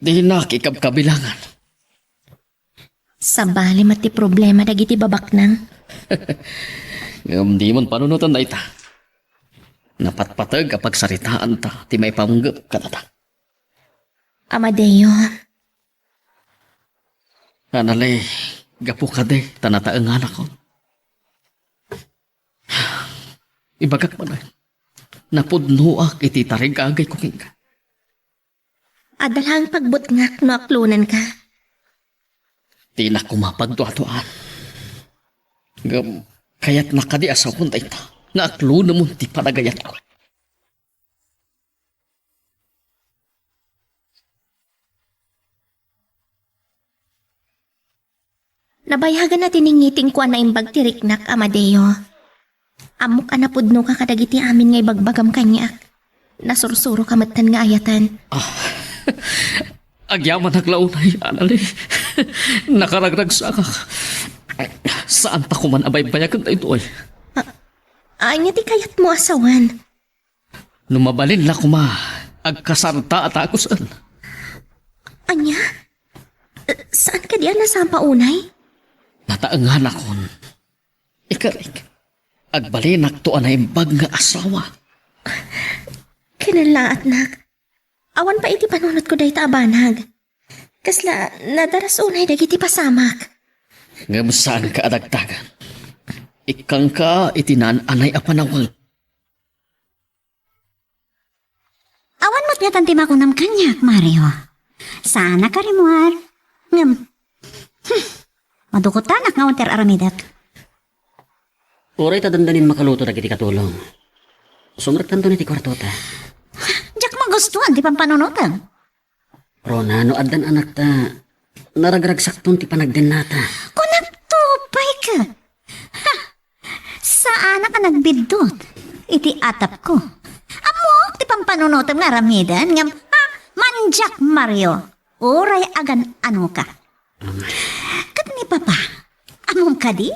Dinak ikabkabilangan. Sabali met ti problema dagiti babaknang. Ngem diman panunotan dayta. Napatpateg a pagsaritaanta ti maipanggep kadata. Amadeo. Ana Li, gapu kadi ta nataenganakon. Ibagak manen, napudnoak iti tarigagayko kenka. Adda laeng pagbutngak no aklonanka. Dinak koma pagduaduaan. Ngem, kayatnak kadi a sawen dayta nga aklonemon ti panagayatko. Nabayagen a tiningitingko a naimbag ti riknak, Amadeo. Ammok a napudnoka kadagiti amin nga ibagbagam kaniak. Nasursuroka metten nga ayaten. Ah, agyamanak la unay, Anali. Nakaragragsakak. Saanta koman a baybayagen daytoy. A-, ania ti kayatmo a sawen? No mabalin la koma, agkasarta a dagusen. Ania? Saan kadi a nasapa unay? Nataenganakon. Ikarik, agbalinakto a naimbag nga asawa. Kinalaatnak. Awan pay iti panunotko dayta a banag. Kasla, nadaras unay dagiti pasamak. Ngem saanka a dagdagan. Ikkangka iti naan-anay a panawen. Awan met ngatan ti makunam kaniak, Mario. Saanak a rimmuar. Ngem, hmm, madukotanak nga awan ti ar-aramidek. Uray ta dandanin makaluto dagiti katulong. Sumrektanton iti kuartota. Diak magustuan ti pampanunotem. Rona, no addan anakta, naragragsakton ti panagdennata. Kunakto pay ket. Ha! Saanak a nagbiddut iti atapko. Ammok ti pampanunotem nga aramiden ngem, ha, mandiak, Mario. Uray agan-anoka. Ket ni Papa, ammom kadi?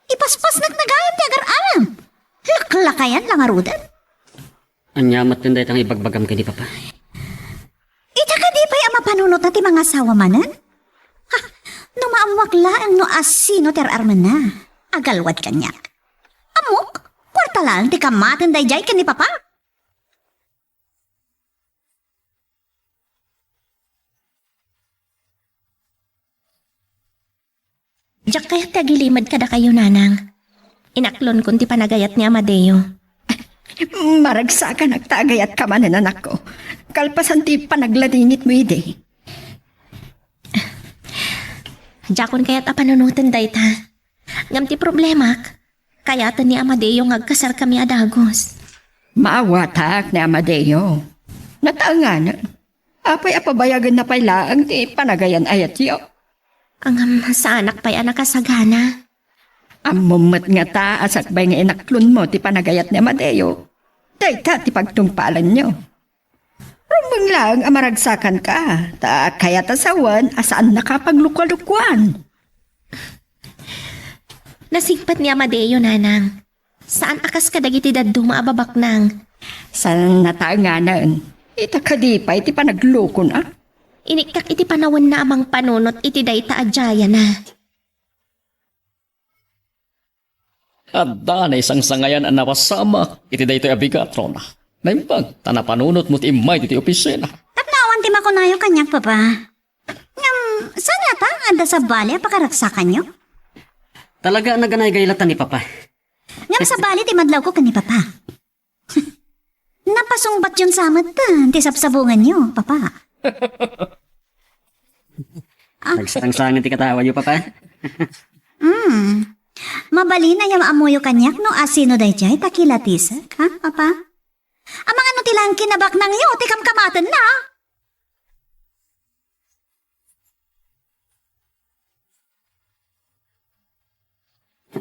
Ipaspasnek na gayam ti agar-aram. Laklakayan la ngaruden. Ania met ken dayta nga ibagbagam ken ni Papa? Ita kadi pay a mapanunotna ti mangasawa manen? Ha, no maammuak laeng no asino ti ar-armenna, agalwad kaniak. Ammok, kuarta laeng ti kammaten daydiay ken ni Papa. Diak kayat ti agilimed kadakayo, Nanang. Inaklonkon ti panagayat ni Amadeo. Maragsakanak ta agayatka manen, anakko. Kalpasan ti panagladingitmo idi. Diakon kayat a panunoten dayta. Ngem ti problemak, kayaten ni Amadeo nga agkasarkami a dagus. Maawatak ni Amadeo. Nataenganen. Apay a pabayagenna pay laeng ti panagayan-ayatyo? Ngem saanak pay a nakasagana. Ammom met ngata a sakbay nga inaklonmo ti panagayat ni Amadeo, dayta ti pagtungpalenyo. Rumbeng laeng a maragsakanka, ta kayat a sawen a saannaka a paglukalukuan. Nasingpet ni Amadeo, Nanang. Saan a kas kadagiti dadduma a babaknang. Saan nataenganen. Ita kadi pay ti panaglukona. Iniktak iti panawenna a mangpanunot iti dayta a diayana. Adda naisangsangayan a napasamak iti daytoy a bigat, Rona. Naimbag ta napanunotmo ti immay ditoy opisina. Tapno awan ti makunayo kaniak, Papa. Ngem, saan ngata nga adda sabali a pakaragsakanyo? Talaga a naganaygay latta ni Papa. Ngem sabali ti madlawko ken ni Papa. Napasungbatyon sa met ti sabsabunganyo, Papa. Ah. Nagsangsangen ti katawayo, Papa. Hmm. Mabalin a yam-ammoyo kaniak no asino daydiay ta kilatisek, ha, Papa? Amangan no ti laeng kinabaknangyo ti kamkamatenna?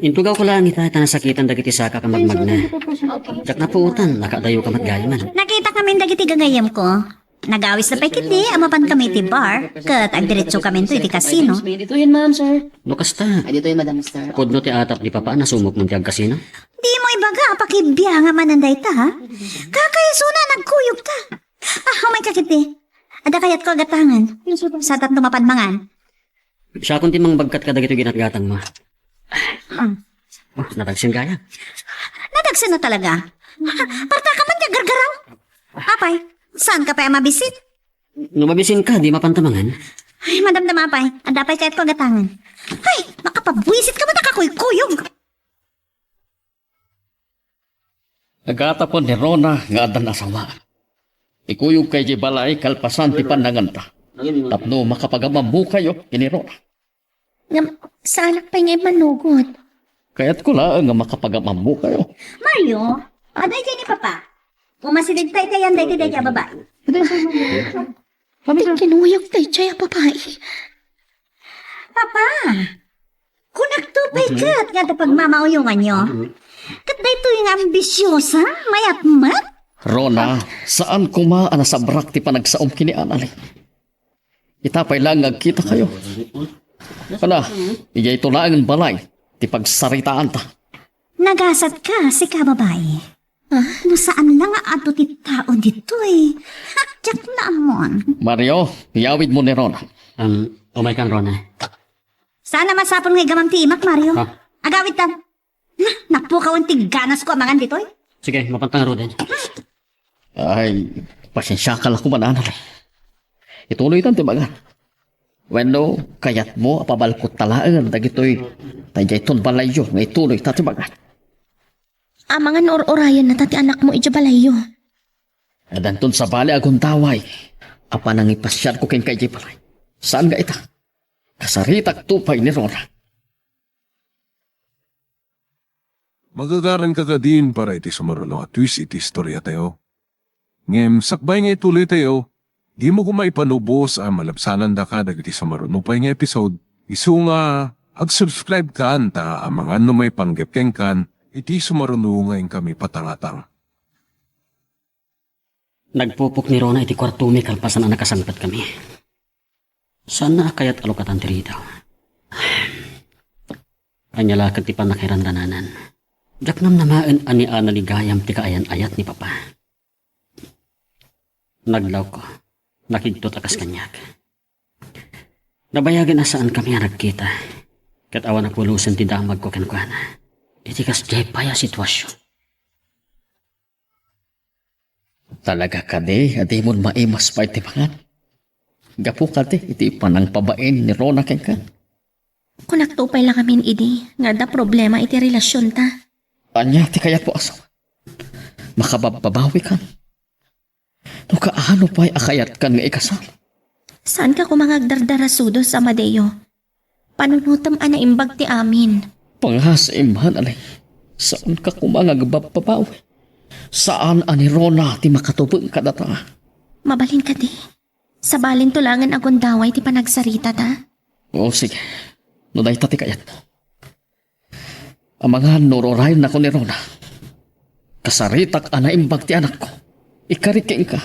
Intugawko laeng ita ta nasakitan dagiti sakak a magmagna. Diak napuotan, nakaadayoka met gayamen. Nakitak ngamin dagiti gagayyemko. Nagawisda pay ketdi a mapankami iti bar, ket agdiretsokaminto iti kasino. Ditoyen, ma'am, sir. No kasta, Ay, ditoyen, madam, sir. Pudno ti atap ni Papa a nasumokmon ti agkasino? Dimo ibaga a pakibiangam manen dayta, ha? Kakaisuna a nagkuyogta. Ah, umayka ketdi. Adda kayatko a gatangen. Sa tapno mapan mangan. Siakon ti mangbagkat kadagitoy ginatgatangmo. Mm. Oh, nadagsen gayam. Nadagsenna talaga. Partaka man ti aggargaraw. Apay, saanka pay a mabisin? No mabisinka, di mapanta mangan. Ay, madamdama pay. Adda pay kayatko a gatangen. Ay, makapabuisitka met a kakuykuyog. Nagatapen ni Rona nga addan asawa. Ikuyogkayo idiay balay kalpasan ti pannanganta. Tapno makapagamammokayo ken ni Rona. Ngem, saanak pay nga immanugot. Kayatko laeng nga makapagam-ammokayo. Mario, adda idiay ni Papa. Umasidegta iti ayan daytoy daydi a babai. Ti kinuyog daydiay a babai. Papa, kunakto pay ket nga adda pagmamauyonganyo. Ket daytoy nga ambisiosa, mayat met. Rona, saan koma a nasabrak ti panagsaom ken ni Annalie. Ita pay laeng nga agkitakayo. Kuna, idiayto laeng balay ti pagsaritaanta. Nagasatka, sika babai. Ah? No saan la nga adu ti tao ditoy. Ha, diak naammon. Mario, iyawidmo ni Rona. Um, umaykan, Rona. Saan a masapul nga igamam ti imak, Mario? Ha? Agawidtan. Na, napukawan ti ganasko a mangan ditoy. Sige, mapantang ruden. Ay, pasensiaka la koma, Annalie. Ituloytan ti mangan. Wenno, kayatmo a pabalkotta laeng dagitoy, ta idiayton balayyo nga ituloyta ti mangan. Amangan no ur-urayennata ti anakmo idiay balayyo. Addanton sabali a gundaway a panangipasiarko kenka idiay balay. Saan nga ita, kasaritakto pay ni Rona. Magagaranka kadin para iti sumaruno a twist iti istoriatayo. Ngem sakbay nga ituloytayo, dimo koma ipanubos a malabsanandaka dagiti sumaruno pay nga episode, isu nga ag-subscribe kan ta amangan no maipanggep kenkan iti sumaruno nga inkami patangatang. Nagpupok ni Rona iti kuartomi kalpasan a nakasangpetkami. Saanna a kayat a lukatan ti ridaw. Ania la ket ti pannakirandananan? Diak namnamaen a ni Annalie gayam ti kaayan-ayat ni Papa. Naglawko, nakigtot a kas kaniak. Nabayagen a saankami a nagkita, ket awan a pulosen ti damagko kenkuana iti kasdiay pay a situasion. Talaga kadi a dimon maimas pay ti mangan? Gapu kadi iti panangpabain ni Rona kenka? Kunakto pay la ngamin idi nga adda problema iti relasionta. Ania ti kayatmo, asawa? Makababbabawikan? No kaano pay a kayatkan nga ikasal? Saanka koma nga agdardarasudos, Amadeo. Panunotem a naimbag ti amin. Pangasam, Annalie. Saanka koma nga agbabbabawi. Saan a ni Rona ti makatubeng kadata. Mabalin kadi? Sabalinto laengen a gundaway ti panagsaritata. O, sige. No dayta ti kayatmo. Amangan no ur-urayennako ni Rona, kasaritak a naimbag ti anakko. Ikarik kenka.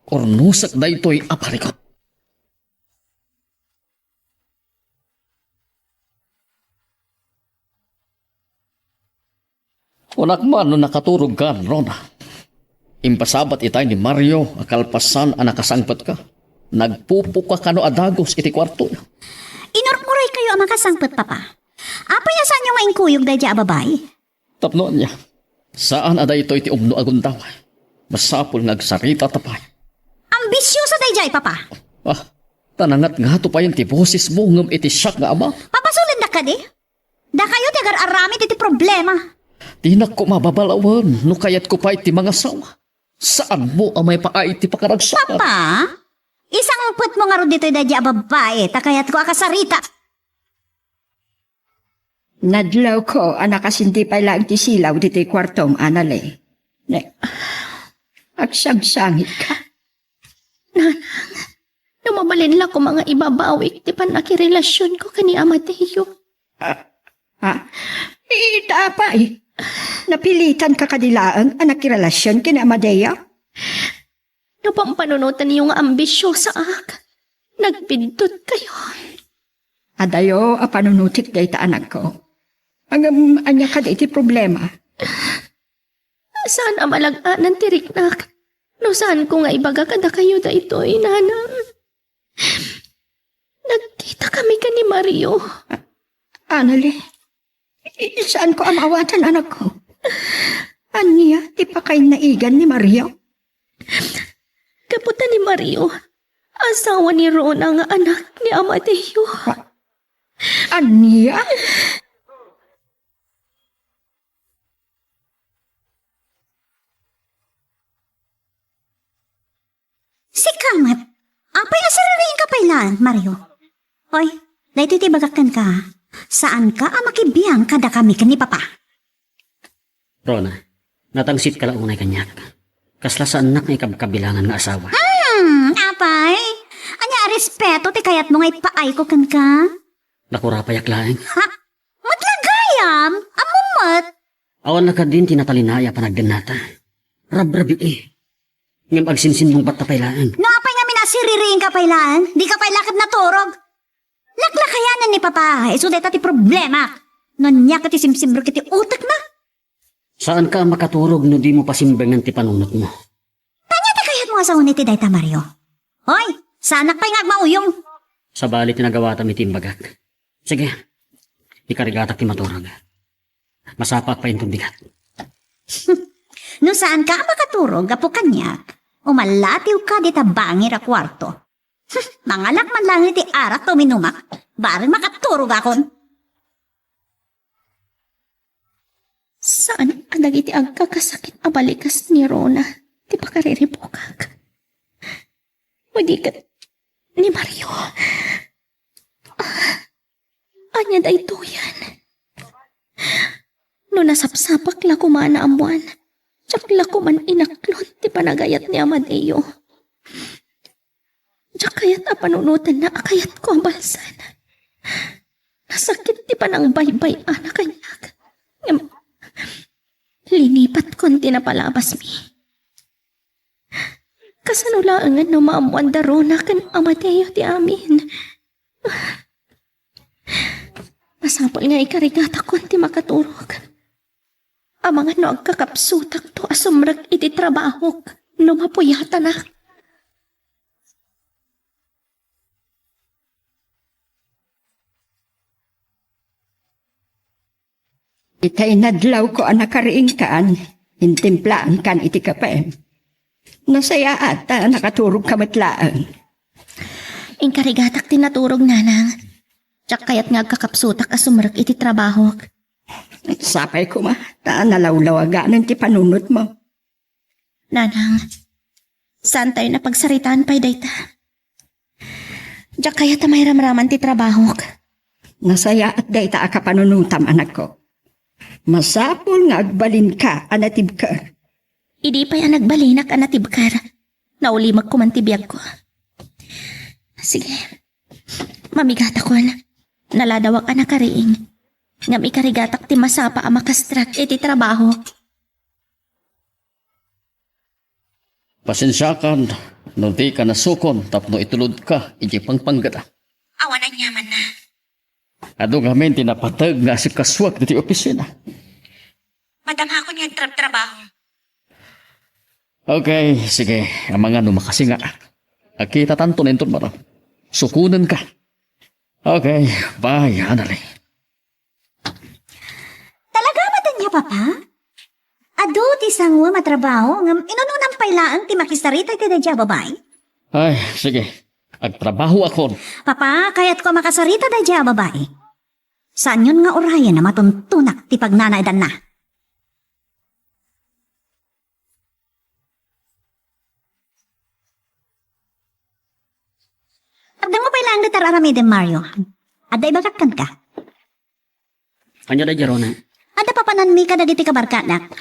Urnosek daytoy a parigot. Kunak man no nakaturogkan, Rona. Impasabat itay ni Mario a kalpasan a nakasangpetka, nagpupuka kano a dagus iti kuartoyo. Inururaykayo a makasangpet, Papa. Apay a saanyo nga inkuyog daydiay a babai? Tapno ania? Saan a daytoy ti umno a gundaway. Masapul nga agsaritata pay. Ambisiosa daydiay, Papa. Ah, ta nangatngato payen ti bosesmo ngem iti siak nga ama. Pabasolendak kadi? Dakayo ti agar-aramid iti problema. Dinak koma babalawen no kayatko pay ti mangasawa. Saanmo a maipaay ti pakaragsakan? Papa, isangpetmo ngarud ditoy daydiay a babai, ta kayatko a kasarita. Nadlawko a nakasindi pay laeng ti silaw ditoy kuartom, Annalie. Ne, agsangsangitka. Nanang, no mabalin la koma nga ibabawik ti pannakirelasionko ken ni Amadeo. Ah, ah, ita pay, napilitanka kadi laeng a nakirelasion ken ni Amadeo? No pampanunotenyo nga ambisiosaak, nagbiddutkayo. Adayo a panunotek dayta, anakko. Ngem ania kadi ti problema? Saan a malag-anan ti riknak no saanko nga ibaga kadakayo daytoy, Nanang. Nagkitakami ken ni Mario. Annalie, i-, saanko a maawatan, anakko. Ania ti pakainaigan ni Mario? Gapu ta ni Mario, asawa ni Rona nga anak ni Amadeo. A-, ania? Sika met, apay a siririingka pay laeng, Mario? Oy, Daytoy ti ibagak kenka, saanka a makibiang kadakami ken ni Papa. Rona, natangsit ka la unay kaniak. Kasla saannak nga ikabkabilangan nga asawa. Hmm, apay? Ania a respeto ti kayatmo nga ipaayko kenka? Nakurapayak laeng. Ha? Met la gayam? Ammom met? Awan la kadin ti natalinaay a panagdennata. Rabrabii. Ngem agsinsinungbatta pay laeng. No apay ngamin a siririingka pay laeng, dika pay la ket naturog. Laklakayanen ni Papa, isu dayta ti problema. No ania ket ti simsimrek iti utekna. Saanka a makaturog no dimo pasimbengen ti panunotmo. Ania ti kayatmo a sawen iti dayta, Mario? Hoy, saanak pay nga agmauyong. Sabali ti nagawatam iti imbagak. Sige, ikarigatak ti maturog. Masapaak pay inton bigat. No saanka a makaturog, gapu kaniak, umallatiwka dita bangir a kuarto. Mangalak man laeng iti arak ta uminumak, bareng makaturogakon. Saan a dagiti agkakasakit a balikas ni Rona ti pakariribukak. Pwede ket ni Mario. Ah, ania daytoyen? No nasapsapak la koma a naammoan, diak la koma inaklon ti panagayat ni Amadeo. Diak kayat a panunotenna a kayatko a balsen. Nasakit ti panangbaybay-ana kaniak. Ngem, linipatkon ti napalabasmi. Kasano laengen no maammoan da Rona ken Amadeo ti amin? Masapul nga ikarigatakon ti makaturog. Amangan no agkakapsutakto a sumrek iti trabahok no mapuyatanak. Itay nadlawko a nakariingkan, intimplaankan iti kape. Nasayaat ta nakaturogka met laeng. Inkarigatak ti naturog, Nanang. Diak kayat nga agkakapsutak a sumrek iti trabahok. Sapay koma, ta nalawlawaganen ti panunotmo. Nanang, saantayo a pagsaritaan pay dayta. Diak kayat a mairamraman ti trabahok. Nasayaat dayta a kapanunotam, anakko. Masapul nga agbalinka a natibker. Idi pay a nagbalinak a natibker, naulimekko man ti biagko. Sige, mamigatakon. Naladawak a nakariing. Ngem ikarigatak ti masapa a makastrek iti trabaho. Pasensiakan no dika nasukon tapno itulodka iti pangpanggada. Awan aniamanna. Adu ngamin ti napateg nga asikasuak ditoy opisina. Madamakon nga agtrabtrabaho. Okay, sige. Amangan no makasinga. Akitatanto inton maro. Sukonenka. Okay, bye, Anali. Talaga met ania, Papa? Adu ti sanguem a trabaho, ngem inunonam pay laeng ti makisarita iti daydiay a babai? Ay, sige. Agtrabahoakon. Papa, kayatko a makasarita daydiay a babai. Saanyon nga urayen a matuntonak ti pagnanaedanna. Tapdengmo pay laeng dayta ar-aramidem, Mario. Adda ibagak kenka. Ania daydiay, Rona? Adda papananmi kadagiti kabarkadak.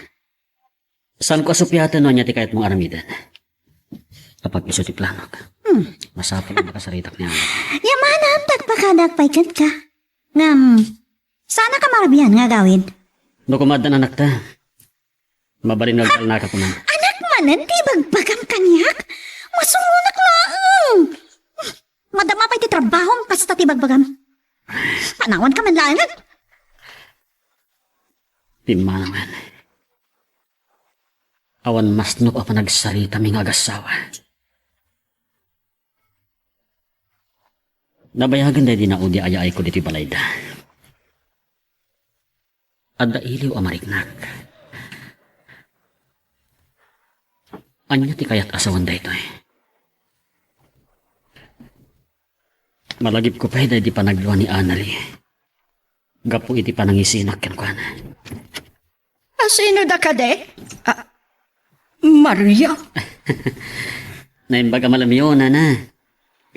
Saanko a supiaten no ania ti kayatmo nga aramiden. Apag isu ti planok. Hmm. Masapul a makasaritak ni Ana. Yamanam, tagpakadak pay kenka. Ngem, saanka marabian nga agawid? No koma addan anakta, mabalin nga agtalnaka koma. Anak manen ti ibagbagam kaniak? Masungonak laeng. Madama pay ti trabahom kasta ti ibagbagam. Panawanka man laengen. Pimmanawen. Awan masnop a panagsaritami nga agassawa. Nabayagen daydi naudi a yaayko ditoy balayda. Adda iliw a mariknak. Ania ti kayat a sawen daytoy? Malagipko pay daydi panaglua ni Anali gapu iti panangisinak kenkuana. A, sino da kadi? A, Maria? Naimbag a malem, nana.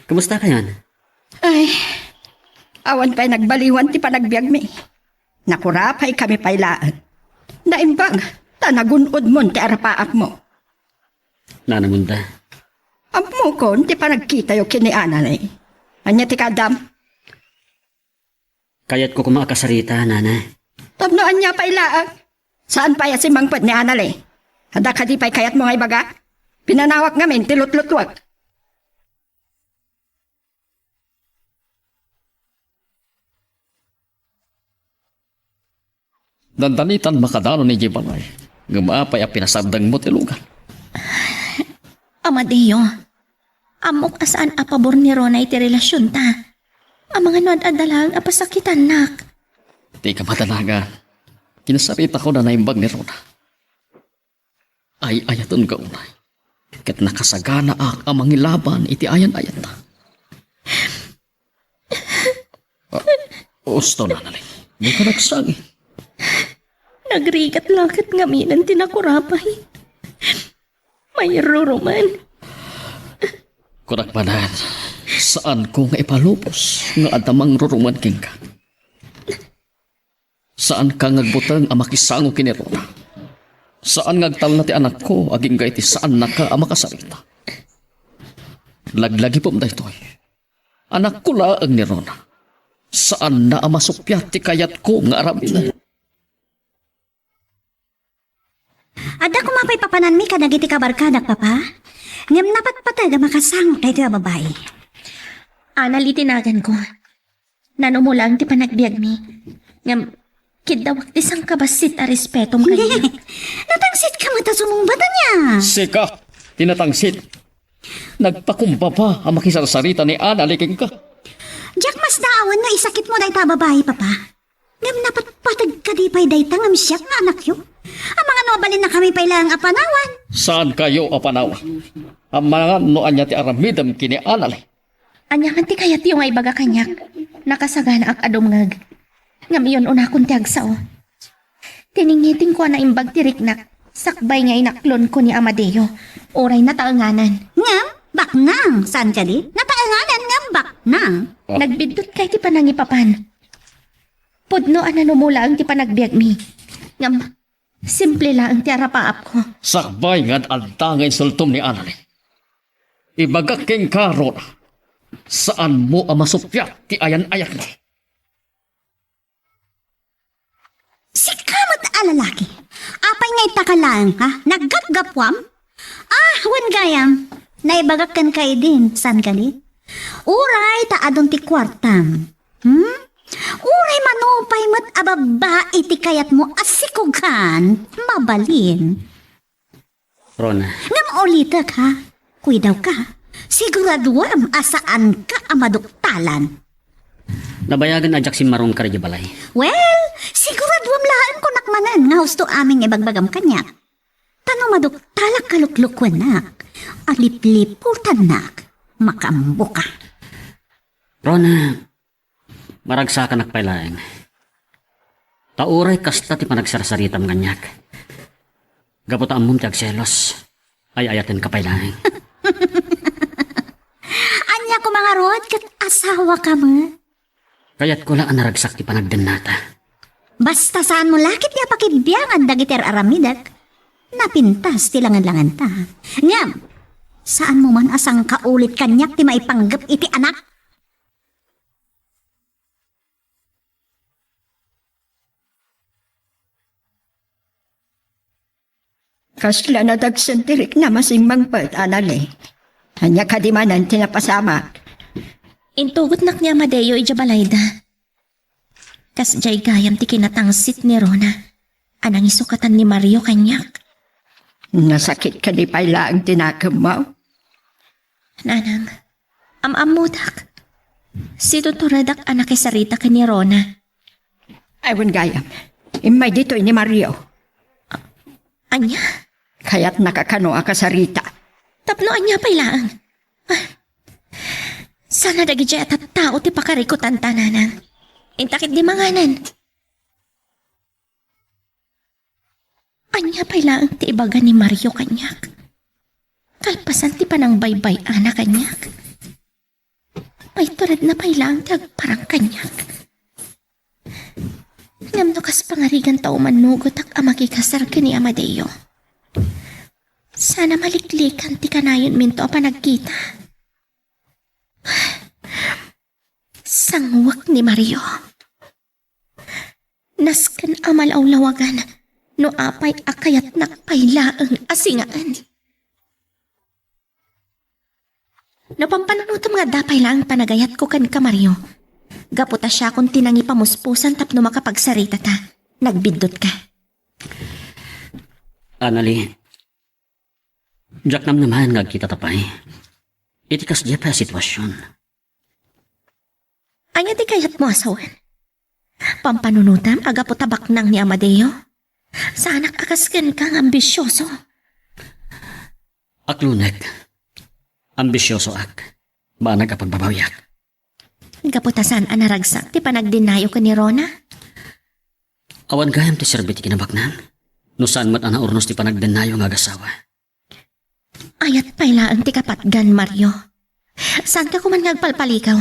Kumusta kayon? Ay, Awan pay nagbaliwan ti panagbiagmi. Nakurapaykami pay laeng. Naimbag, ta nagun-odmon ti arapaapmo. Nana Munda. Ammokon ti panagkitayo ken ni Anale. Ania ti kaadam? Kayatko koma a kasarita, Nana. Tapno ania pay laeng? Saan pay a simmangpet ni Anale? Adda kadi pay kayatmo nga ibagak? Pinanawak ngamin ti lutlutluek. Dandanitan makadanon idiay balay. Ngem apay a pinasardengmo ti lugan? Amadeo, ammok a saan a pabor ni Rona iti relasionta. Amangan no ad-adda laeng a pasakitannak. Dika madanagan. Kinasaritak a naimbag ni Rona. Ay-ayatenka unay. Ket nakasaganaak a mangilaban iti ayan-ayatta. Ah, usto, Nanale. Dika nagsangit. Nagrigat la ket ngaminen ti nakurapay. Mairuruman. Kunak manen, saanko nga ipalubos nga adda mangruruman kenka. Saanka nga agbuteng a makisango ken ni Rona. Saan nga agtalna ti anakko agingga iti saannaka a makasarita. Laglagipem daytoy. Anakko laeng ni Rona. Saanna a masuppiat ti kayatko nga aramiden. Adda koma pay papananmi kadagiti kabarkadak, Papa? Ngem napatpateg a makasango daytoy a babai. Anale ti naganko. Nanumo laeng ti panagbiagmi. Ngem, kiddawak ti sangkabassit a respetom kaniak. Natangsitka met a sumungbat, ania? Sika ti natangsit. Nagpakumbaba a makisarsarita ni Anale kenka. Diak masdaawan no isakitmo dayta a babai, Papa. Ngem napatpateg kadi pay dayta ngem siak nga anakyo? Amangan no abalinnakami pay laeng a panawan. Saankayo a panawan? Amangan no ania ti aramidem ken ni Anale. Ania man ti kayatyo nga ibaga kaniak? Nakasaganaak a dumngeg. Ngem iun-unakon ti agsao. Tiningitingko a naimbag ti riknak, sakbay nga inaklonko ni Amadeo, uray nataenganan. Ngem, baknang, saan kadi? Nataenganan ngem baknang. Oh. Nagbiddut kay ti panangipapan. Pudno a nanumo laeng ti panagbiagmi. Ngem, simple laeng ti arapaapko. Sakbay nga ad-adda nga insultom ni Anale. Ibagak kenka, Rona, saanmo a masuppiat ti ayan-ayatmo. Sika met a lalaki. Apay nga ita ka laeng, ha? Naggapgapuam? Ah, wen gayam. Naibagak kenka idin, saan kadi? Uray ta adun ti kuartam. Hmm? Uray manupay met a babbai ti kayatmo a sikugan, mabalin. Rona. Ngem ulitek, ha? Kuidawka. Siguraduem a saanka a maduktalan. Nabayagen a diak simmarungkar idiay balay. Well, siguraduem laeng kunak manen nga husto amin nga ibagbagam kaniak. Ta no maduktalak a luklukuennak, a lipliputannak, makaammoka. Rona, maragsakanak pay laeng. Ta uray kasta ti panagsarsaritam kaniak. Gapu ta ammom ti agselos, ay-ayatenka pay laeng. Ania koma ngarud ket asawaka met? Kayatko la a naragsak ti panagdennata. Basta saanmo la ketdi a pakibiangan dagiti ar-aramidek. Napintas ti langenlangenta. Ngem, saanmo man a sangkaulit kaniak ti maipanggep iti anak? Kasla nadagsen ti riknam a simmangpet, Anale. Ania kadi manen ti napasamak? Intugotnak ni Amadeo idiay balayda. Kasdiay gayam ti kinatangsit ni Rona a nangisukatan ni Mario kaniak. Nasakit kadi pay laeng ti nakemmo? Nanang, am-ammodak. Situturedak a nakisarita ken ni Rona. Ay, wen gayam. Immay ditoy ni Mario. Ania? Kayatnaka kano a kasarita? Tapno ania pay laeng? Ah, sana dagidiay a tattao ti pakarikutanta, Nanang. Inta ketdi manganen. Ania pay laeng ti ibaga ni Mario kaniak? Kalpasan ti panangbaybay-ana kaniak. Maituredna pay laeng ti agparang kaniak. Ngem no kas pangarigan ta umanugotak a makikasar ken ni Amadeo, sana maliklikan ti kanayonminto a panagkita. Sanguek ni Mario. Nasken a malawlawagan no apay a kayatnak pay laeng a singaen. No pampanunotem nga adda pay laeng panagayatko kenka, Mario, gapu ta siakon ti nangipamuspusan tapno makapagsaritata, nagbiddutka. Anali, diak namnamaen nga agkitata pay iti kasdiay pay a sitwasion. Ania ti kayatmo a sawen? Pampanunotem a gapu ta baknang ni Amadeo? Saanak a kas kenka nga ambisioso. Aklunek, ambisiosoak. Banag a pagbabawiak. Gapu ta saan a naragsak ti panagdennayo ken ni Rona? Awan gayam ti serbi ti kinabaknang no saan met a naurnos ti panagdennayo nga agasawa. Ayat pay laeng ti kapatgan, Mario. Saanka koman nga agpalpalikaw?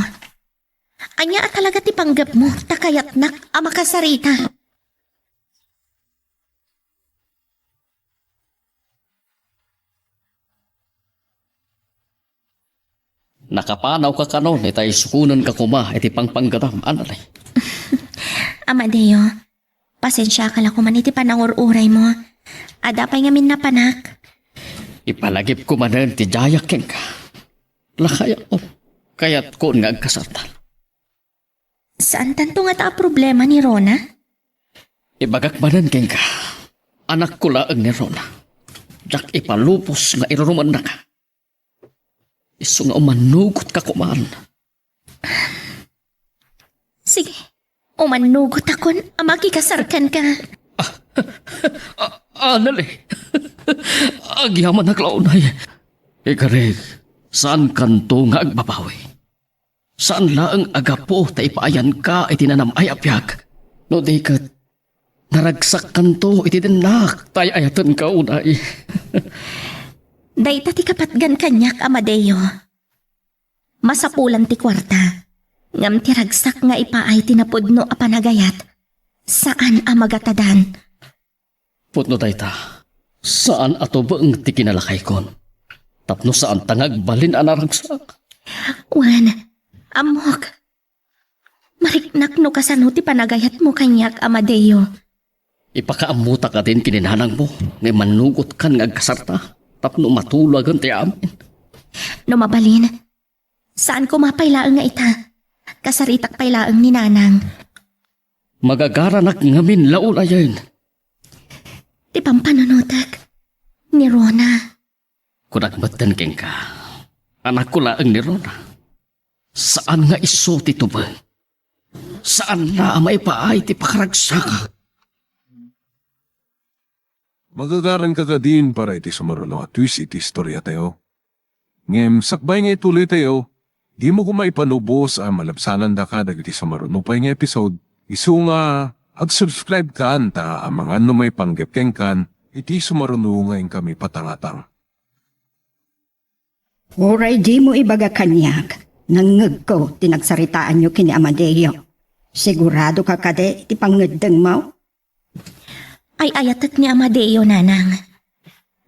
Ania a talaga ti panggepmo ta kayatnak a makasarita? Nakapanawka kanon ita isukonenka koma iti pangpanggetam, Anali. Amadeo, pasensiaka la koman iti panangur-uraymo. Adda pay ngamin napanak. Ipalagipko manen ti diayak kenka. Lakayam, kayatkon nga agkasarta. Saantanto ngata a problema ni Rona? Ibagak manen kenka, anakko laeng ni Rona. Diak ipalubos nga irurumennaka. Isu nga umanugotka koman. Sige, umanugotakon a makikasar kenka. Ah, Anali, agyamanak la unay. Ikarik, saankanto nga agbabawi. Saan laeng a gapu ta ipaayanka iti nanam-ay a biag, no di ket naragsakkanto iti dennak ta ay-ayatenka unay. Dayta ti kapatgan kaniak, Amadeo. Masapulan ti kuarta, ngem ti ragsak nga ipaay ti napudno a panagayat, saan a magatadan. Pudno dayta, saan a tubeng ti kinalakaykon. Tapno saanta nga agbalin a naragsak. Wen, ammok. Mariknak no kasano ti panagayatmo kaniak, Amadeo. Ipakaammotak kadin ken ni nanangmo nga imannugotkan nga agkasarta tapno matulagen ti amin. No mabalin, saan koma pay laeng nga ita. Kasaritak pay laeng ni nanang. Magagaranak ngamin la unayen. Ti pampanunotek ni Rona. Kunak metten kenka, anakko laeng ni Rona. Saan nga isu ti tubeng. Saan la a maipaay ti pakaragsaka. Magagaranka kadin para iti sumaruno a twist iti istoriatayo. Ngem sakbay nga ituloytayo, dimo koma ipalubos a malabsanandaka dagiti sumaruno pay nga episode, isu nga ag-subscribe kan ta amangan no maipanggep kenkan iti sumaruno nga inkami patangatang. Uray dimo ibaga kaniak, nangngegko ti nagsaritaanyo ken ni Amadeo. Siguradoka kadi ti pangngeddengmo? Ay-ayatek ni Amadeo, nanang.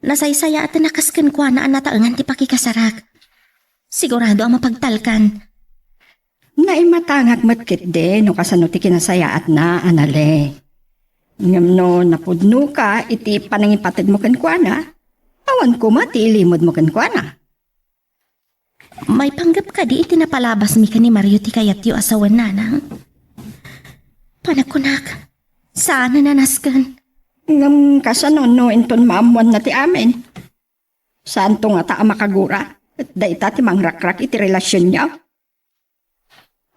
Nasaysayaat a kas kenkuana a nataengan ti pakikasarak. Sigurado a mapagtalkan. Naimatangak met ketdi no kasano ti kinasayaatna, Anali. Ngem no napudnoka iti panangipategmo kenkuana, awan koma ti ilimedmo kenkuana. Maipanggep kadi iti napalabasmi ken ni Mario ti kayatyo a sawen, nanang? Panagkunak, saan a nasken. Ngem kasano no inton maammoanna ti amin? Saanto ngata a makagura ket dayta ti mangrakrak iti relasionyo?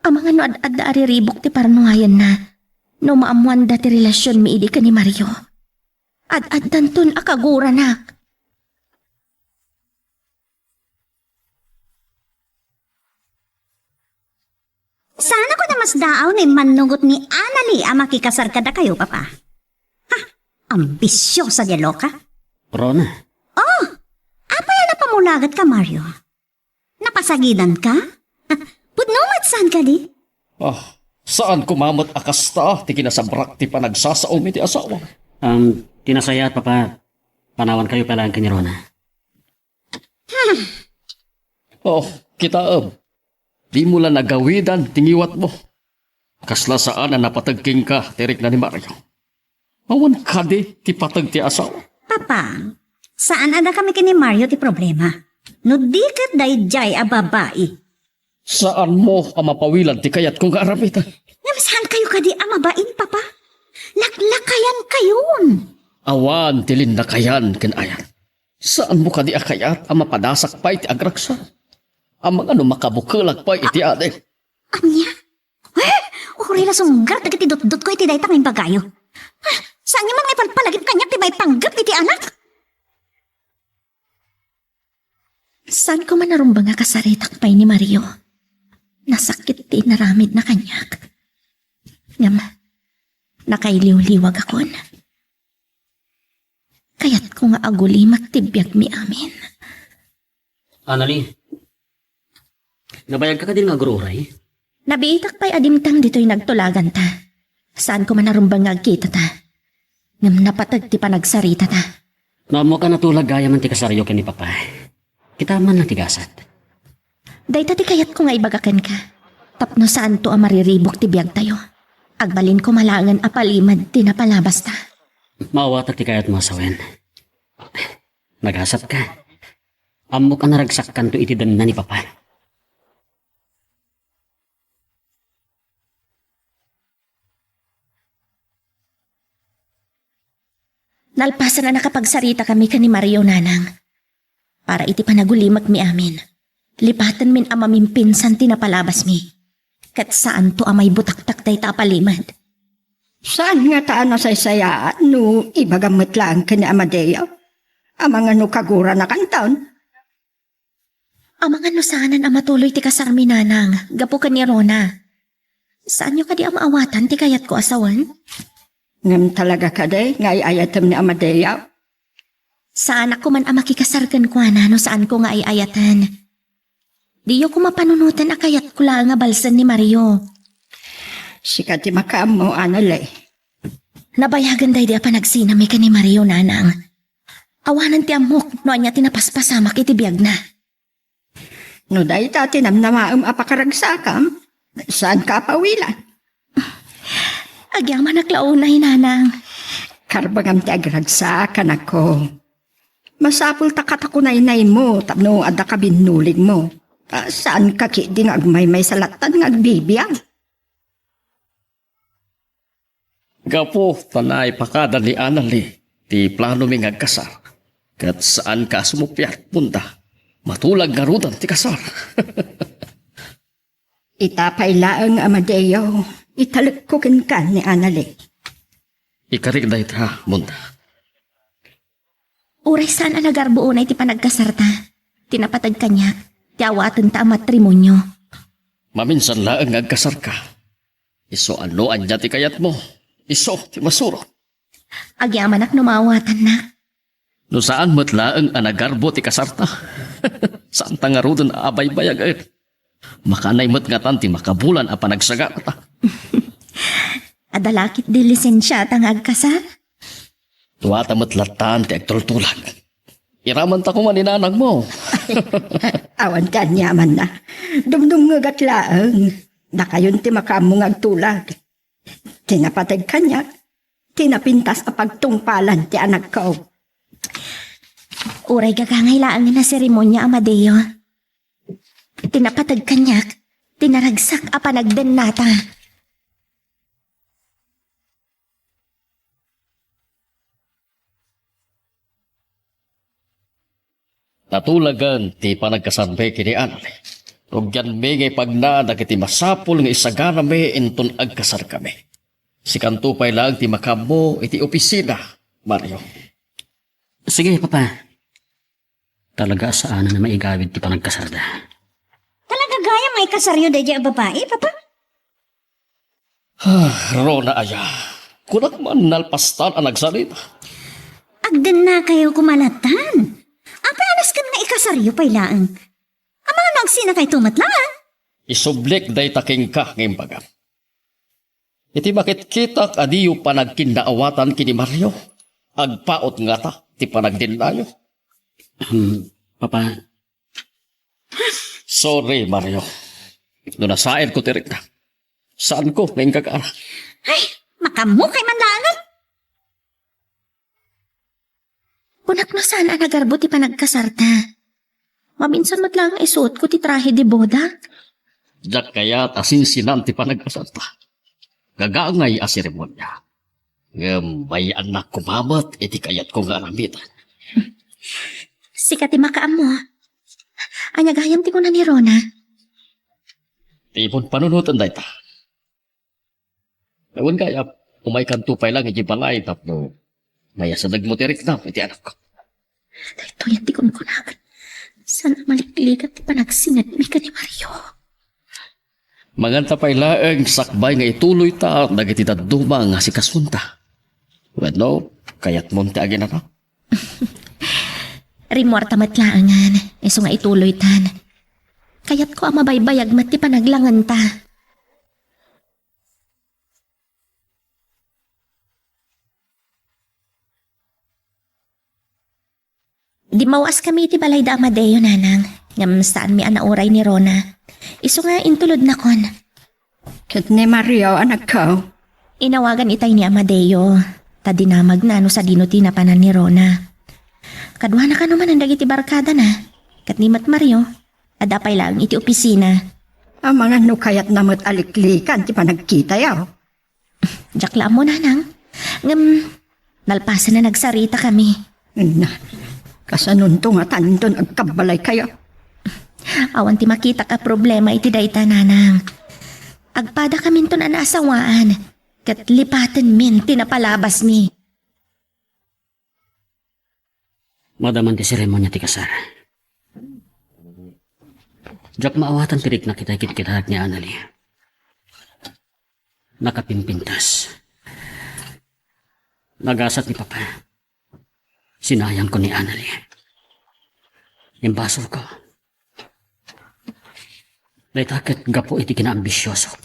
Amangan no ad-adda a riribuk ti parnuayenna no maammoanda ti relasionmi idi ken ni Mario. Ad-addanton a kaguranak. Saan a koma masdaaw no immannugot ni Anali a makikasar kadakayo, Papa. Ha? Ambisiosa diay loka? Rona. Oh! Apay a napamulagetka, Mario? Napasagidanka? Pudno met saan kadi? Ah, saan koma met a kasta ti kinasabrak ti panagsasaom iti asawa. Um, ti nasayaat, Papa, panawankayo pay laeng ken ni Rona. Oh, kitaem. Dimo la nagawidan ti ngiwatmo. Kasla saan a napateg kenka ti rikna ni Mario. Awan kadi ti pateg ti asawa. Papa, saan a dakami ken ni Mario ti problema. No di ket daydiay a babai. Saanmo a mapawilan ti kayatko nga aramiden. Ngem saankayo kadi a mabain, Papa? Laklakayankayon. Awan ti linnakayan ken ayat. Saanmo kadi a kayat a mapadasak pay ti agragsak? Amangan no makabukelak pay iti adik. Ania? Eh, uray la sunggar dagiti dutdotko iti dayta nga imbagayo. Ah, saanyo man nga ipalpalagip kaniak ti maipanggep iti anak? Saanko man a rumbeng a kasaritak pay ni Mario. Nasakit ti inaramidna kaniak. Ngem, nakailiwliwagakon. Kayatko nga agulimek ti biagmi amin. Anali, nabayagka kadin nga agur-uray? Nabiitak pay a dimteng ditoy nagtulaganta. Saanko man a rumbeng nga agkitata. Ngem napateg ti panagsaritata. No ammoka, natulag gayam ti kasaryo ken ni Papa. Kita man lang ti gasat. Dayta ti kayatko nga ibaga kenka. Tapno saanto a mariribuk ti biagtayo. Agbalin koma laengen a palimed ti napalabasta. Maawatak ti kayatmo a sawen. Nagasatka. Ammok a naragsakkanto iti denna ni Papa. Nalpasen a nakapagsaritakami ken ni Mario, Nanang. Para iti panagulimekmi amin, lipatenmin a mamimpinsan ti napalabasmi. Ket saanto a maibutaktak dayta a palimed. Saan ngata a nasaysayaat no ibagam met laeng ken ni Amadeo? Amangan no kaguranakanton? Amangan no saanen a matuloy ti kasarmi, Nanang, gapu ken ni Rona. Saanyo kadi a maawatan ti kayatko a sawen? Ngem talaga kadi nga ay-ayatem ni Amadeo? Saanak koman a makikasar kenkuana no saanko nga ay-ayaten. Diyo koma panunoten a kayatko laeng a balsen ni Mario. Sika ti makaammo, Anali. Nabayagen daydi a panagsinami ken ni Mario, Nanang. Awanen ti ammok no ania ti napaspasamak iti biagna. No dayta ti namnamaem a pakaragsakam, saanka a pawilan? Agyamanak la unay, Nanang. Karbengam ti agragsak, anakko. Masapul ta katakunaynaymo tapno adda kabinnuligmo. Ta saanka ketdi nga agmaymaysa lattan nga agbibiag. Gapu ta naipakada ni Anali ti planomi nga agkasar, ket saanka a sumuppiat, Monda. Matulag ngaruden ti kasar. Ita pay laeng, Amadeo, italekko kenka ni Anali. Ikarik dayta, Monda. Uray saan a nagarbo unay ti panagkasarta, ti napateg kaniak, ti awatenta a matrimonio. Maminsan laeng nga agkasarka. Isu a no ania ti kayatmo, isu ti masurot. Agyamanak no maawatannak. No saan met laeng a nagarbo ti kasarta, saanta ngaruden a abaybayag. Makaanay met ngatan ti makabulan a panagsagarata. Adda la ketdi lisensiata nga agkasar? Duata met lattan ti agtultulag. Iramanta koma ni nanangmo. Awan ti aniamanna. Dumdumngegak laeng. Dakayon ti makaammo nga agtulag. Ti napateg kaniak, ti napintas a pagtungpalan ti anakko. Uray gagangay laeng a seremonia, Amadeo. Ti napateg kaniak, ti naragsak a panagdennata. Natulagan ti panagkasarmi ken ni Anali. Rugianmi nga ipagna dagiti masapul nga isagarami inton agkasarkami. Sikanto pay laeng ti makaammo iti opisina, Mario. Sige, Papa. Talaga a saanen a maigawid ti panagkasarda. Talaga gayam a ikasaryo daydiay a babai, Papa? Ah, Rona aya, kunak man nalpastan a nagsarita. Agdennakayo koma lattan. Apay a nasken nga ikasaryo pay laeng? Amangan no agsinakayto met laeng? Isublik dayta kenka nga imbagam. Iti makitkitak a diyo panagkinnaawatan ken ni Mario, agpaut ngata ti panagdennayo. Hmm, Papa. Sorry, Mario. No nasaenko ti rikna, saanko nga inkakara. Ay, makaammo kay man laengen. Kunak no saan a nagarbo ti panagkasarta. Maminsan met laeng nga isuotko ti trahe de boda. Diak kayat a sinsinan ti panagkasarta. Gagangay a seremonia. Ngem mayaannak koma met iti kayatko nga aramiden. Sika ti makaammo. Ania gayam ti kuna ni Rona? Ti imon panunoten dayta. Awan gayam, umaykanto pay laeng idiay balay tapno mayasadegmo ti riknam iti anakko. Daytoy ti kunkunak. Saan a maliklikat ti panagsinedmi ken ni Mario. Manganta pay laeng sakbay nga ituloyta dagiti dadduma nga asikasunta. Wenno, kayatmon ti aginana? Rimmuarta met laengen, isu nga ituloytan. Kayatko a mabaybayag met ti panaglangenta. Dimmawaskami iti balay da Amadeo, nanang, ngem saanmi a nauray ni Rona. Isu nga intulodnakon. Ket ni Mario, anakko? Inawagan itay ni Amadeo, ta dinamagna no sadino ti napanan ni Rona. Kaduana kano manen dagiti barkadana, ket ni met Mario, adda pay laeng iti opisina. Amangan no kayatna met a liklikan ti panagkitayo. Diak la ammo, nanang. Ngem, nalpasen a nagsaritakami. Na, kasanonto ngatanton agkabbalaykayo? Awan ti makitak a problema iti dayta, nanang. Agpadakaminton a naasawaan, ket lipatenmin ti napalabasmi. Madaman ti seremonia ti kasar. Diak maawatan ti rikna iti kitkitak ni Anali. Nakapimpintas. Nagasat ni Papa. Sinayangko ni Anali. Imbasolko. Dayta ket gapu iti kinaambisiosok.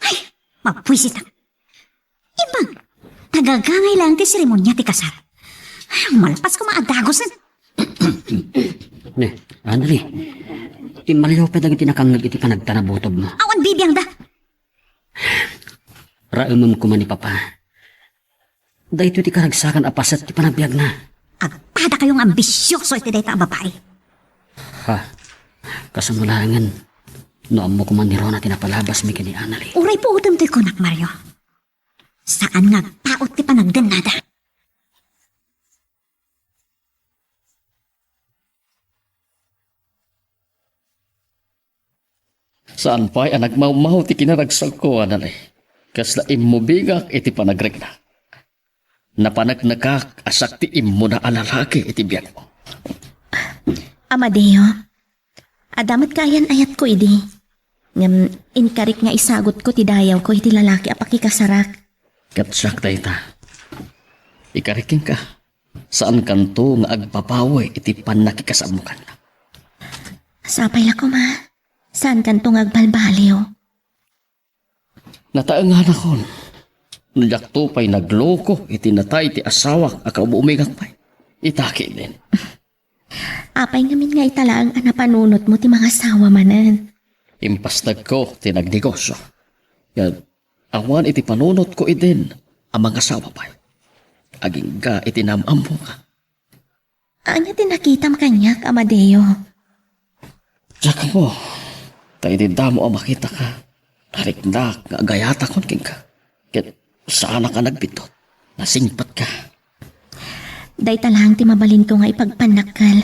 Ay, mapwisit. Imbag, nagagangay laeng ti seremonia ti kasar. Ay, malpas koma a dagosen. Ne, Anali, timmaliwka dagiti nakangngeg iti panagtanabutogmo. Awan bibiangda. Raemem koma ni Papa. Daytoy ti karagsakan a paset ti panagbiagna. Agpadakayo nga ambisioso iti dayta a babai. Ha? Kasano laengen no ammo koma ni Rona ti napalabasmi ken ni Anali? Uray puotem toy kunak, Mario. Saan nga agpaut ti panagdennada. Saan pay a nagmawmaw ti kinaragsakko, Anali. Kasla immubingak iti panagrikna. Napaneknekak a siak ti immuna a lalaki iti biagmo. Amadeo, adda met kaayan-ayatko idi. Ngem inkarik nga isagutko ti dayawko iti lalaki a pakikasarak. Ket siak dayta. Ikarik kenka. Saankanto nga agbabawi iti pannakikasaammo kennak. Sapay la koma, saankanto nga agbalbaliw. Nataenganakon no diakto pay nagloko iti natay ti asawak a kaub-umingak pay. Ita ketdin. Apay ngamin nga ita laeng a napanunotmo ti mangasawa manen? Impastegko ti nagnegosio. Ket awan iti panunotko idin a mangasawa pay. Agingga iti naam-ammoka. Ania ti nakitam kaniak, Amadeo? Diak ammo, ta idi damo a makitaka, nariknak nga agayatakon kenka. Ket saanak a nagbiddut. Nasingpetka. Dayta laeng ti mabalinko nga ipagpannakkel.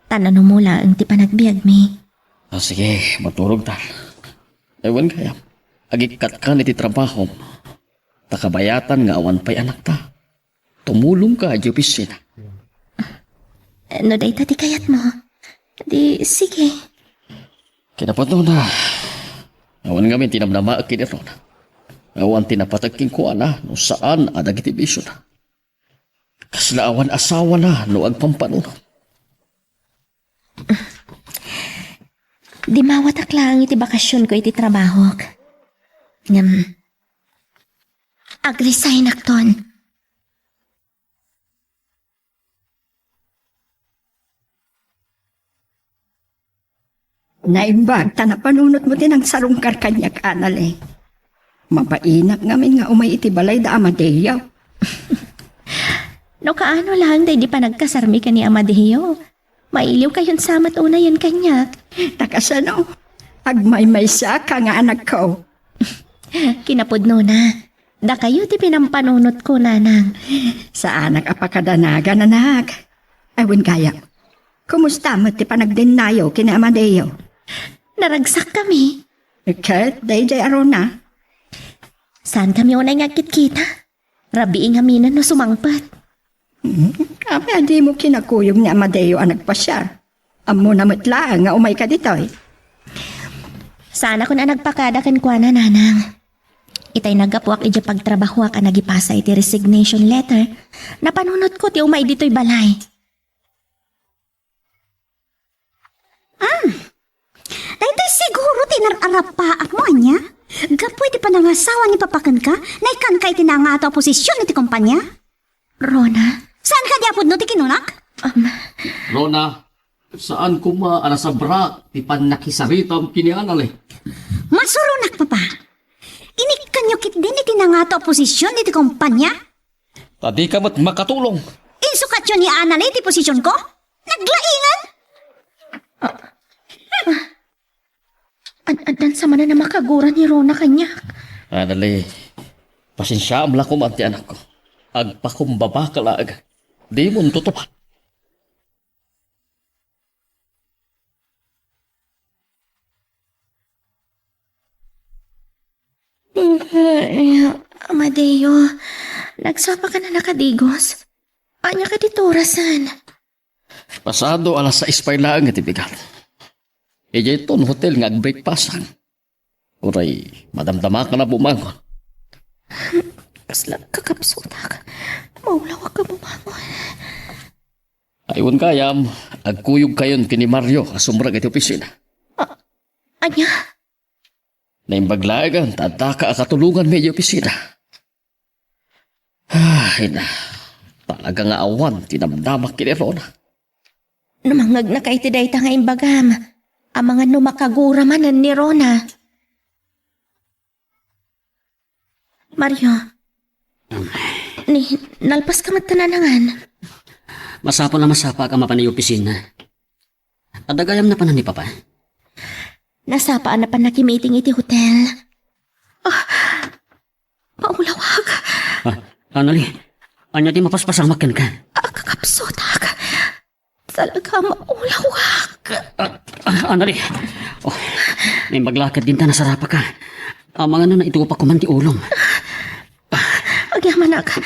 Ta nanumo laeng ti panagbiagmi. Ah, sige, maturogtan. Awan gayam. Agikkat kan iti trabahom. Ta kabayatan nga awan pay anakta. Tumulongka iti opisina. No dayta ti kayatmo, di sige. Kinapudnona, awan ngamin ti namnamaek ken ni Rona. Awan ti napatek kenkuana no saan a dagiti bisiona. Kasla awan asawana no agpampanunot. Dimmawatak laeng iti bakasionko iti trabahok. Ngem, agresignak ton. Naimbag ta napanunotmo ti nangsarungkar kaniak, Anali. Mabainak ngamin nga umay iti balay da Amadeo. No kaano laeng daydi panagkasarmi ken ni Amadeo, mailiwkayon sa met unayen kaniak. Ta kasano? Agmaymaysaka nga anakko. Kinapudnona, dakayo ti pinampanunotko, nanang. Saanak a pakadanagan, anak. Ay, wen gayam. Kumusta met ti panagdennayo ken ni Amadeo? Naragsakkami. Ket daydiay a Rona? Saankami unay nga agkitkita. Rabii ngamin no sumangpet. Hmm, apay a dimo kinakuyog ni Amadeo a nagpasiar? Ammona met laeng nga umayka ditoy. Saanakon a nagpakada kenkuana, nanang. Itay naggapuak idiay pagtrabahoak a nagipasa iti resignation letter, napanunotko ti umay ditoy balay. Ah, daytoy siguro ti inar-arapaakmo, ania? Gapu iti panangasawa ni Papa kenka, naikkanka iti nangato a posision iti kompania? Rona? Saan kadi a pudno ti kinunak? Um, Rona, saan koma a nasabrak ti pannakisaritam ken ni Anali. Masuronak, Papa. Inikkanyo ketdin iti nangato a posision iti kompania? Ta dika met makatulong. Insukatyo ni Anali ti posisionko? Naglaingan! Ad-addan sa manen a makagura ni Rona kaniak. Anali, pasensiaam la koma ti anakko. Agpakumbabaka laeng. Dimon tutupad. Amadeo, nagsapaka a nakadigos? Ania kadi ti orasen? Pasado alas sais pay laeng iti bigat. Idiay ton hotel nga agbreakfastan. Uray, madamdamaka a bumangon. Kasla kakapsutak. Maulawak a bumangon. Ay, wen gayam, agkuyogkayon ken ni Mario a sumrek iti opisina. A-, ania? Naimbag laeng ta addaka a katulonganmi iti opisina. Ay na, talaga nga awan ti namdamak ken ni Rona. No mangngegnaka iti dayta nga imbagam, amangan no makagura manen ni Rona. Mario. Ni, nalpaska met ta nanangan. Masapul a masapaak a mapan iti opisina. Adda gayam napanan ni Papa? Nasapa a napan nakimiting iti hotel. Ah, maulawak. Ah, Anali, ania ti mapaspasangmak kenka? Ah, kakapsutak. Talaga, maulawak. Ah, ah, Anali. Oh, naimbag la ketdin ta nasarapaka. Amangan no naitupak koma ti ulom. Agyamanak.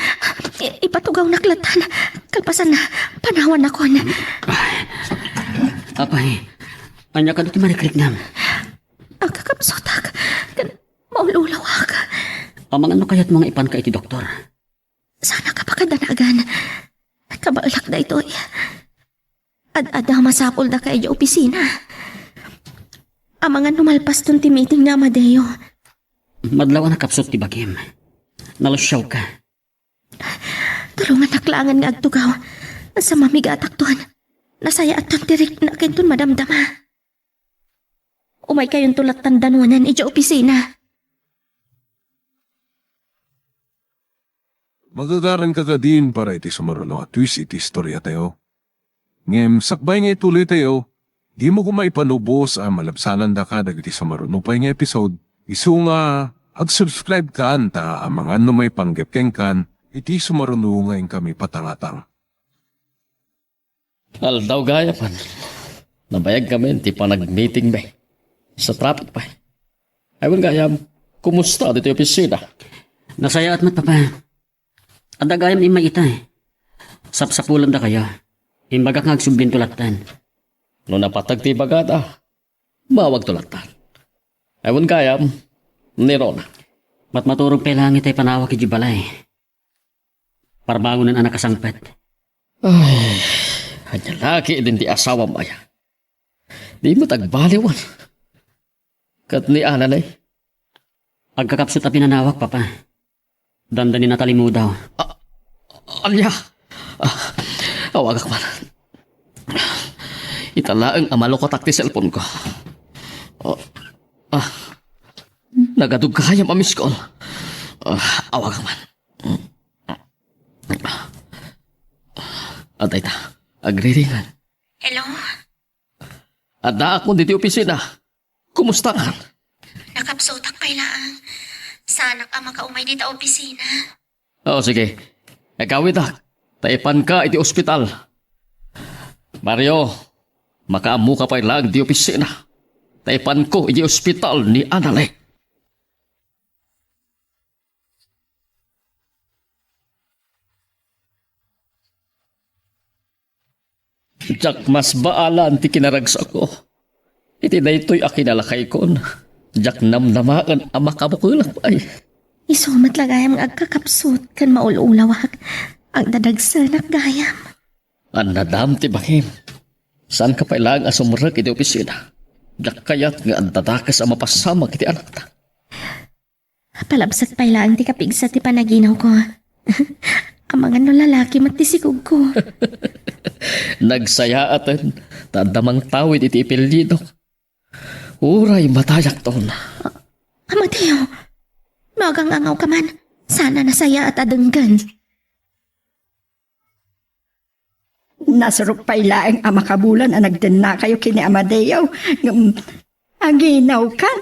I-, ipatugawnak lattan. Kalpasanna, panawannakon. Apay, ania kadi ti marikriknam? Agkakapsutak. Ken maululawak. Amangan no kayatmo nga ipanka iti doktor? Saanka pakadanagan. Kabaelak daytoy. Ad-adda a masapulda ka idiay opisina. Amangan no malpaston ti meeting ni Amadeo. Madlaw a nakapsut ti bagim. Nalusiawka. Tulongannak laengen nga agtugaw. Sa mamigatakton. Nasayaatton ti riknak inton madamdama. Umaykayonto lattan danonen idiay opisina. Magagaranka kadin para iti sumaruno a twist iti istoriatayo. Ngem sakbay nga ituloytayo, dimo koma ipanubos a malabsanandaka dagiti sumaruno pay nga episode, isu nga ag-subscribekan ta amangan no maipanggep kenkan iti sumaruno nga inkami patangatang. Aldaw gayam, nabayagkami ti panagmeetingmi. Sa traffic pay. Ay wen gayam, kumusta ditoy opisina? Nasayaat met, Papa. Adda gayam immay itay. Sapsapulendakayo. Imbagak nga agsublinto lattan. No napateg ti ibagada, mawagto lattan. Ay wen gayam, ni Rona. Matmaturog pay laeng itay panawak idiay balay. Parbangonen a nakasangpet. Ay, ania la ketdin ti asawam aya? Di met agbaliwan. ket ni Anale? Agkakapsut a pinanawak, Papa. Dandani natalimudaw. Ah, ania? Ah, awagak man. Ita laeng a malukotak ti cellphone ko. Ah, ah, nagadug gayam a miss call. Ah, awagak man. Adda ita, agriringan. Hello? Addaakon ditoy opisina. Kumustakan? Nakapsutak pay laeng. Saanak a makaumay dita opisina. O, sige. Ikawitak, ta ipanka iti ospital. Mario, makaammoka pay laeng iti opisina. Ta ipanko iti ospital ni Anale. Diak masbaalan ti kinaragsakko iti daytoy a kinalakaykon. Diak namnamaen a makabukelak pay. Isu met la gayam nga agkakapsut ken maul-ulawak. Agdadagsenak gayam. Annadam ti bangim. Saanka pay laeng a sumrek iti opisina. Diak kayat nga adda dakes a mapasamak iti anakta. Palabsak pay laeng ti kapigsa ti panaginawko. Amangan no lalaki met ti sikogko. Nagsayaaten, ta adda mangtawid iti apelyido. Uray matayakton. Amadeo, no agang-angawka man, saan a nasayaat a denggen. Nasurok pay laeng a makabulan a nagdennakayo ken ni Amadeo. Ngem, aginawkan.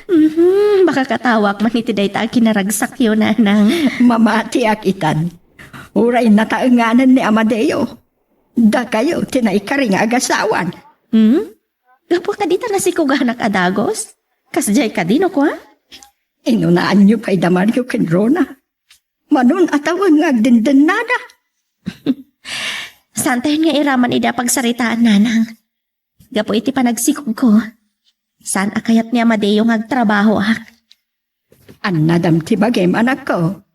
Mhm, makakatawak man iti dayta a kinaragsakyo, nanang. Mamatiak itan. Uray nataenganen ni Amadeo. Dakayo ti naikari nga agasawan. Hmm? Gapu kadi ta nasikuganak a dagus? Kasdiay kadi no kua? Inunaanyo pay da Mario ken Rona. Manon a tawen nga agdendennada. Saantayon nga iraman idi a pagsaritaan, nanang. Gapu iti panagsikogko, saan a kayat ni Amadeo nga agtrabahoak. Annadam ti bagim, anakko.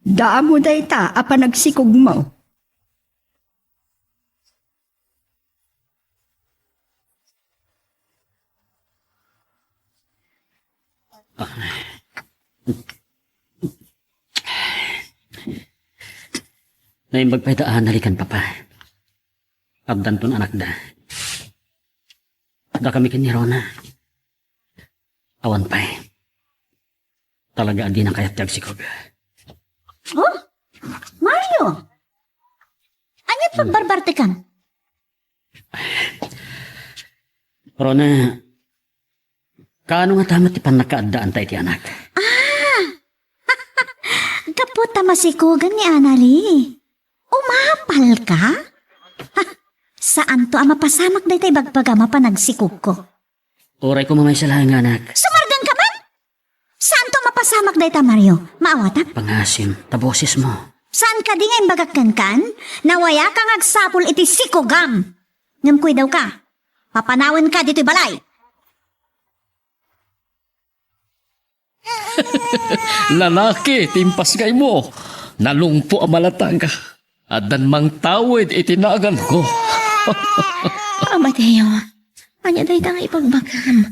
Damo dayta a panagsikogmo. Naimbag pay da a nalikan, Papa. Addanton anakda. Dakami ken ni Rona. Awan pay. Talaga a dina kayat ti agsikog. Oh? Mario? Ania ti pagbarbartekam? Rona, kaano ngata met ti pannakaaddaanta iti anak? Ah! Gapu ta masikugan ni Anali. Umapalka? Ha, saanto a mapasamak dayta ibagbagam a panagsikogko. Uray koma maysa laeng nga anak. Sumardengka man? Saanto a mapasamak dayta, Mario? Maawatak? Pangasim ta bosesmo. Saan kadi nga imbagak kenkan? Nawayaka nga agsapul iti sikogam. Ngem kuidawka, papanawenka ditoy balay. Lalaki ti impasngaymo. Nalungpo a malatag. Addan mangtawid iti naganko. Amadeo, ania dayta nga ibagbagam?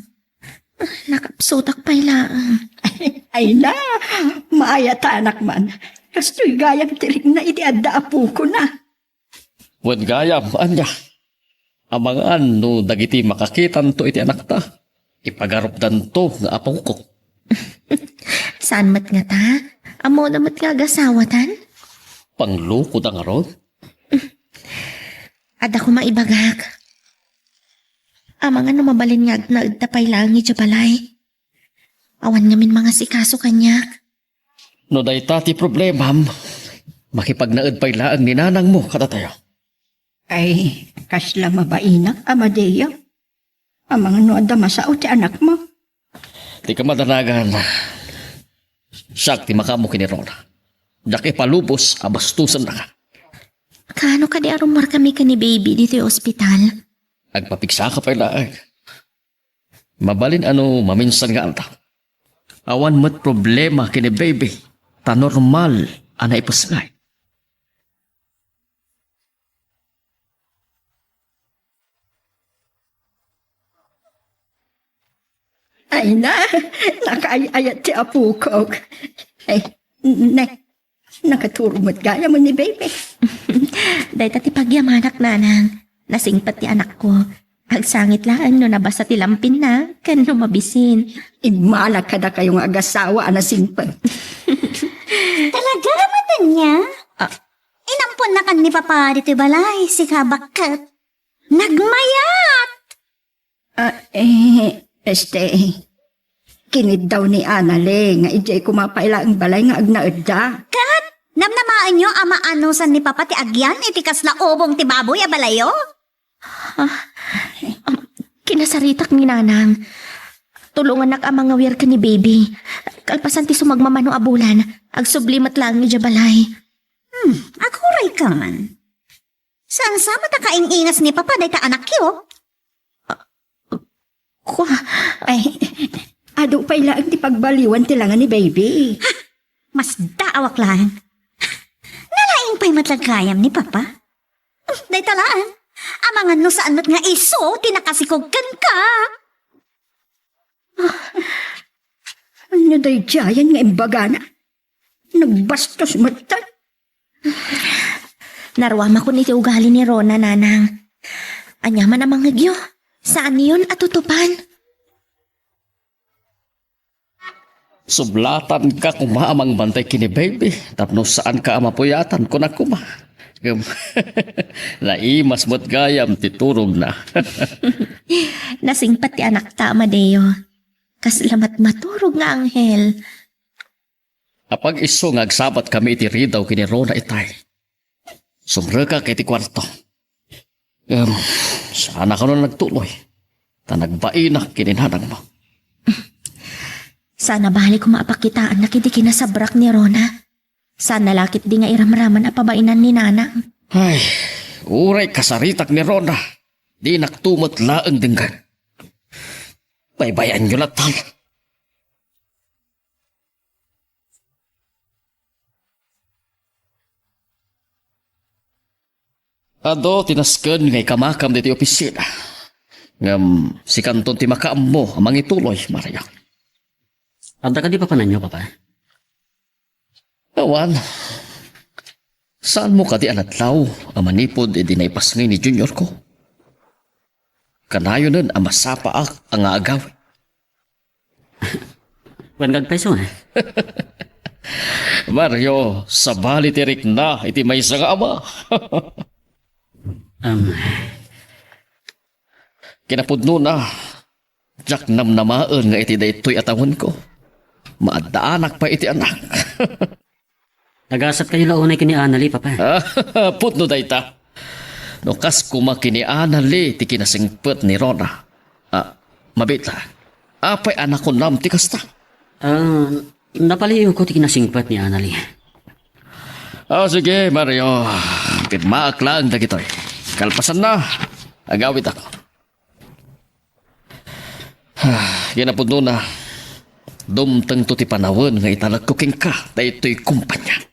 Nakapsutak pay laeng. Ay na, maayatanak man. Kastoy gayam ti rikna iti adda apokona. Wen gayam, ania? Amangan no dagiti makakitanto iti anakta, ipagarupdanto nga apokok. Saan met ngata? Ammona met nga agasawatan? Panglokoda ngarud? Adda koma ibagak. Amangan no mabalin nga agnaedta pay laeng idiay balay. Awan ngamin mangasikaso kaniak. No dayta ti problemam, makipagnaed pay laeng ni nanangmo kadatayo. Ay, kasla mabainak, Amadeo. Amangan no adda masao ti anakmo. Ti kamadanagan, siak ti makaammo ken ni Rona. Diak ipalubos a bastosennaka. Kaano kadi a rummuarkami ken ni Baby ditoy ospital? Agpapigsaka pay laeng. Mabalin a no maminsan nga aldaw, awan met problema ken ni Baby, ta normal a naipusngay. Ay na, nakaay-ayat ti apokok. Ay, ne, nakaturog met gayam ni baby. Dayta ti pagyamanak, nanang. Nasingpet ti anakko. Agsangit laeng no nabasa ti lampinna ken no mabisin. Immalak kadakayo nga agasawa a nasingpet. Talaga, Matanya? Ah. Inamponnakan ni Papa ditoy balay, sika bakket. Nagmayat! Ah, eh, este, kiniddaw ni Anali nga idiay koma pay laeng balay nga agnaedda. Ket, namnamaenyo a maanusan ni Papa ti agyan iti kasla ubong ti baboy a balayo? Ah, um, kinasaritak ni Nanang. Tulongannak a mangawir ken ni Baby. Kalpasan ti sumagmamano a bulan, agsubli met laeng idiay balay. Hmm, aguray ka man. Saan sa met a kaing-ingas ni Papa dayta anakyo? Kua. Ay, adu pay laeng ti pagbaliwan ti langa ni Baby. Masdaawak laeng. Nalaing pay met la gayam ni Papa. Dayta laeng. Amangan no saan met nga isu ti nakasikog kenka. Ania daydiayen nga imbagana? Nagbastos met ta. Naruamakon iti ugali ni Rona, Nanang. Ania man a mangngegyo, saanyon a tutupan. Sublatanka koma a mangbantay ken ni Baby tapno saanka a mapuyatan, kunak koma. Ngem, naimas met gayam ti turogna. Nasingpet ti anakta, Amadeo. Kasla met maturog nga anghel. Apag-isu nga agsabatkami iti ridaw ken ni Rona itay, sumrekak iti kuarto. Em, saanak a nagtuloy, ta nagbainak ken ni nanangmo. Saan a bali koma a pakitaannak iti kinasabrak ni Rona. Saan a la ketdi nga iramraman a pabainan ni Nanang. Ay, uray kasaritak ni Rona, dinakto met laeng denggen. Baybay-anyo lattan. Adu ti nasken nga ikamakam ditoy opisina. Ngem sikanton ti makaammo a mangituloy, Mario. Adda kadi papananyo, Papa? Awan. Saanmo kadi a nadlaw a manipud idi naipasngay ni Junior ko? Kanayonen a masapaak a nga agawid. Wen nga agpayso, eh. Mario, sabali ti rikna iti maysa nga ama. Um. Kinapudnona, diak namnamaen nga iti daytoy a tawenko, maaddaanak pay iti anak. Nagasatkayo la unay ken ni Anali, Papa. Pudno dayta. No kas koma ken ni Anali ti kinasingpet ni Rona. Ah, mabiit la. Apay a nakunam ti kasta? Ah, napaliiwko ti kinasingpet ni Anali. Ah, sige, Mario. Pirmaak laeng dagitoy. Kalpasanna, agawidak. Ah, kinapudnona, dumtengto ti panawen nga italekko kenka daytoy kumpania.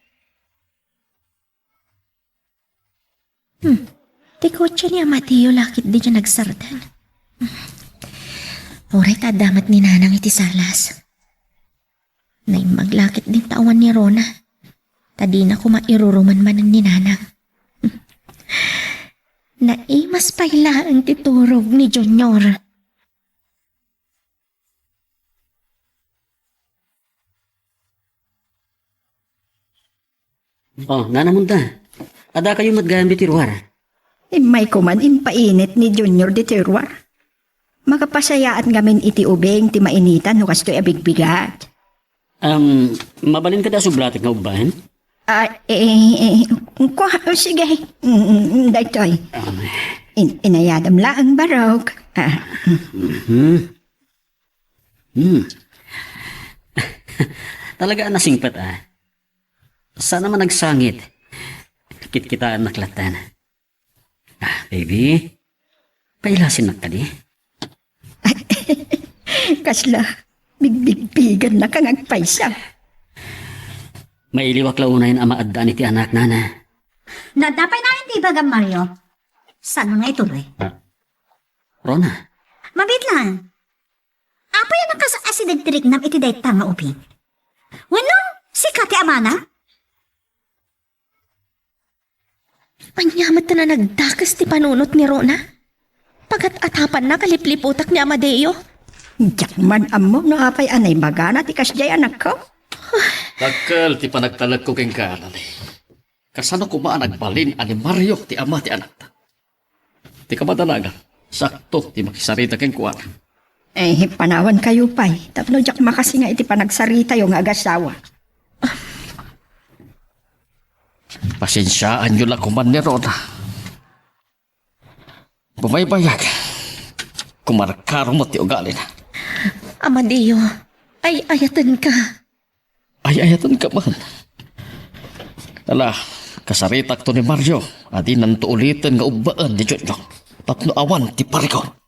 Hmm. Ti kotse ni Amadeo la ketdi ti nagsarden. Uray ta adda met ni Nanang iti salas. Naimbag la ketdin ta awan ni Rona, ta dina koma iruruman manen ni Nanang. Naimas pay laeng ti turog ni Junior. Oh, Nana Munta. Adda kayo met gayam ditoy ruar. Immay koman impainit ni Junior ditoy ruar. Makapasayaat ngamin iti ubing ti mainitan no kastoy a bigbigat. Um, mabalin kadi a sublatek nga ubbaen? Ah, eh, eh, kua, sige. Mm, mm, daytoy. Um. In-, inayadam laeng barok. Ah. Mhm. Hmm. Talaga a nasingpet, ah. Saan a man agsangit. Kitkitaennak lattan. Ah, baby, pailasinnak kadi? Kasla, bigbigbigannak nga agpayso. Mailiwak la unayen a maaddaan iti anak, Nana. Nadda pay nayen ti ibagam, Mario. Saan nga ituloy? Ah. Rona. Mabiit lang. Apay a nakasaasideg ti riknam iti dayta nga ubing? Wenno, sika ti amana? Ania met a nagdakes ti panunot ni Rona? Pagat-atapanna, kalipliputak ni Amadeo. Diak man ammo no apay a naibagana ti kasdiay, anakko. Dakkel ti panagtalekko kenka, Anali. Kasano koma a nagbalin a ni Mario ti ama ti anakta? Ti kamadanagan, sakto ti makisarita kenkuana. Eh, panawankayo pay, tapno diak makasinga iti panagsaritayo nga agasawa. Pasensiaanyo la koman ni Rona. Bumaybayag. Kumarkaro met ti ugalina. Amadeo, ay-ayatenka. Ay-ayatenka man. Ala, kasaritakto ni Mario, a dinanto uliten nga ubbaen ni Junjun tapno awan ti parikut.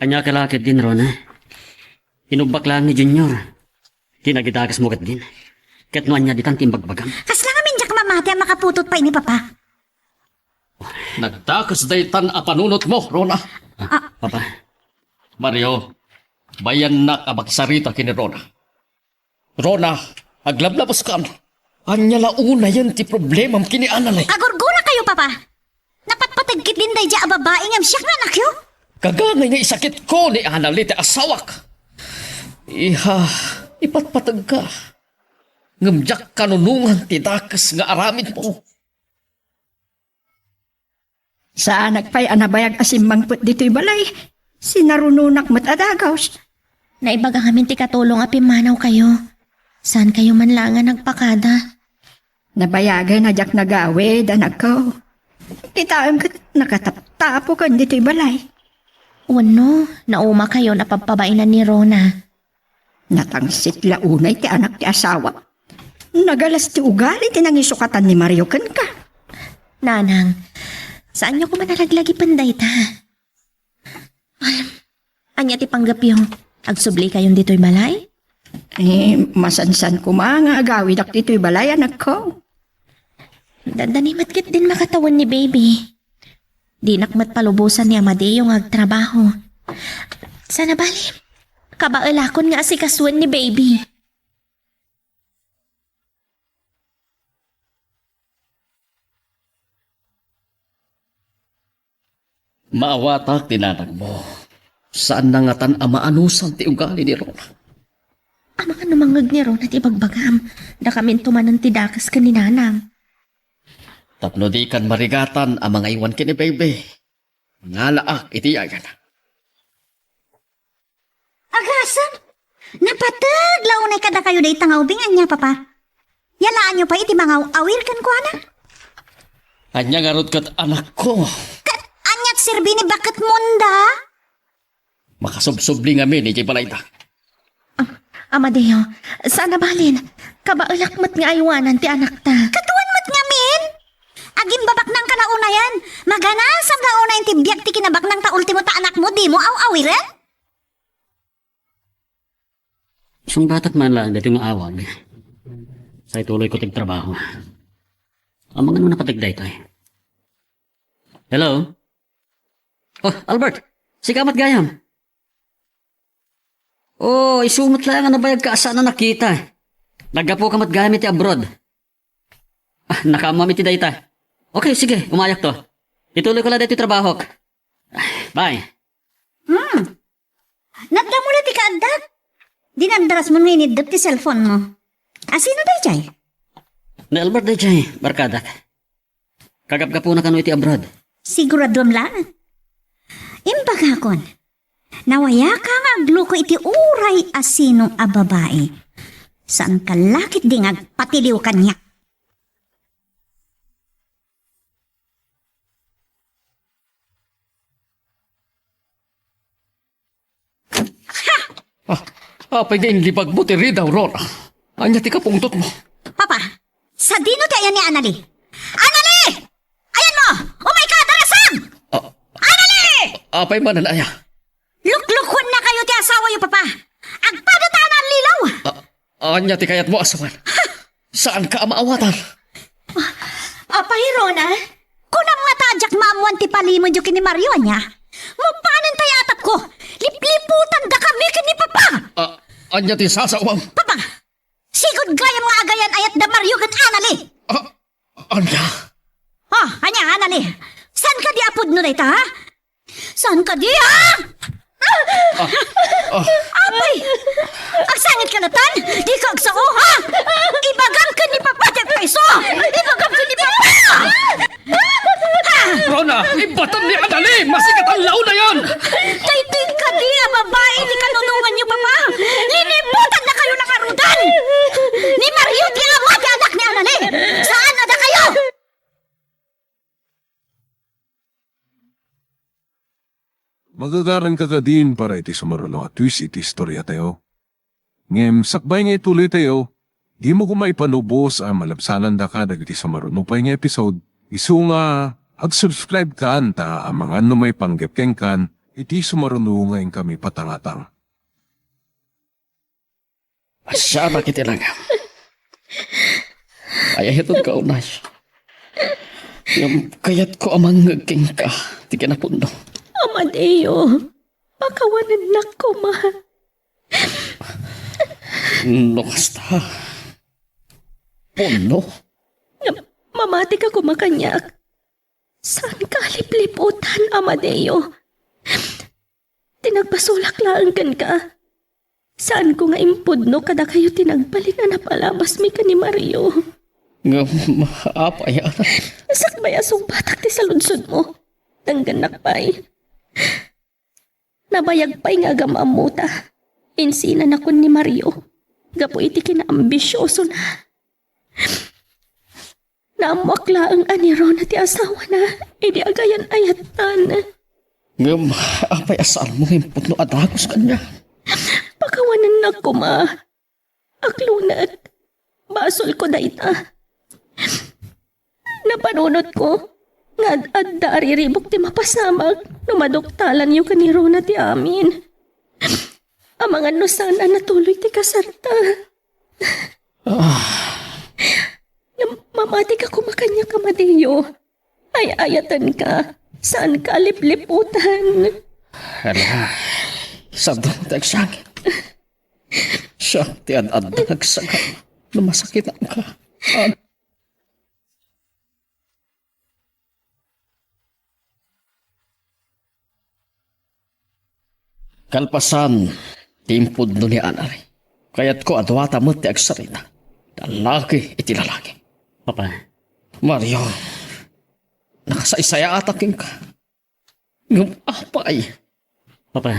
Ania ka la ketdin, Rona? Inubbak laeng ni Junior. Ti nagidakesmo ketdin. Ket no ania ditan ti imbagbagam? Kasla ngamin diak mamati a makaputot pay ni Papa. Nagdakes daytan a panunotmo, Rona. Ah, Papa. Mario, bayannak a makisarita ken ni Rona. Rona, aglablabeskan. Ania la unayen ti problemam ken ni Anali? Agurgonakayo, Papa. Napatpateg ketdin daydiay a babai ngem siak nga anakyo. Kagangay nga isakitko ni Anali ti asawak. Iha, ipatpategka. Ngem diak kanunongan ti dakes nga aramidmo. Saanak pay a nabayag a simmangpet ditoy balay. Sinarunonak met a dagus. Naibaga ngamin ti katulong a pimmanawkayo. Saankayo man laeng a nagpakada. Nabayagen a diak nagawid, anakko. Kitaem ket nakataptapoken ditoy balay. Wenno, naumakayon a pabpabainan ni Rona. Natangsit la unay ti anak ti asawa. Nagalas ti ugali ti nangisukatan ni Mario kenka. Nanang, saanyo koma a laglagipen dayta? Ay, ania ti panggepyo? Agsublikayon ditoy balay? Eh, masansan koma nga agawidak ditoy balay, anakko. Dandani met ketdin makatawen ni Baby. Dinak met palubosan ni Amadeo nga agtrabaho. Sana bali, kabaelakon nga asikasuen ni Baby. Maawatak ti nanangmo. Saanna ngatan a maanusan ti ugali ni Rona. Amangan no mangngeg ni Rona ti ibagbagam, dakaminto manen ti dakes ken ni Nanang. Tapno dikan marigatan a mangaywan ken ni Baby, ngalaak iti yayana. Agasem! Napateg la unay kadakayo dayta nga ubing, ania, Papa? Yalaanyo pay iti mangaw-awir kenkuana? Ania ngarud ket, anakko? Ket aniat serbi ni baketmonda? Makasubsubli ngamin iti balayda. Ah, Amadeo, saan a balin. Kabaelak met nga aywanan ti anakta. Kaduan met ngamin? Agimbabaknangka la unayen. Maganasam la unayen ti biag ti kinabaknang ta ultimo ta anakmo, dimo aw-awiren? Sungbatak man laeng daytoy nga awag. Sa ituloyko ti agtrabaho. Amangan no napateg daytoy. Hello? Oh, Albert! Sika met gayam? Oh, isu met laeng a nabayagka a saan a nakita. Naggapuka met gayam iti abroad. Ah, nakaammoam iti dayta. Okay, sige, umayakto. Ituloyko la daytoy trabahok. Bye. Hmm. Nadda mo la ti kaaddak? Dinandarasmon nga iniddep ti cellphone mo. Asino daydiay? Ni Albert daydiay, barkadak. Kagapgapuna kano iti abroad. Siguraduem laeng. Imbagakon, nawayaka nga agluko iti uray asino a babai. Saanka la ketdi nga agpatiliw kaniak. Ah, apay nga inlibagmo ti ridaw, Rona? Ania ti kapungtotmo? Papa, sadino ti ayan ni Anali? Anali! Ayanmo! Umayka, darasam! Ah, Anali! Apay manen aya? Luklukuennakayo ti asawayo, Papa! Agpadatayo a naallilaw! Ah, ania ti kayatmo a sawen? Saanka a maawatan? Ah, Rona, kunam ngata a diak maammuan ti palimedyo ken ni Mario, ania? Mapanen tay atapko, lipliputan dakami ken ni Papa! Ah, ania ti sasawam? Papa, sigud gayam nga agayan-ayat da Mario ken Anali! Ah, ania? Ah, ania, Anali? Saan kadi a pudno dayta, ha? Saan kadi, ha? Ah, ah. Apay! Agsangit ka latta? Dika agsao, ha? Ibagam ken ni Papa ti agpayso! Ibagam ken ni Papa! Ha? Rona, ibaton ni Anali! Masikatan laonayon! Daytoy kadi a babai ti kanunonganyo, Papa! Liniputan na kayo nakarudan! Ni Mario ti ama ti anak ni Anali! Saan a dakayo! Magagaranka kadin para iti sumaruno a twist iti istoriatayo. Ngem sakbay nga ituloytayo, dimo koma ipanubos a malabsanandaka dagiti sumaruno pay nga episode, isu nga ag-subscribe kan ta amangan no maipanggep kenkan iti sumaruno nga inkami patangatang. Siak iti langam. Ay, ayatonka unay. Ngem kayatko a mangngeg kenka ti kinapudno. Amadeo, pakawanennak koma. No kasta, pudno. Ngem mamatika koma kaniak. Saanka a lipliputan, Amadeo. Ti nagbasolak laeng kenka. Saanko nga impudno kadakayo ti nagbalin a napalabasmi ken ni Mario. Ngem, apay a? Sakbay a sungbatak ti saludsodmo. Denggennak pay. Nabayag pay nga agam-ammota. Insinanakon ni Mario gapu iti kinaambisiosona. Naammoak laeng a ni Rona ti asawana idi agayan-ayattan. Ngem, apay a saanmo nga impudno a dagus kaniak? Pakawanennak koma. Aglunek, basolko dayta. Napanunotko nga ad-adda a riribuk ti mapasamak no maduktalanyo ken ni Rona ti amin. Amangan no saan a natuloy ti kasarta. Ah. Ngem mamatika koma kaniak, Amadeo. Ay-ayatenka. Saanka a lipliputan. Ala, sadun ti agsangit. Siak ti ad-adda agsagana no masakitanka. Ad- Kalpasan ti impudno ni Anali, kayatko a duata met ti agsarita. Lalaki iti lalaki. Papa. Mario, nakasaysayaatak kenka. Ngem apay? Papa,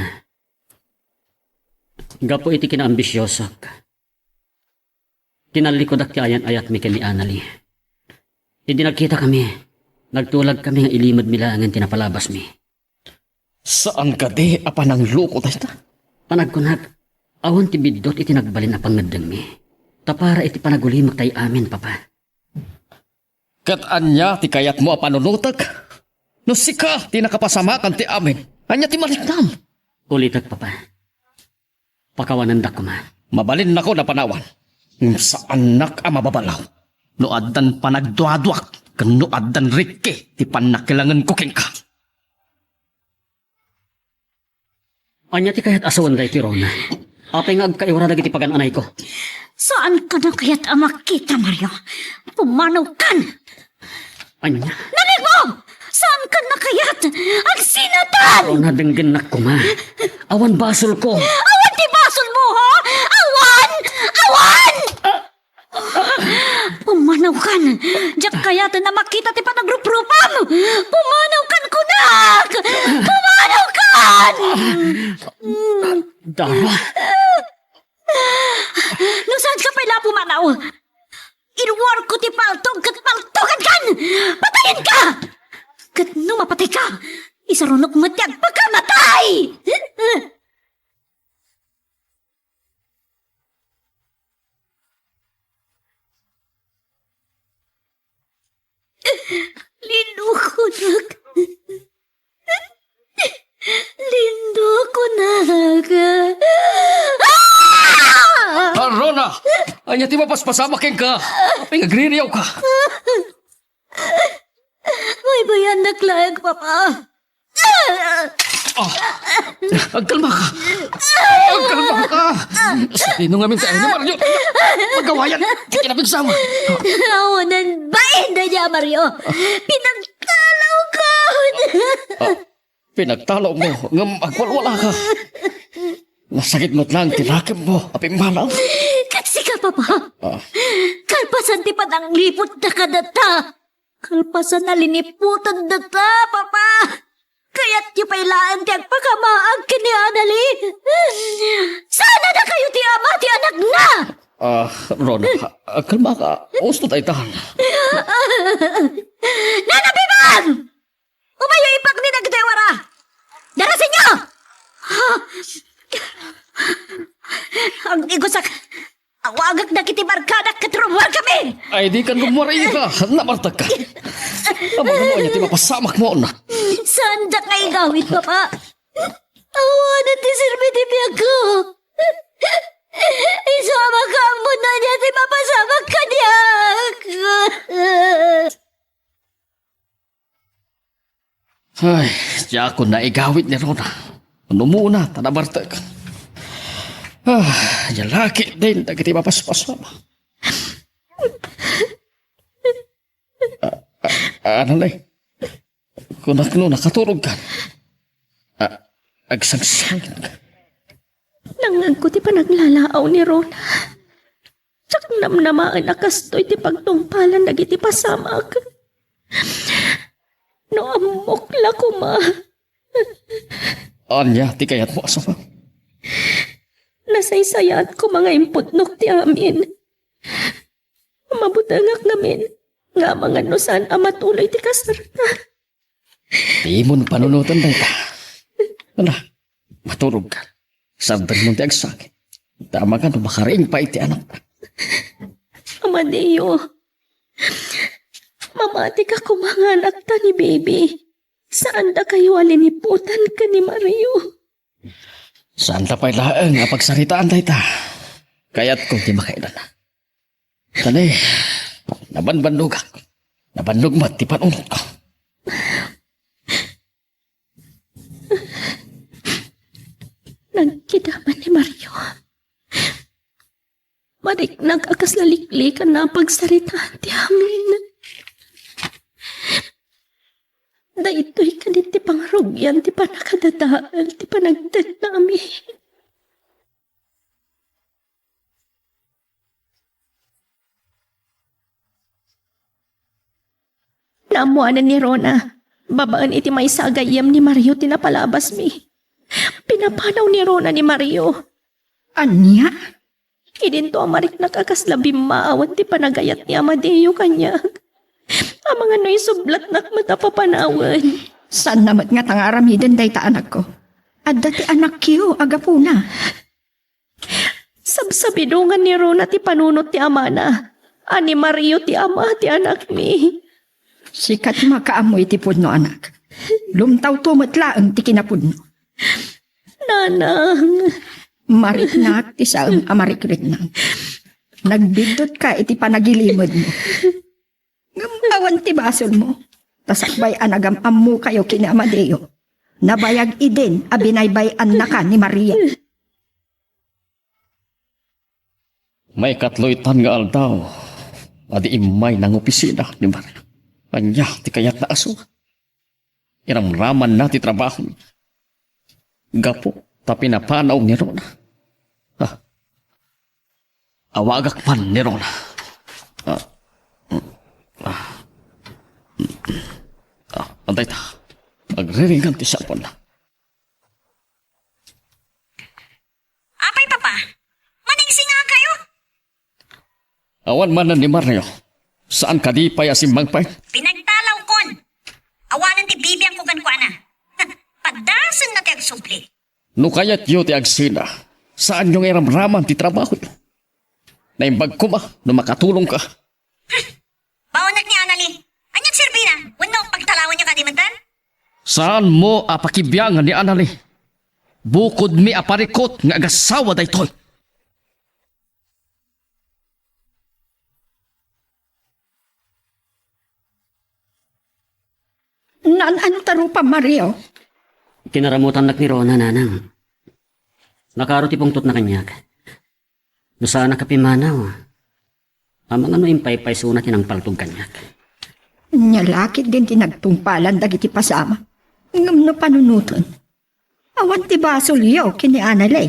gapu iti kinaambisiosok, tinallikudak ti ayan-ayatmi ken ni Anali. Idi nagkitakami, nagtulagkami nga ilimedmi laengen ti napalabasmi. Saan kadi a panangloko dayta? Panagkunak, awan ti biddut iti nagbalin a pangngeddengmi. Ta para iti panagulimek tay amin, Papa. Ket ania ti kayatmo a panunotek? No sika ti nakapasamakan ti amin, ania ti maliknam? Ulitek, Papa. Pakawanendak koma. Mabalinnakon a panawan. Ngem saannak a mababalaw no addan panagduaduak ken no addan rikki ti pannakilangenko kenka. Ania ti kayat a sawen daytoy, Rona? Apay nga agkaiwara dagiti pagan-anayko? Saankan a kayat a makita, Mario. Pumanawkan! Ania? Naribo! Saankan a kayat! Agsinatan! Rona, denggennak koma. Awan basolko. Awan ti basolmo, ha? Awan! Awan! Pumanawkan! Diak kayaten a makita ti panagruprupam! Pumanawkan, kunak! Pumanawkan! Dara? No saanka pay la a pumanaw, iluarko ti paltog ket paltogankan! Patayenka! Ket no mapatayka, isarunok met ti agpakamatay! Lindokonak. Lindokonak. Ah! Ah, Rona! Ania ti mapaspasamak kenka? Apay nga agririawka? laeng, Papa. Ah! Agkalma ka! Agkalma ka! Sadino ngamin ti ayan ni Mario? Magawayan ti kinapigsawa. Awanan bain daydiay a Mario. Pinagtalawko. Ah, pinagtalawmo ngem agwalwala ka. Nasakit met laeng ti lakemmo a pimmanaw. Ket sika, Papa. Ah. Kalpasan ti panangliputda kadata. Kalpasan a liniputandata, Papa. Kayatyo pay laeng ti agpakamaag ken ni Anali. Saan a dakayo ti ama ti anakna? Ah, Rona, ah, kalma ka. Usto daytan. Nana Bibang! Umayo ipakni dagiti wara! Darasenyo! Agigusak! Awagak dagiti barkadak ket rummuarkami! Ay, dikan rummuar, ika! Nabartekka! Amangan no ania ti mapasamakmo, Rona. Saandak nga igawid, Papa. Awanen ti serbi ti biagko. Isu a makaammo no ania ti mapasamak kaniak. Ay, diakon naigawid ni Rona. Umuna ta nabartek. Ah, ania la ketdin dagiti mapaspasamak. Ah, ah, ano, Nay? Kunak no nakaturogkan. Ah, agsangsangit. Nangngegko ti panaglalaaw ni Rona. Diak namnamaen a kastoy ti pagtungpalan dagiti pasamak. No ammok la koma. Ania ti kayatmo a sumang? Nasaysayaat koma nga impudnok ti amin. Mabutengak ngamin nga amangan no saan a matuloy ti kasarta. Dimon panunoten dayta. Ala, maturogka. Sardenmon ti agsakit. Ta amangan no makariing pay ti anakta. Amadeo, mamatika koma nga anakta ni Baby. Saandakayo a liniputan ken ni Mario. Saanta pay laeng a pagsaritaan dayta. Kayatko ti makailana. Tani, nabanbannogak. Nabannog met ti panunotko. Nagkidaman ni Mario. Mariknak a kasla liklikan a pagsaritaan ti amin. Daytoy kadi ti pangarugian ti pannakadadael ti panagtednami. Naammoanen ni Rona, babaen iti maysa a gayyem ni Mario ti napalabasmi. Pinapanaw ni Rona ni Mario. Ania? Idinto a mariknak a kasla bimmaawen ti panagayat ni Amadeo kaniak. Amangan no isublatnak met a papanawen. Saanna met ngata nga aramiden dayta, anakko. Adda ti anakyo a gapuna. Sabsabidongan ni Rona ti panunot ti amana, a ni Mario ti ama ti anakmi. Sika ti makaammo iti pudno, anak. Lumtawto met laeng ti kinapudno. Nanang. Mariknak ti saan a marikriknak. Nagbiddutka iti panagilimedmo. Ngem awan ti basolmo. Ta sakbay a nagam-ammokayo ken ni Amadeo, nabayag idin a binaybay-annaka ni Maria. Maikatlo itan nga aldaw a di immay nangopisina ni Maria. Ania ti kayatna a surat? Iramramanna ti trabaho. Gapu ta pinapanaw ni Rona. Ah. Awagak man ni Rona. Ah. Ah. Ah, antay ta. Agriringan ti cellphone na. Apay, Papa? Maningsingakayo? Awan manen ni Mario. Saan kadi pay a simmangpet? Pinagtalawkon. Awanen ti bibiangko kenkuana. Padasenna ti agsubli. No kayatyo ti agsina, saanyo nga iramraman ti trabahoyo. Naimbag koma no makatulongka. Baonek ni Anali. Ania't serbina? Wenno pagtalawenyo kadi metten? Saanmo a pakibiangan ni Anali. Bukodmi a parikut nga agasawa daytoy. Naan-ano ta rupam, Mario? Kinaramutannak ni Rona, nanang. Nakaro ti pungtotna kaniak. No saanak a pimmanaw, amangan no impaypaysona ti nangpaltog kaniak. Ania la ketdin ti nagtungpalan dagiti pasama. Ngem no panunoten, awan ti basolyo ken ni Anale.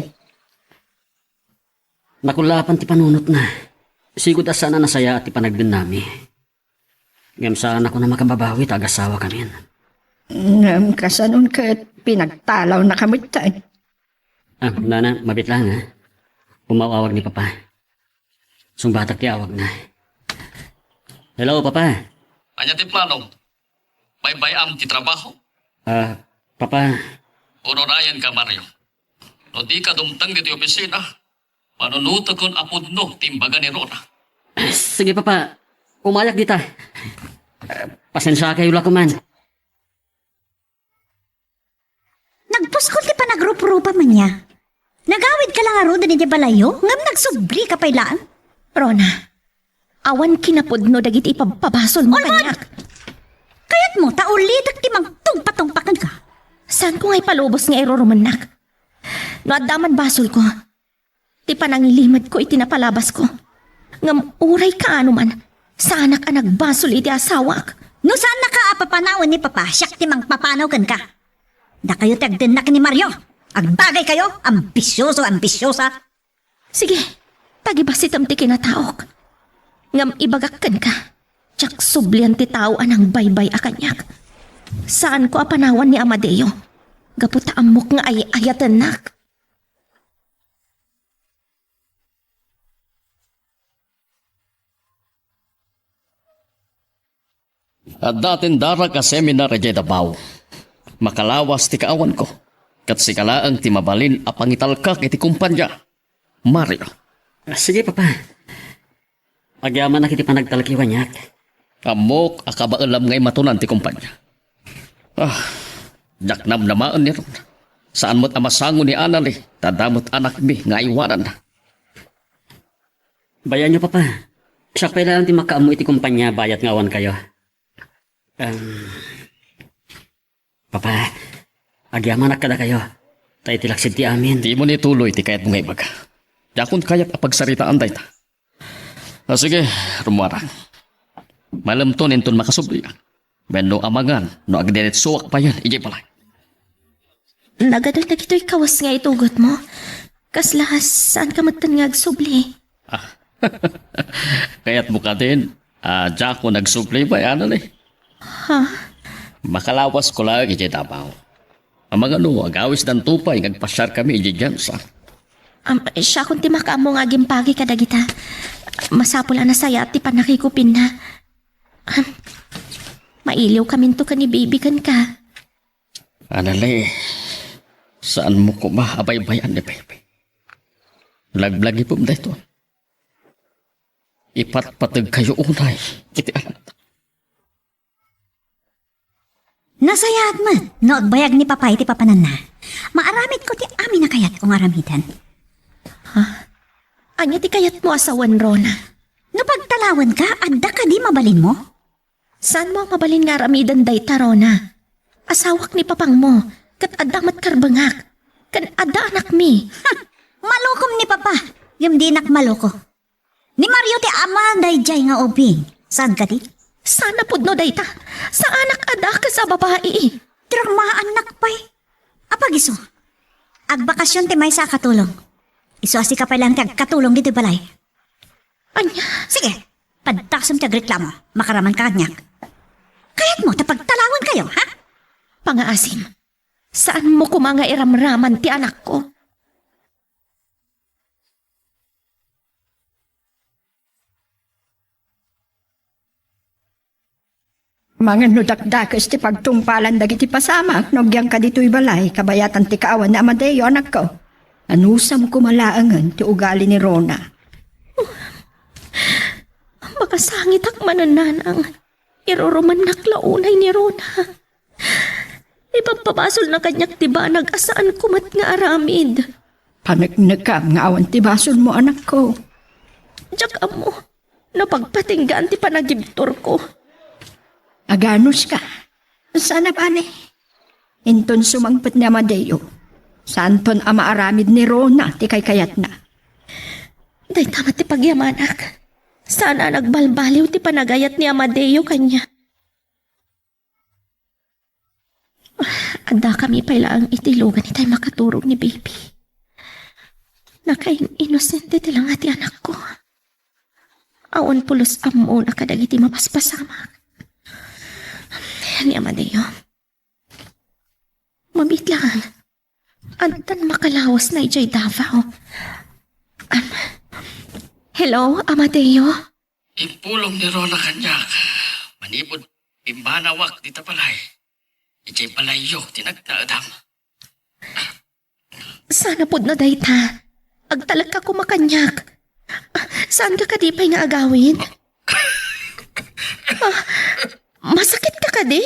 Nakullaapan ti panunotna. Sigud a saan a nasayaat ti panagdennami. Ngem saanakon a makababawi ta agasawakamin. Ngem kasanon ket pinagtalawnaka metten? Ah, nana, mabit lang, ha? Umaw-awag ni Papa. Sungbatak ti awagna. Hello, Papa. Ania ti planom? Baybay-am ti trabaho? Ah, Papa. Urorayan ka, Mario. No di ka dumteng ditoy opisina, panunotekon a pudno ti imbaga ni Rona. Ah, sige, Papa. Umayak dita. Ah, pasensiakayo la koman. Nagpuskol ti panagruprupam ania. Nagawidka la ngaruden idiay balayyo, ngem nagsublika pay laeng. Rona, awan kinapudno dagiti ipabpabasolmo kaniak. Kayatmo ta ulitek ti mangtungpatungpa kenka? Saanko nga ipalubos nga irurumennak. No adda man basolko, ti panangilimedko iti napalabasko. Ngem uray kaano man, saanak a nagbasol iti asawak. No saannaka a papanawen ni Papa, siak ti mangpapanaw kenka. Dakayo ti agdennak ni Mario. Agbagaykayo, ambisioso, ambisiosa. Sige, tagibasitem ti kinataok. Ngem ibagak kenka, diak sublian ti tao a nangbaybay-a kaniak. Saanko a panawan ni Amadeo, gapu ta ammok nga ay-ayatennak. Adda tindara a seminar idiay Davao. Makalawas ti kaawanko, ket sika laeng ti mabalin a pangitalkak iti kompania, Mario. Ah, sige, Papa. Agyamanak iti panagtalkiw kaniak. Ammok a kabaelam nga imatunan ti kompania. Ah, diak namnamaen ni Ron. Saan met a masango ni Anali, ta adda met anakmi nga aywananna. Bayaenyo, Papa. Siak pay laeng ti makaammo iti kompania bayat nga awankayo. Em, Papa, agyamanak kadakayo, ta iti laksid ti amin. Dimo ituloy ti kayatmo nga ibaga. Diakon kayat a pagsaritaan dayta. Ah, sige, rumuara. Malemton inton makasubli. Wenno amangan no agdiretsoak payen idiay balay. Nagadan dagitoy kawes nga itugotmo. Kasla, saanka metten nga agsubli? Ah. Kayatmo kadin, ah, diakon agsubli pay, Anali? Ha? Makalawasko laeng idiay Davao. Amangan no agawisdanto pay nga agpasiarkami idiay Gensa. Am, siakon ti makaammo nga agimpagi kadagita. Masapul a nasayaat ti pannakikupinna. Am, mailiwkaminto ken ni Baby ken ka. Anali, saanmo koma a baybay-an ni Baby. Laglagipem daytoy. Ipatpategkayo unay iti anakta. Nasayaat met no agbayag ni Papa iti papananna. Maaramidko ti amin a kayatko nga aramiden. Ha? Ania ti kayatmo a sawen, Rona? No pagtalawenka, adda kadi mabalinmo? Saanmo a mabalin nga aramiden dayta, Rona? Asawak ni papangmo, ket adda met karbengak, ken adda anakmi. Ha! Malokom ni Papa, ngem dinak maloko. Ni Mario ti ama daydiay nga ubing. Saan kadi? Saan a pudno dayta? Saanak a dakes a babai. Dramaannak pay. Apag isu? Agbakasyon ti maysa a katulong. Isu a sika pay laeng ti agkatulong ditoy balay. Ania? Sige, paddasem ti agreklamo. Makaraman ka kaniak. Kayatmo ta pagtalawenkayo, ha? Pangaasim. Saanmo koma nga iramraman ti anakko. Amangan no dakdakes ti pagtungpalan dagiti pasamak no agyanka ditoy balay kabayatan ti kaawan ni Amadeo, anakko. Anusam koma laengen ti ugali ni Rona. Makasangitak manen, nanang. Irurumennak la unay ni Rona. Ipabpabasolna kaniak ti banag a saanko met nga aramid. Paneknekam nga awan ti basolmo, anakko. Diak ammo no pagpatinggaan ti panagibturko. Aganuska. Saan a bale. Inton sumangpet ni Amadeo, saanton a maaramid ni Rona ti kaykayatna. Dayta met ti pagyamanak. Saan a nagbalbaliw ti panagayat ni Amadeo kaniak. Addakami pay laeng iti lugan itay makaturog ni baby. Nakain-inosente ti langa ti anakko. Awan pulos ammona kadagiti mapaspasamak. Ni Amadeo. Mabiit laeng. Addan makalawasna idiay Davao. Am, hello, Amadeo? Impulong ni Rona kaniak. Manipud pimmanawak dita balay. Idiay balayyo ti nagnaedam. Saan a pudno dayta. Agtalekka koma kaniak. Ah, saanka kadi pay nga agawid? Ah, masakitka kadi?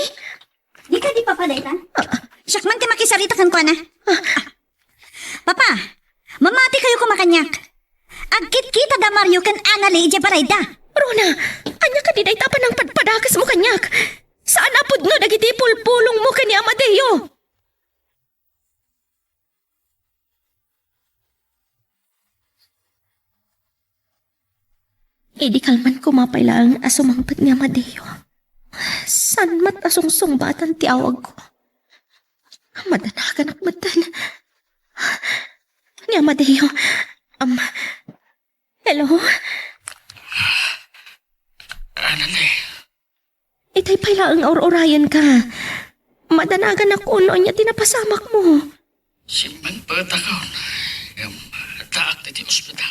Di kadi papa dayta? Ah. Siak man ti makisarita kenkuana. Ah. Papa, mamatikayo koma kaniak. Agkitkita da Mario ken Anali idiay balayda. Rona, ania kadi dayta a panangpadpadakesmo kaniak? Saan a pudno dagiti pulpulongmo ken ni Amadeo. Idi kalman koma pay laeng a sumangpet ni Amadeo, saan met a sungsungbatan ti awagko. Madanaganak metten. Ni Amadeo, am, hello? Anali. Itay pay laeng a ur-urayenka. Madanaganak no ania ti napasamakmo. Simmangpetakon. Ngem addaak ditoy ospital.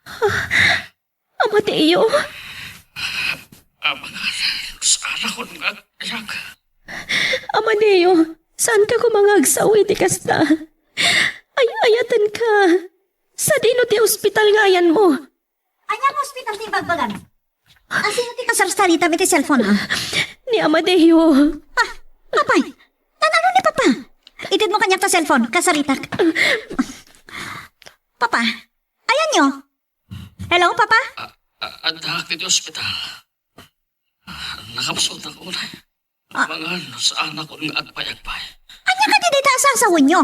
Ah, Amadeo? Amangan, saanakon nga agbayag. Amadeo, saanka koma nga agsao iti kasta? Ay-ayatenka. Sadino ti ospital nga ayanmo? Ania nga ospital ti ibagbagam? Asino ti kasarsaritam iti cellphone, ah? Ni Amadeo. Ah, apay, tan-aw ni Papa. Itedmo kaniak ta cellphone, kasaritak. Papa, ayanyo? Hello, Papa? A-, a-, addaak ditoy ospital. Nakabsutak unay. Ah. Amangan, saanakon nga agpayagpay. Ania kadi dayta a sasawenyo?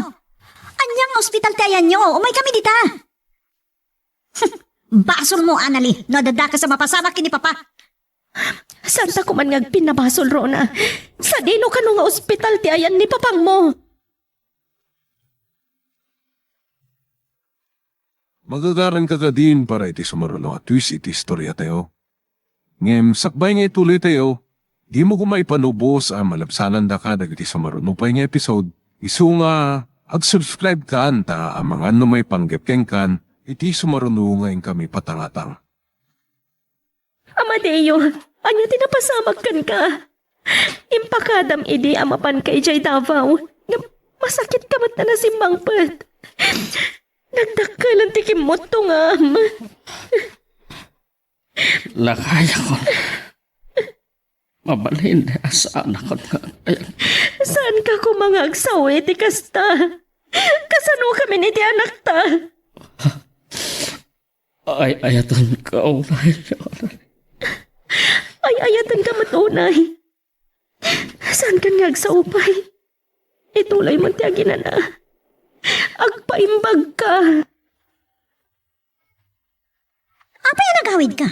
Ania nga ospital ti ayanyo? Umaykami dita. Basolmo, Anali, no adda dakes a mapasamak ken ni Papa. Saanta koma nga agpinnabasol, Rona. Sadino kano nga ospital ti ayan ni papangmo? Magagaranka kadin para iti sumaruno a twist iti istoriatayo. Ngem sakbay nga ituloytayo, dimo koma ipanubos a malabsanandaka dagiti sumaruno pay nga episode, isu nga ag-subscribe kan ta amangan no maipanggep kenkan iti sumaruno nga inkami patangatang. Amadeo, ania ti napasamak kenka? Impakadam idi a mapanka idiay Davao, ngem masakitka met a nasimmangpet. Nagdakkelan ti kimmutongam. Lakayakon. Mabalin a saanakon nga agbayag. Saanka koma nga agsao iti kasta? Kasanokamin iti anakta? Ay-ayatenka unay. Ay-ayatenka met unay. Saankan nga agsao pay? Ituloy man ti aginana. Agpaimbagka. Apay a nagawidka?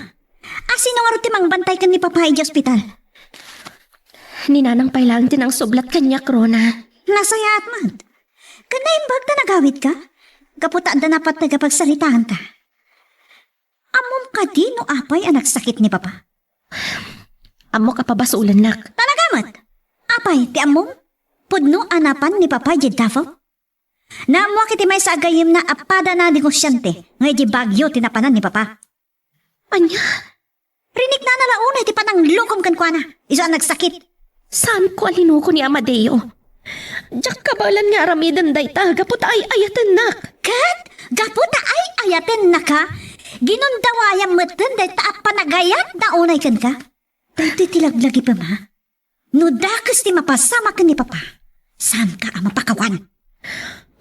Asino ngarud ti mangbantay ken ni Papa idiay ospital? Ni Nanang pay laeng ti nangsublat kaniak, Rona. Nasayaat met. Ken naimbag ta nagawidka? Gapu ta adda napateg a pagsaritaanta. Ammom kadi no apay a nagsakit ni Papa? Ammok a pabasolennak. Talaga met? Apay ti ammom? Pudno a napan ni Papa idiay Davao? Naammoak iti maysa a gayyemna a pada a negosiante nga idiay Baguio ti napanan ni Papa. Ania? Riniknana la unay ti pananglukom kenkuana, isu a nagsakit. Saanko a linuko ni Amadeo. Diak kabaelan nga aramiden dayta gapu ta ay-ayatennak. Ket gapu ta ay-ayatennaka, ginundawayam metten dayta a panagayatna unay kenka. Daytoy ti laglagipem, ha? No dakes ti mapasamak ken ni Papa, saanka a mapakawan.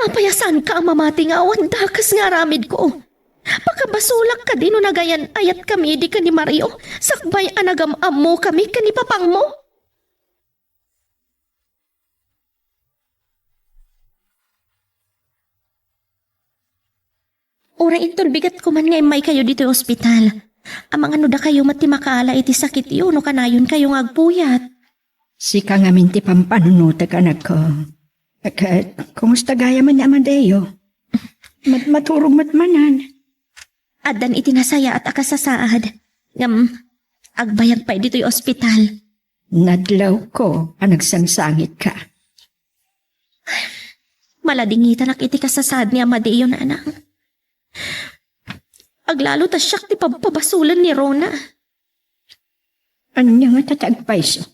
Apay a saanka a mamati nga awan dakes nga aramidko? Pakabasolak kadi no nagayan-ayatkami idi ken ni Mario sakbay a nagam-ammokami ken ni papangmo? Uray inton bigat koman nga immaykayo ditoy ospital. Amangan no dakayo met ti makaala iti sakityo no kanayonkayo nga agpuyat. Sika ngamin ti pampanunotek, anakko. Ket, kumusta gayam ni Amadeo? Mat-, maturog met manen. Addan iti nasayaat a kasasaad. Ngem, agbayag pay ditoy ospital. Nadlawko a nagsangsangitka. Maladingitanak iti kasasaad ni Amadeo, nanang. Aglalo ta siak ti pabpabasolen ni Rona. Ania ngata ti agpayso?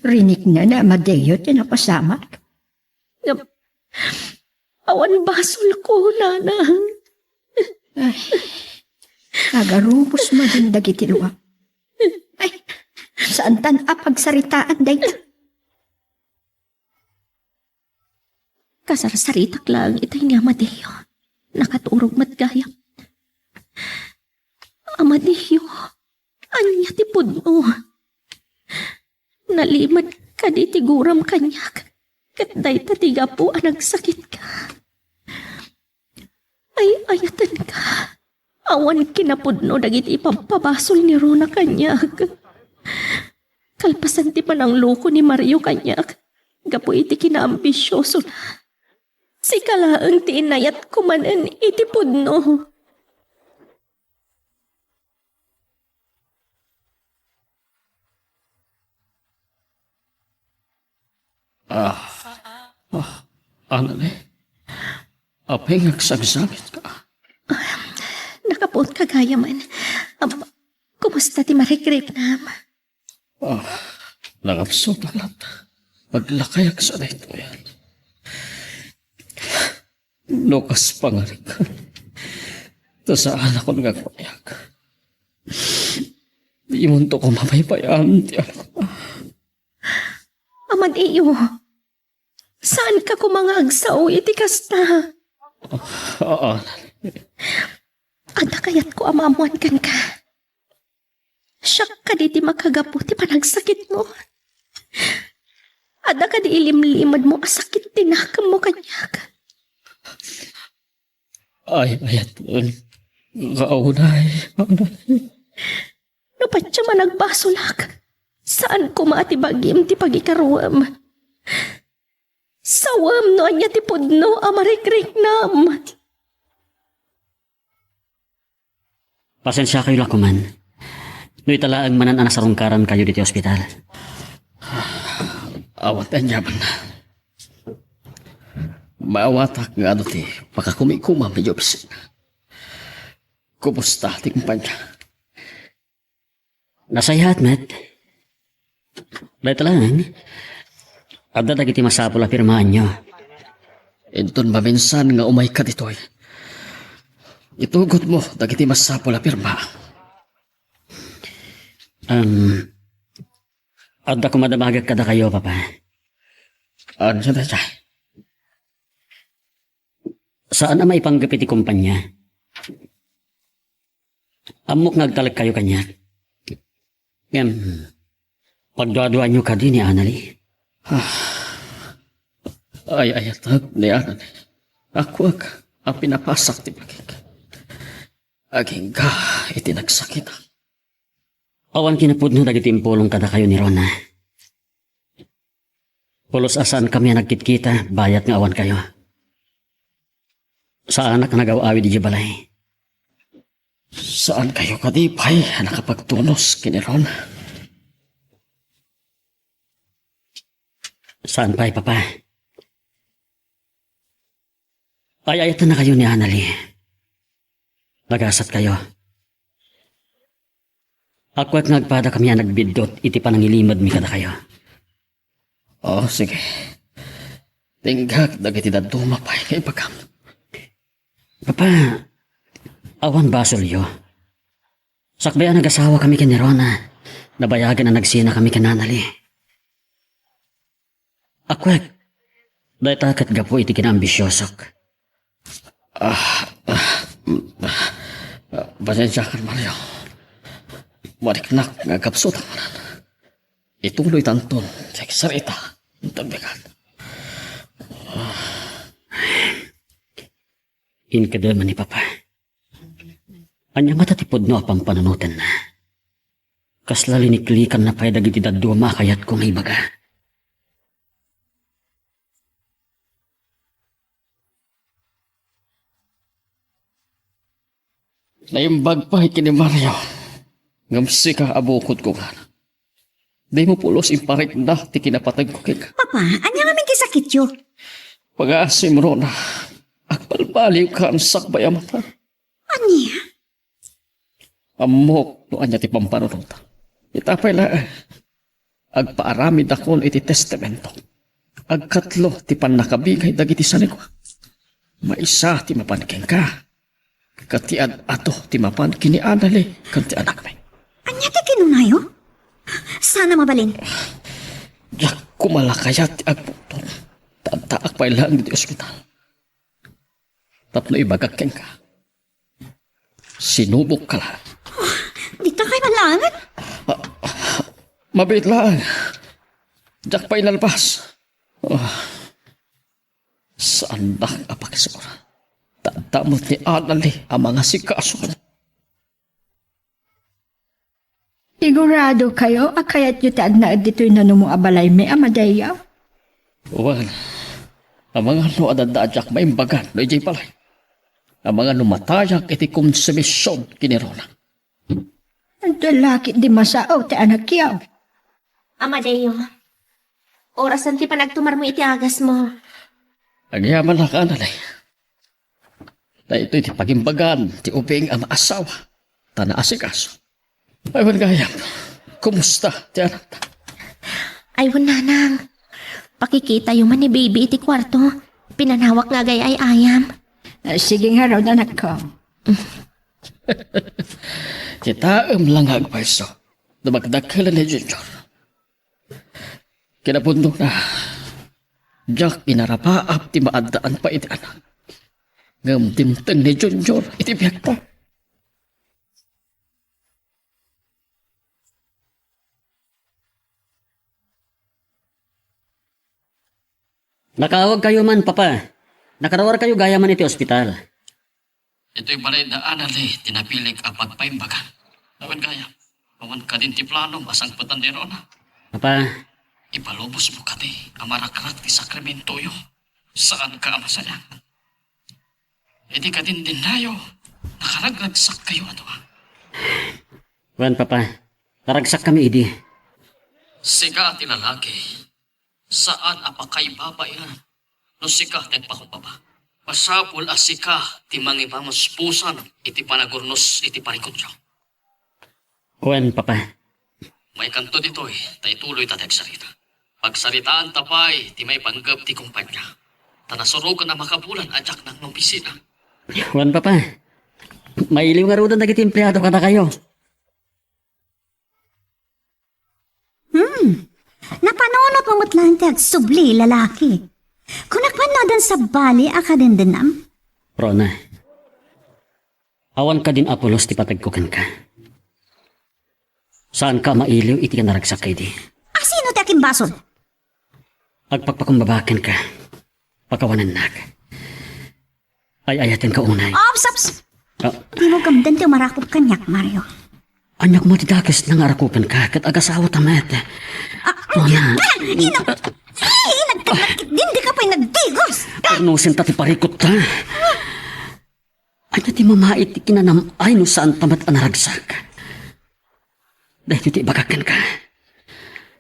Rinikna ni Amadeo ti napasamak. Ngem, awan basolko, nanang. Ay, agarubos manen dagiti luak. Ay, saantan a pagsaritaan dayta. Kasarsaritak laeng itay ni Amadeo. Nakaturog met gayam. Amadeo, ania ti pudno? Nalimed kadi ti guram kaniak, ket dayta ti gapu a nagsakitka. Ay-ayatenka. Awan kinapudno dagiti ipabpabasol ni Rona kaniak. Kalpasan ti panangloko ni Mario kaniak, gapu iti kinaambisiosona, sika laeng ti inayatko manen iti pudno. Ah, ah, Anali, apay nga agsangsangitka? Nakapuotka gayamen. Am, kumusta ti marikriknam? Ah, nakapsutan latta. Aglakayak sa daytoy. No kas pangarik, ta saanakon nga agbayag. Dimonto koma paypayaen ti anak. Amadeo, saanka koma nga agsao iti kasta? Ah, ah. Adda kayatko a maammoan kenka. Siak kadi ti makagapu ti panagsakitmo? Adda kadi ilimlimedmo a sakit ti nakemmo kaniak? Ay, ay, ay. Kaunay, kaunay. No patiem a nagbasolak, saan koma ti bagim ti pagikaruem. Sawem no ania ti pudno a marikriknam. Pasensiakayo la koman. No ita laeng manen a nasarungkarankayo ditoy ospital. Awan ti aniamanna. Maawatak nga adu ti pakakumikumam idiay opisina. Kumusta ti kumpanya? Nasayaat met. Dayta laeng, adda dagiti masapul a pirmaanyo. Inton maminsan nga umayka ditoy, itugotmo dagiti masapul a pirma. Em, adda koma damagek kadakayo, Papa. Ania dayta? Saan a maipanggep iti kumpanya. Ammok nga agtalekkayo kaniak. Ngem, pagduaduaanyo kadi ni Anali? Ah. Ay-ayatek ni Anali. Akwek a pinapasak ti bagik. Agingga iti nagsakitak. Awan kinapudno dagiti impulong kadakayo ni Rona. Pulos a saankami a nagkitkita, bayat nga awankayo. Saanak a nagaw-awid idiay balay. Saankayo kadi pay a nakapagtunos ken ni Rona? Saan pay, Papa. Ay-ayatennakayo ni Anali. Nagasatkayo. Akwek nga agpadakami a nagbiddut iti panangilimedmi kadakayo. Oh, sige. Tinggak dagiti dadduma pay nga ibagam. Papa, awan basolyo. Sakbay a nagasawakami ken ni Rona, nabayagen a nagsinakami ken Anali. Akwek, dayta ket gapu iti kinaambisiosok. Ah, ah, mm, ah, pasensiakan, Mario. Mariknak nga agkapsutak manen. Ituloytanton ti agsarita. Tagbigat. Inka man ni Papa. Ania ngata ti pudno a pampanunotenna? Kasla liniklikanna pay dagiti dadduma a kayatko nga ibaga. Naimbag pay ken ni Mario. Ngem sika a bukodko nga. Dimo pulos imparikna ti kinapateg ko kenka. Papa, ania ngamin ti sakityo? Pagaasim, Rona. Agbalbaliwkan sakbay a mata. Ania? Ammok no ania ti pampanunotam. Ita pay laeng, agpaaramidakon iti testamento. Agkatlo ti pannakabingay dagiti sanikuak. Maysa ti mapan kenka, ket ti ad-adu ti mapan ken ni Annalie ken ti anakmi. Ania ti kinunayo? Saan a mabalin? Diak koma la kayat ti agpungtot. Addaak pay laeng ditoy ospital tapno ibagak kenka. Sinubokka la. Dita kay malangan? Ah, mabiit laeng. Diak pay nalpas. Ah, saannak a pakisura. Tadda met ni Annalie a mangasikaso. Sigurado kayo a kayatyo ti agnaed ditoy nanumo a balaymi, Amadeo? Wen, amangan no adda a diak maimbagan no idiay balay. Amangan no matayak iti konsumision ken ni Rona. Adu la ketdi masao ti anakyo. Amadeo, orasen ti panagtumarmo iti agasmo. Agyamanak, Annalie. Daytoy ti pagimbagan ti ubing a maasawa ta naasikaso. Ay, wen gayam, kumusta ti anakta? Ay, wen, nanang. Pakikitayo man ni baby iti kuarto. Pinanawak nga agay-ay-ayam. Ah, sige ngarud, anakko. Kitaem la nga agpayso no magdakkel ni Junior. Kinapudnona, diak inarapaap ti maaddaan pay iti anak. Ngem dimteng ni Junior iti biagta. Nakaawagkayo man, Papa. Nakaruarkayo gayamen iti ospital. Ditoy balay da Annalie ti napilik a pagpaimbagan. Wen gayam, awan kadin ti planom a sangpetan ni Rona? Papa. Ipalubosmo kadi a marakrak ti sakramentoyo. Saanka a masayang. Iti kadindinnayo, nakaragragsakkayo a dua. Wen, Papa. Naragsakkami idi. Sika ti lalaki. Saan a pakaibabaian no sika ti agpakumbaba. Masapul a sika ti mangipamuspusan iti panagurnos iti parikutyo. Wen, Papa. Maikanto ditoy, ta ituloy ta ti agsarita. Pagsaritaanta pay ti maipanggep ti kumpanya. Ta nasuroken a makabulan a diak nangngoopisina. Wen, Papa. Mailiw ngaruden dagiti empleado kadakayo. Hmm. Napanunotmo met laeng ti agsubli, lalaki. Kunak man no addan sabali a kadindinam? Rona, awan kadin a pulos ti pategko kenka. Saanka a mailiw iti naragsak idi. A sino ti akimbasol? Agpakpakumbaba kenka. Pakawanennak. Ay-ayatenka unay. Ops, ops! Ah. Dimo gamden ti umarakop kaniak, Mario. Aniak met ti dakesna nga arakupenka ket agasawata met. Ah, Rona. Ah, inag-, eh, inagtagnak, dindika pay nagdigos. Pernusenta ti parikutta. Ania ti mamait ti kinanam-ay no saanta met a naragsak? Daytoy ti ibagak kenka.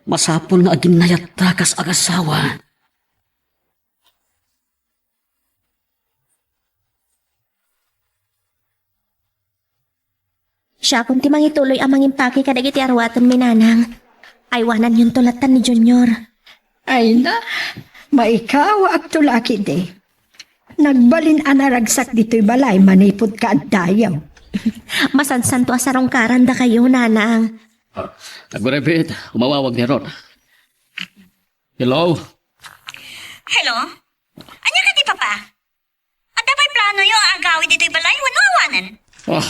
Masapul nga aginnayatta kas agasawa. Siakon ti mangituloy a mangimpake kadagiti aruatenmi, nanang. Aywananyonto lattan ni Junior. Ay na, maikawaakto la ketdi. Nagbalin a naragsak ditoy balay manipud kaaddayo. Masansanto a sarungkaran dakayo, nanang. Aguray biit, umawawag ni Ron. Hello? Hello? Ania kadi, Papa? Adda pay planoyo a agawid ditoy balay wenno awanen? Ah,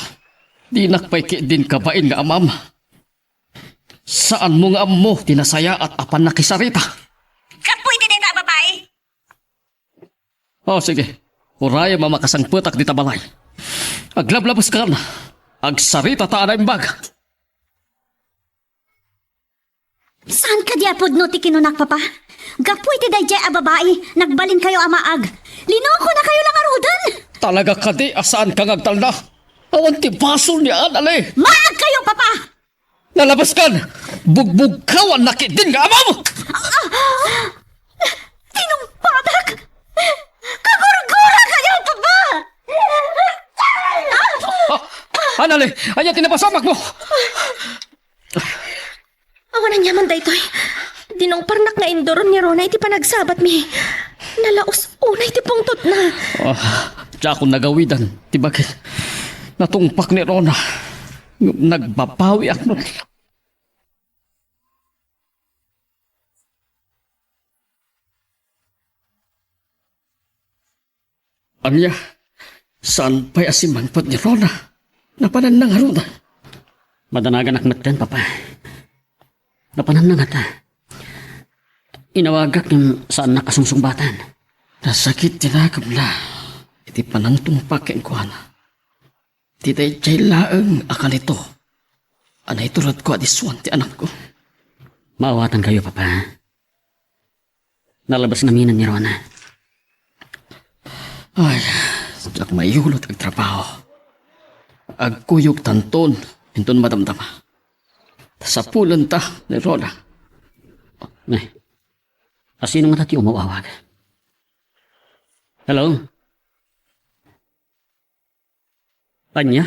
dinak pay ketdin kabain nga amam. Saanmo nga ammo ti nasayaat a pannakisarita? Gapu iti dayta a babai. Oh, sige. Urayem a makasangpetak dita balay. Aglablabeskan. Agsaritata a naimbag. Saan kadi a pudno ti kinunak, Papa? Gapu iti daydiay a babai, nagbalinkayo a maag. Linokonakayo la ngaruden! Talaga kadi a saanka nga agtalna? Awan ti basol ni Anali. Maagkayo, Papa! Nalabaskan! Bugbugkawannak ketdin nga amam! Ah! Tinungpadak! Kagurgurakayo, Papa! Ah! Anali, ania ti napasamakmo? Awan aniaman daytoy. Dinungparnak nga induron ni Rona iti panagsabatmi. Nalaus unay ti pungtotna. Ah, diakon nagawidan ti bagik. Natungpak ni Rona. Ngem nagbabawiak met. Ania? Saan pay a simmangpet ni Rona? Napananna ngarud? Madanaganak metten, Papa. Napananna ngata. Inawagak ngem saannak a sungsungbatan. Nasakit ti nakemna iti panangtungpak kenkuana. Ti daydiay laeng a kalito a naituredko a disuan ti anakko. Maawatankayo, Papa. Nalabas ngamin ni Rona. Ay, diak maiyulo ti agtrabaho. Agkuyogtanton inton madamdama. Sapulenta ni Rona. Nay, asino ngata ti umawawag? Hello? Ania?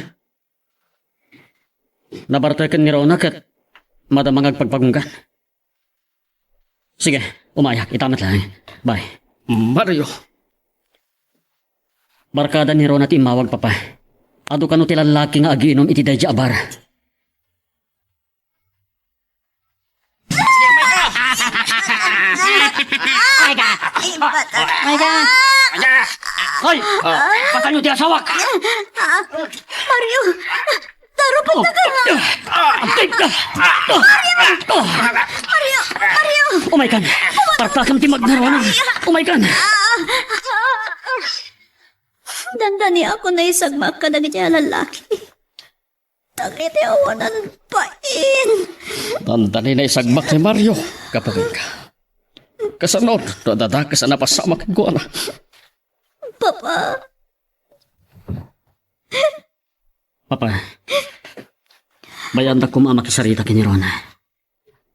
Nabartek ken ni Rona ket madama nga agpagpagunggan. Sige, umayak. Ita met laeng. Bye. Mario. Barkada ni Rona ti immawag, Papa. Adu kano ti lallaki nga agiinum iti daydiay a bar. Ay, ka! Ay, ka! Hoy! Patanyo ti asawak! Mario! Darupot na ka! Mario! Mario! Umaykan! Partakam ti magnarwana! Umaykan! Dandaniakon a naisagmak kadagiti a lallaki. Dagiti awanan bain. Dandani naisagmak ni Mario, gapu kenka. Kasano no adda dakes a napasamak kenkuana? Papa. Papa, bay-andak koma a makisarita ken ni Rona.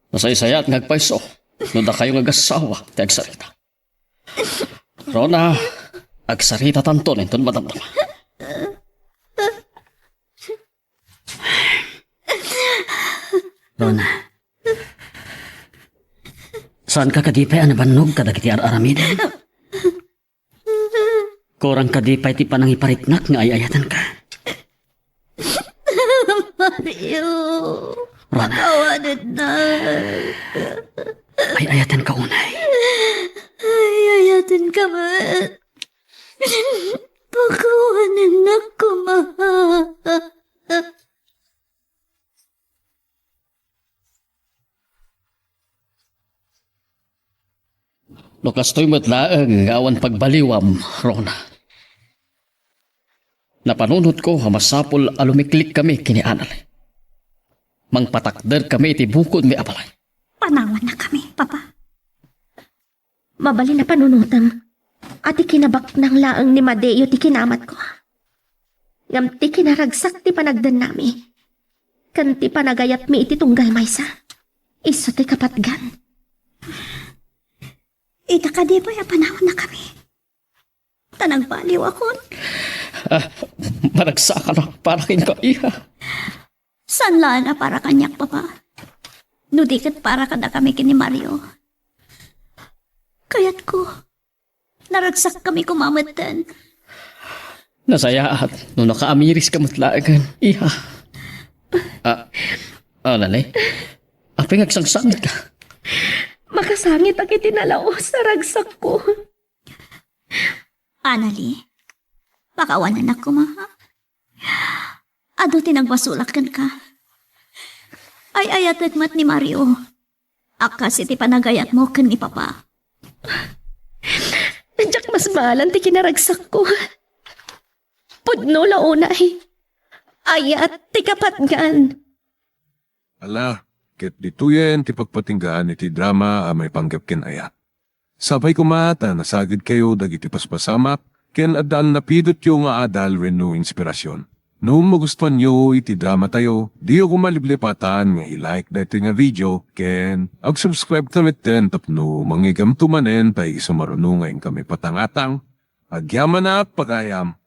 Nasaysayaat nga agpayso no dakayo nga agassawa ti agsarita. Rona, agsaritatanton inton madamdama. Rona, saanka kadi pay a nabannog kadagiti ar-aramidem? Kurang kadi pay ti panangipariknak nga ay-ayatenka? Mario, Rona. Pakawanennak. Ay-ayatenka unay. Ay-ayatenka met. Pakawanennak koma. No kastoy met laeng nga awan pagbaliwam, Rona. Napanunotko a masapul a lumiklikkami ken ni Anali. Mangpatakderkami iti bukodmi a balay. Panawannakami, Papa. Mabalin a panunotem a ti kinabaknang laeng ni Madeo ti kinamatko. Ngem ti kinaragsak ti panagdennami ken ti panagayatmi iti tunggal maysa, isu ti kapatgan. Ita kadi pay a panawannakami. Ta nagbaliwakon. Ah, maragsakanak para kenka, iha. Saan laeng a para kaniak, Papa. No di ket para kadakami ken ni Mario. Kayatko, naragsakkami koma metten. Nasayaat no nakaamiriska met laengen, iha. Ah, Anali, apay nga agsangsangitka? Makasangitak iti nalaus a ragsakko. Anali, pakawanennak koma, ha? Adu ti nagbasolak kenka. Ay-ayatek met ni Mario a kas iti panagayatmo ken ni Papa. Diak masmalan ti kinaragsakko. Pudno la unay. Ayat ti kapatgan. Ala, ket ditoyen ti pagpatinggaan iti drama a maipanggep ken ayat. Sapay koma ta nasagidkayo dagiti paspasamak ken addan napidotyo nga adal wenno inspirasyon. No magustuanyo iti dramatayo, diyo koma liplipatan nga i-like daytoy nga video ken ag-subscribe ta metten tapno mangigamto manen ta isumaruno nga inkami patangatang. Agyamanak, pagayam!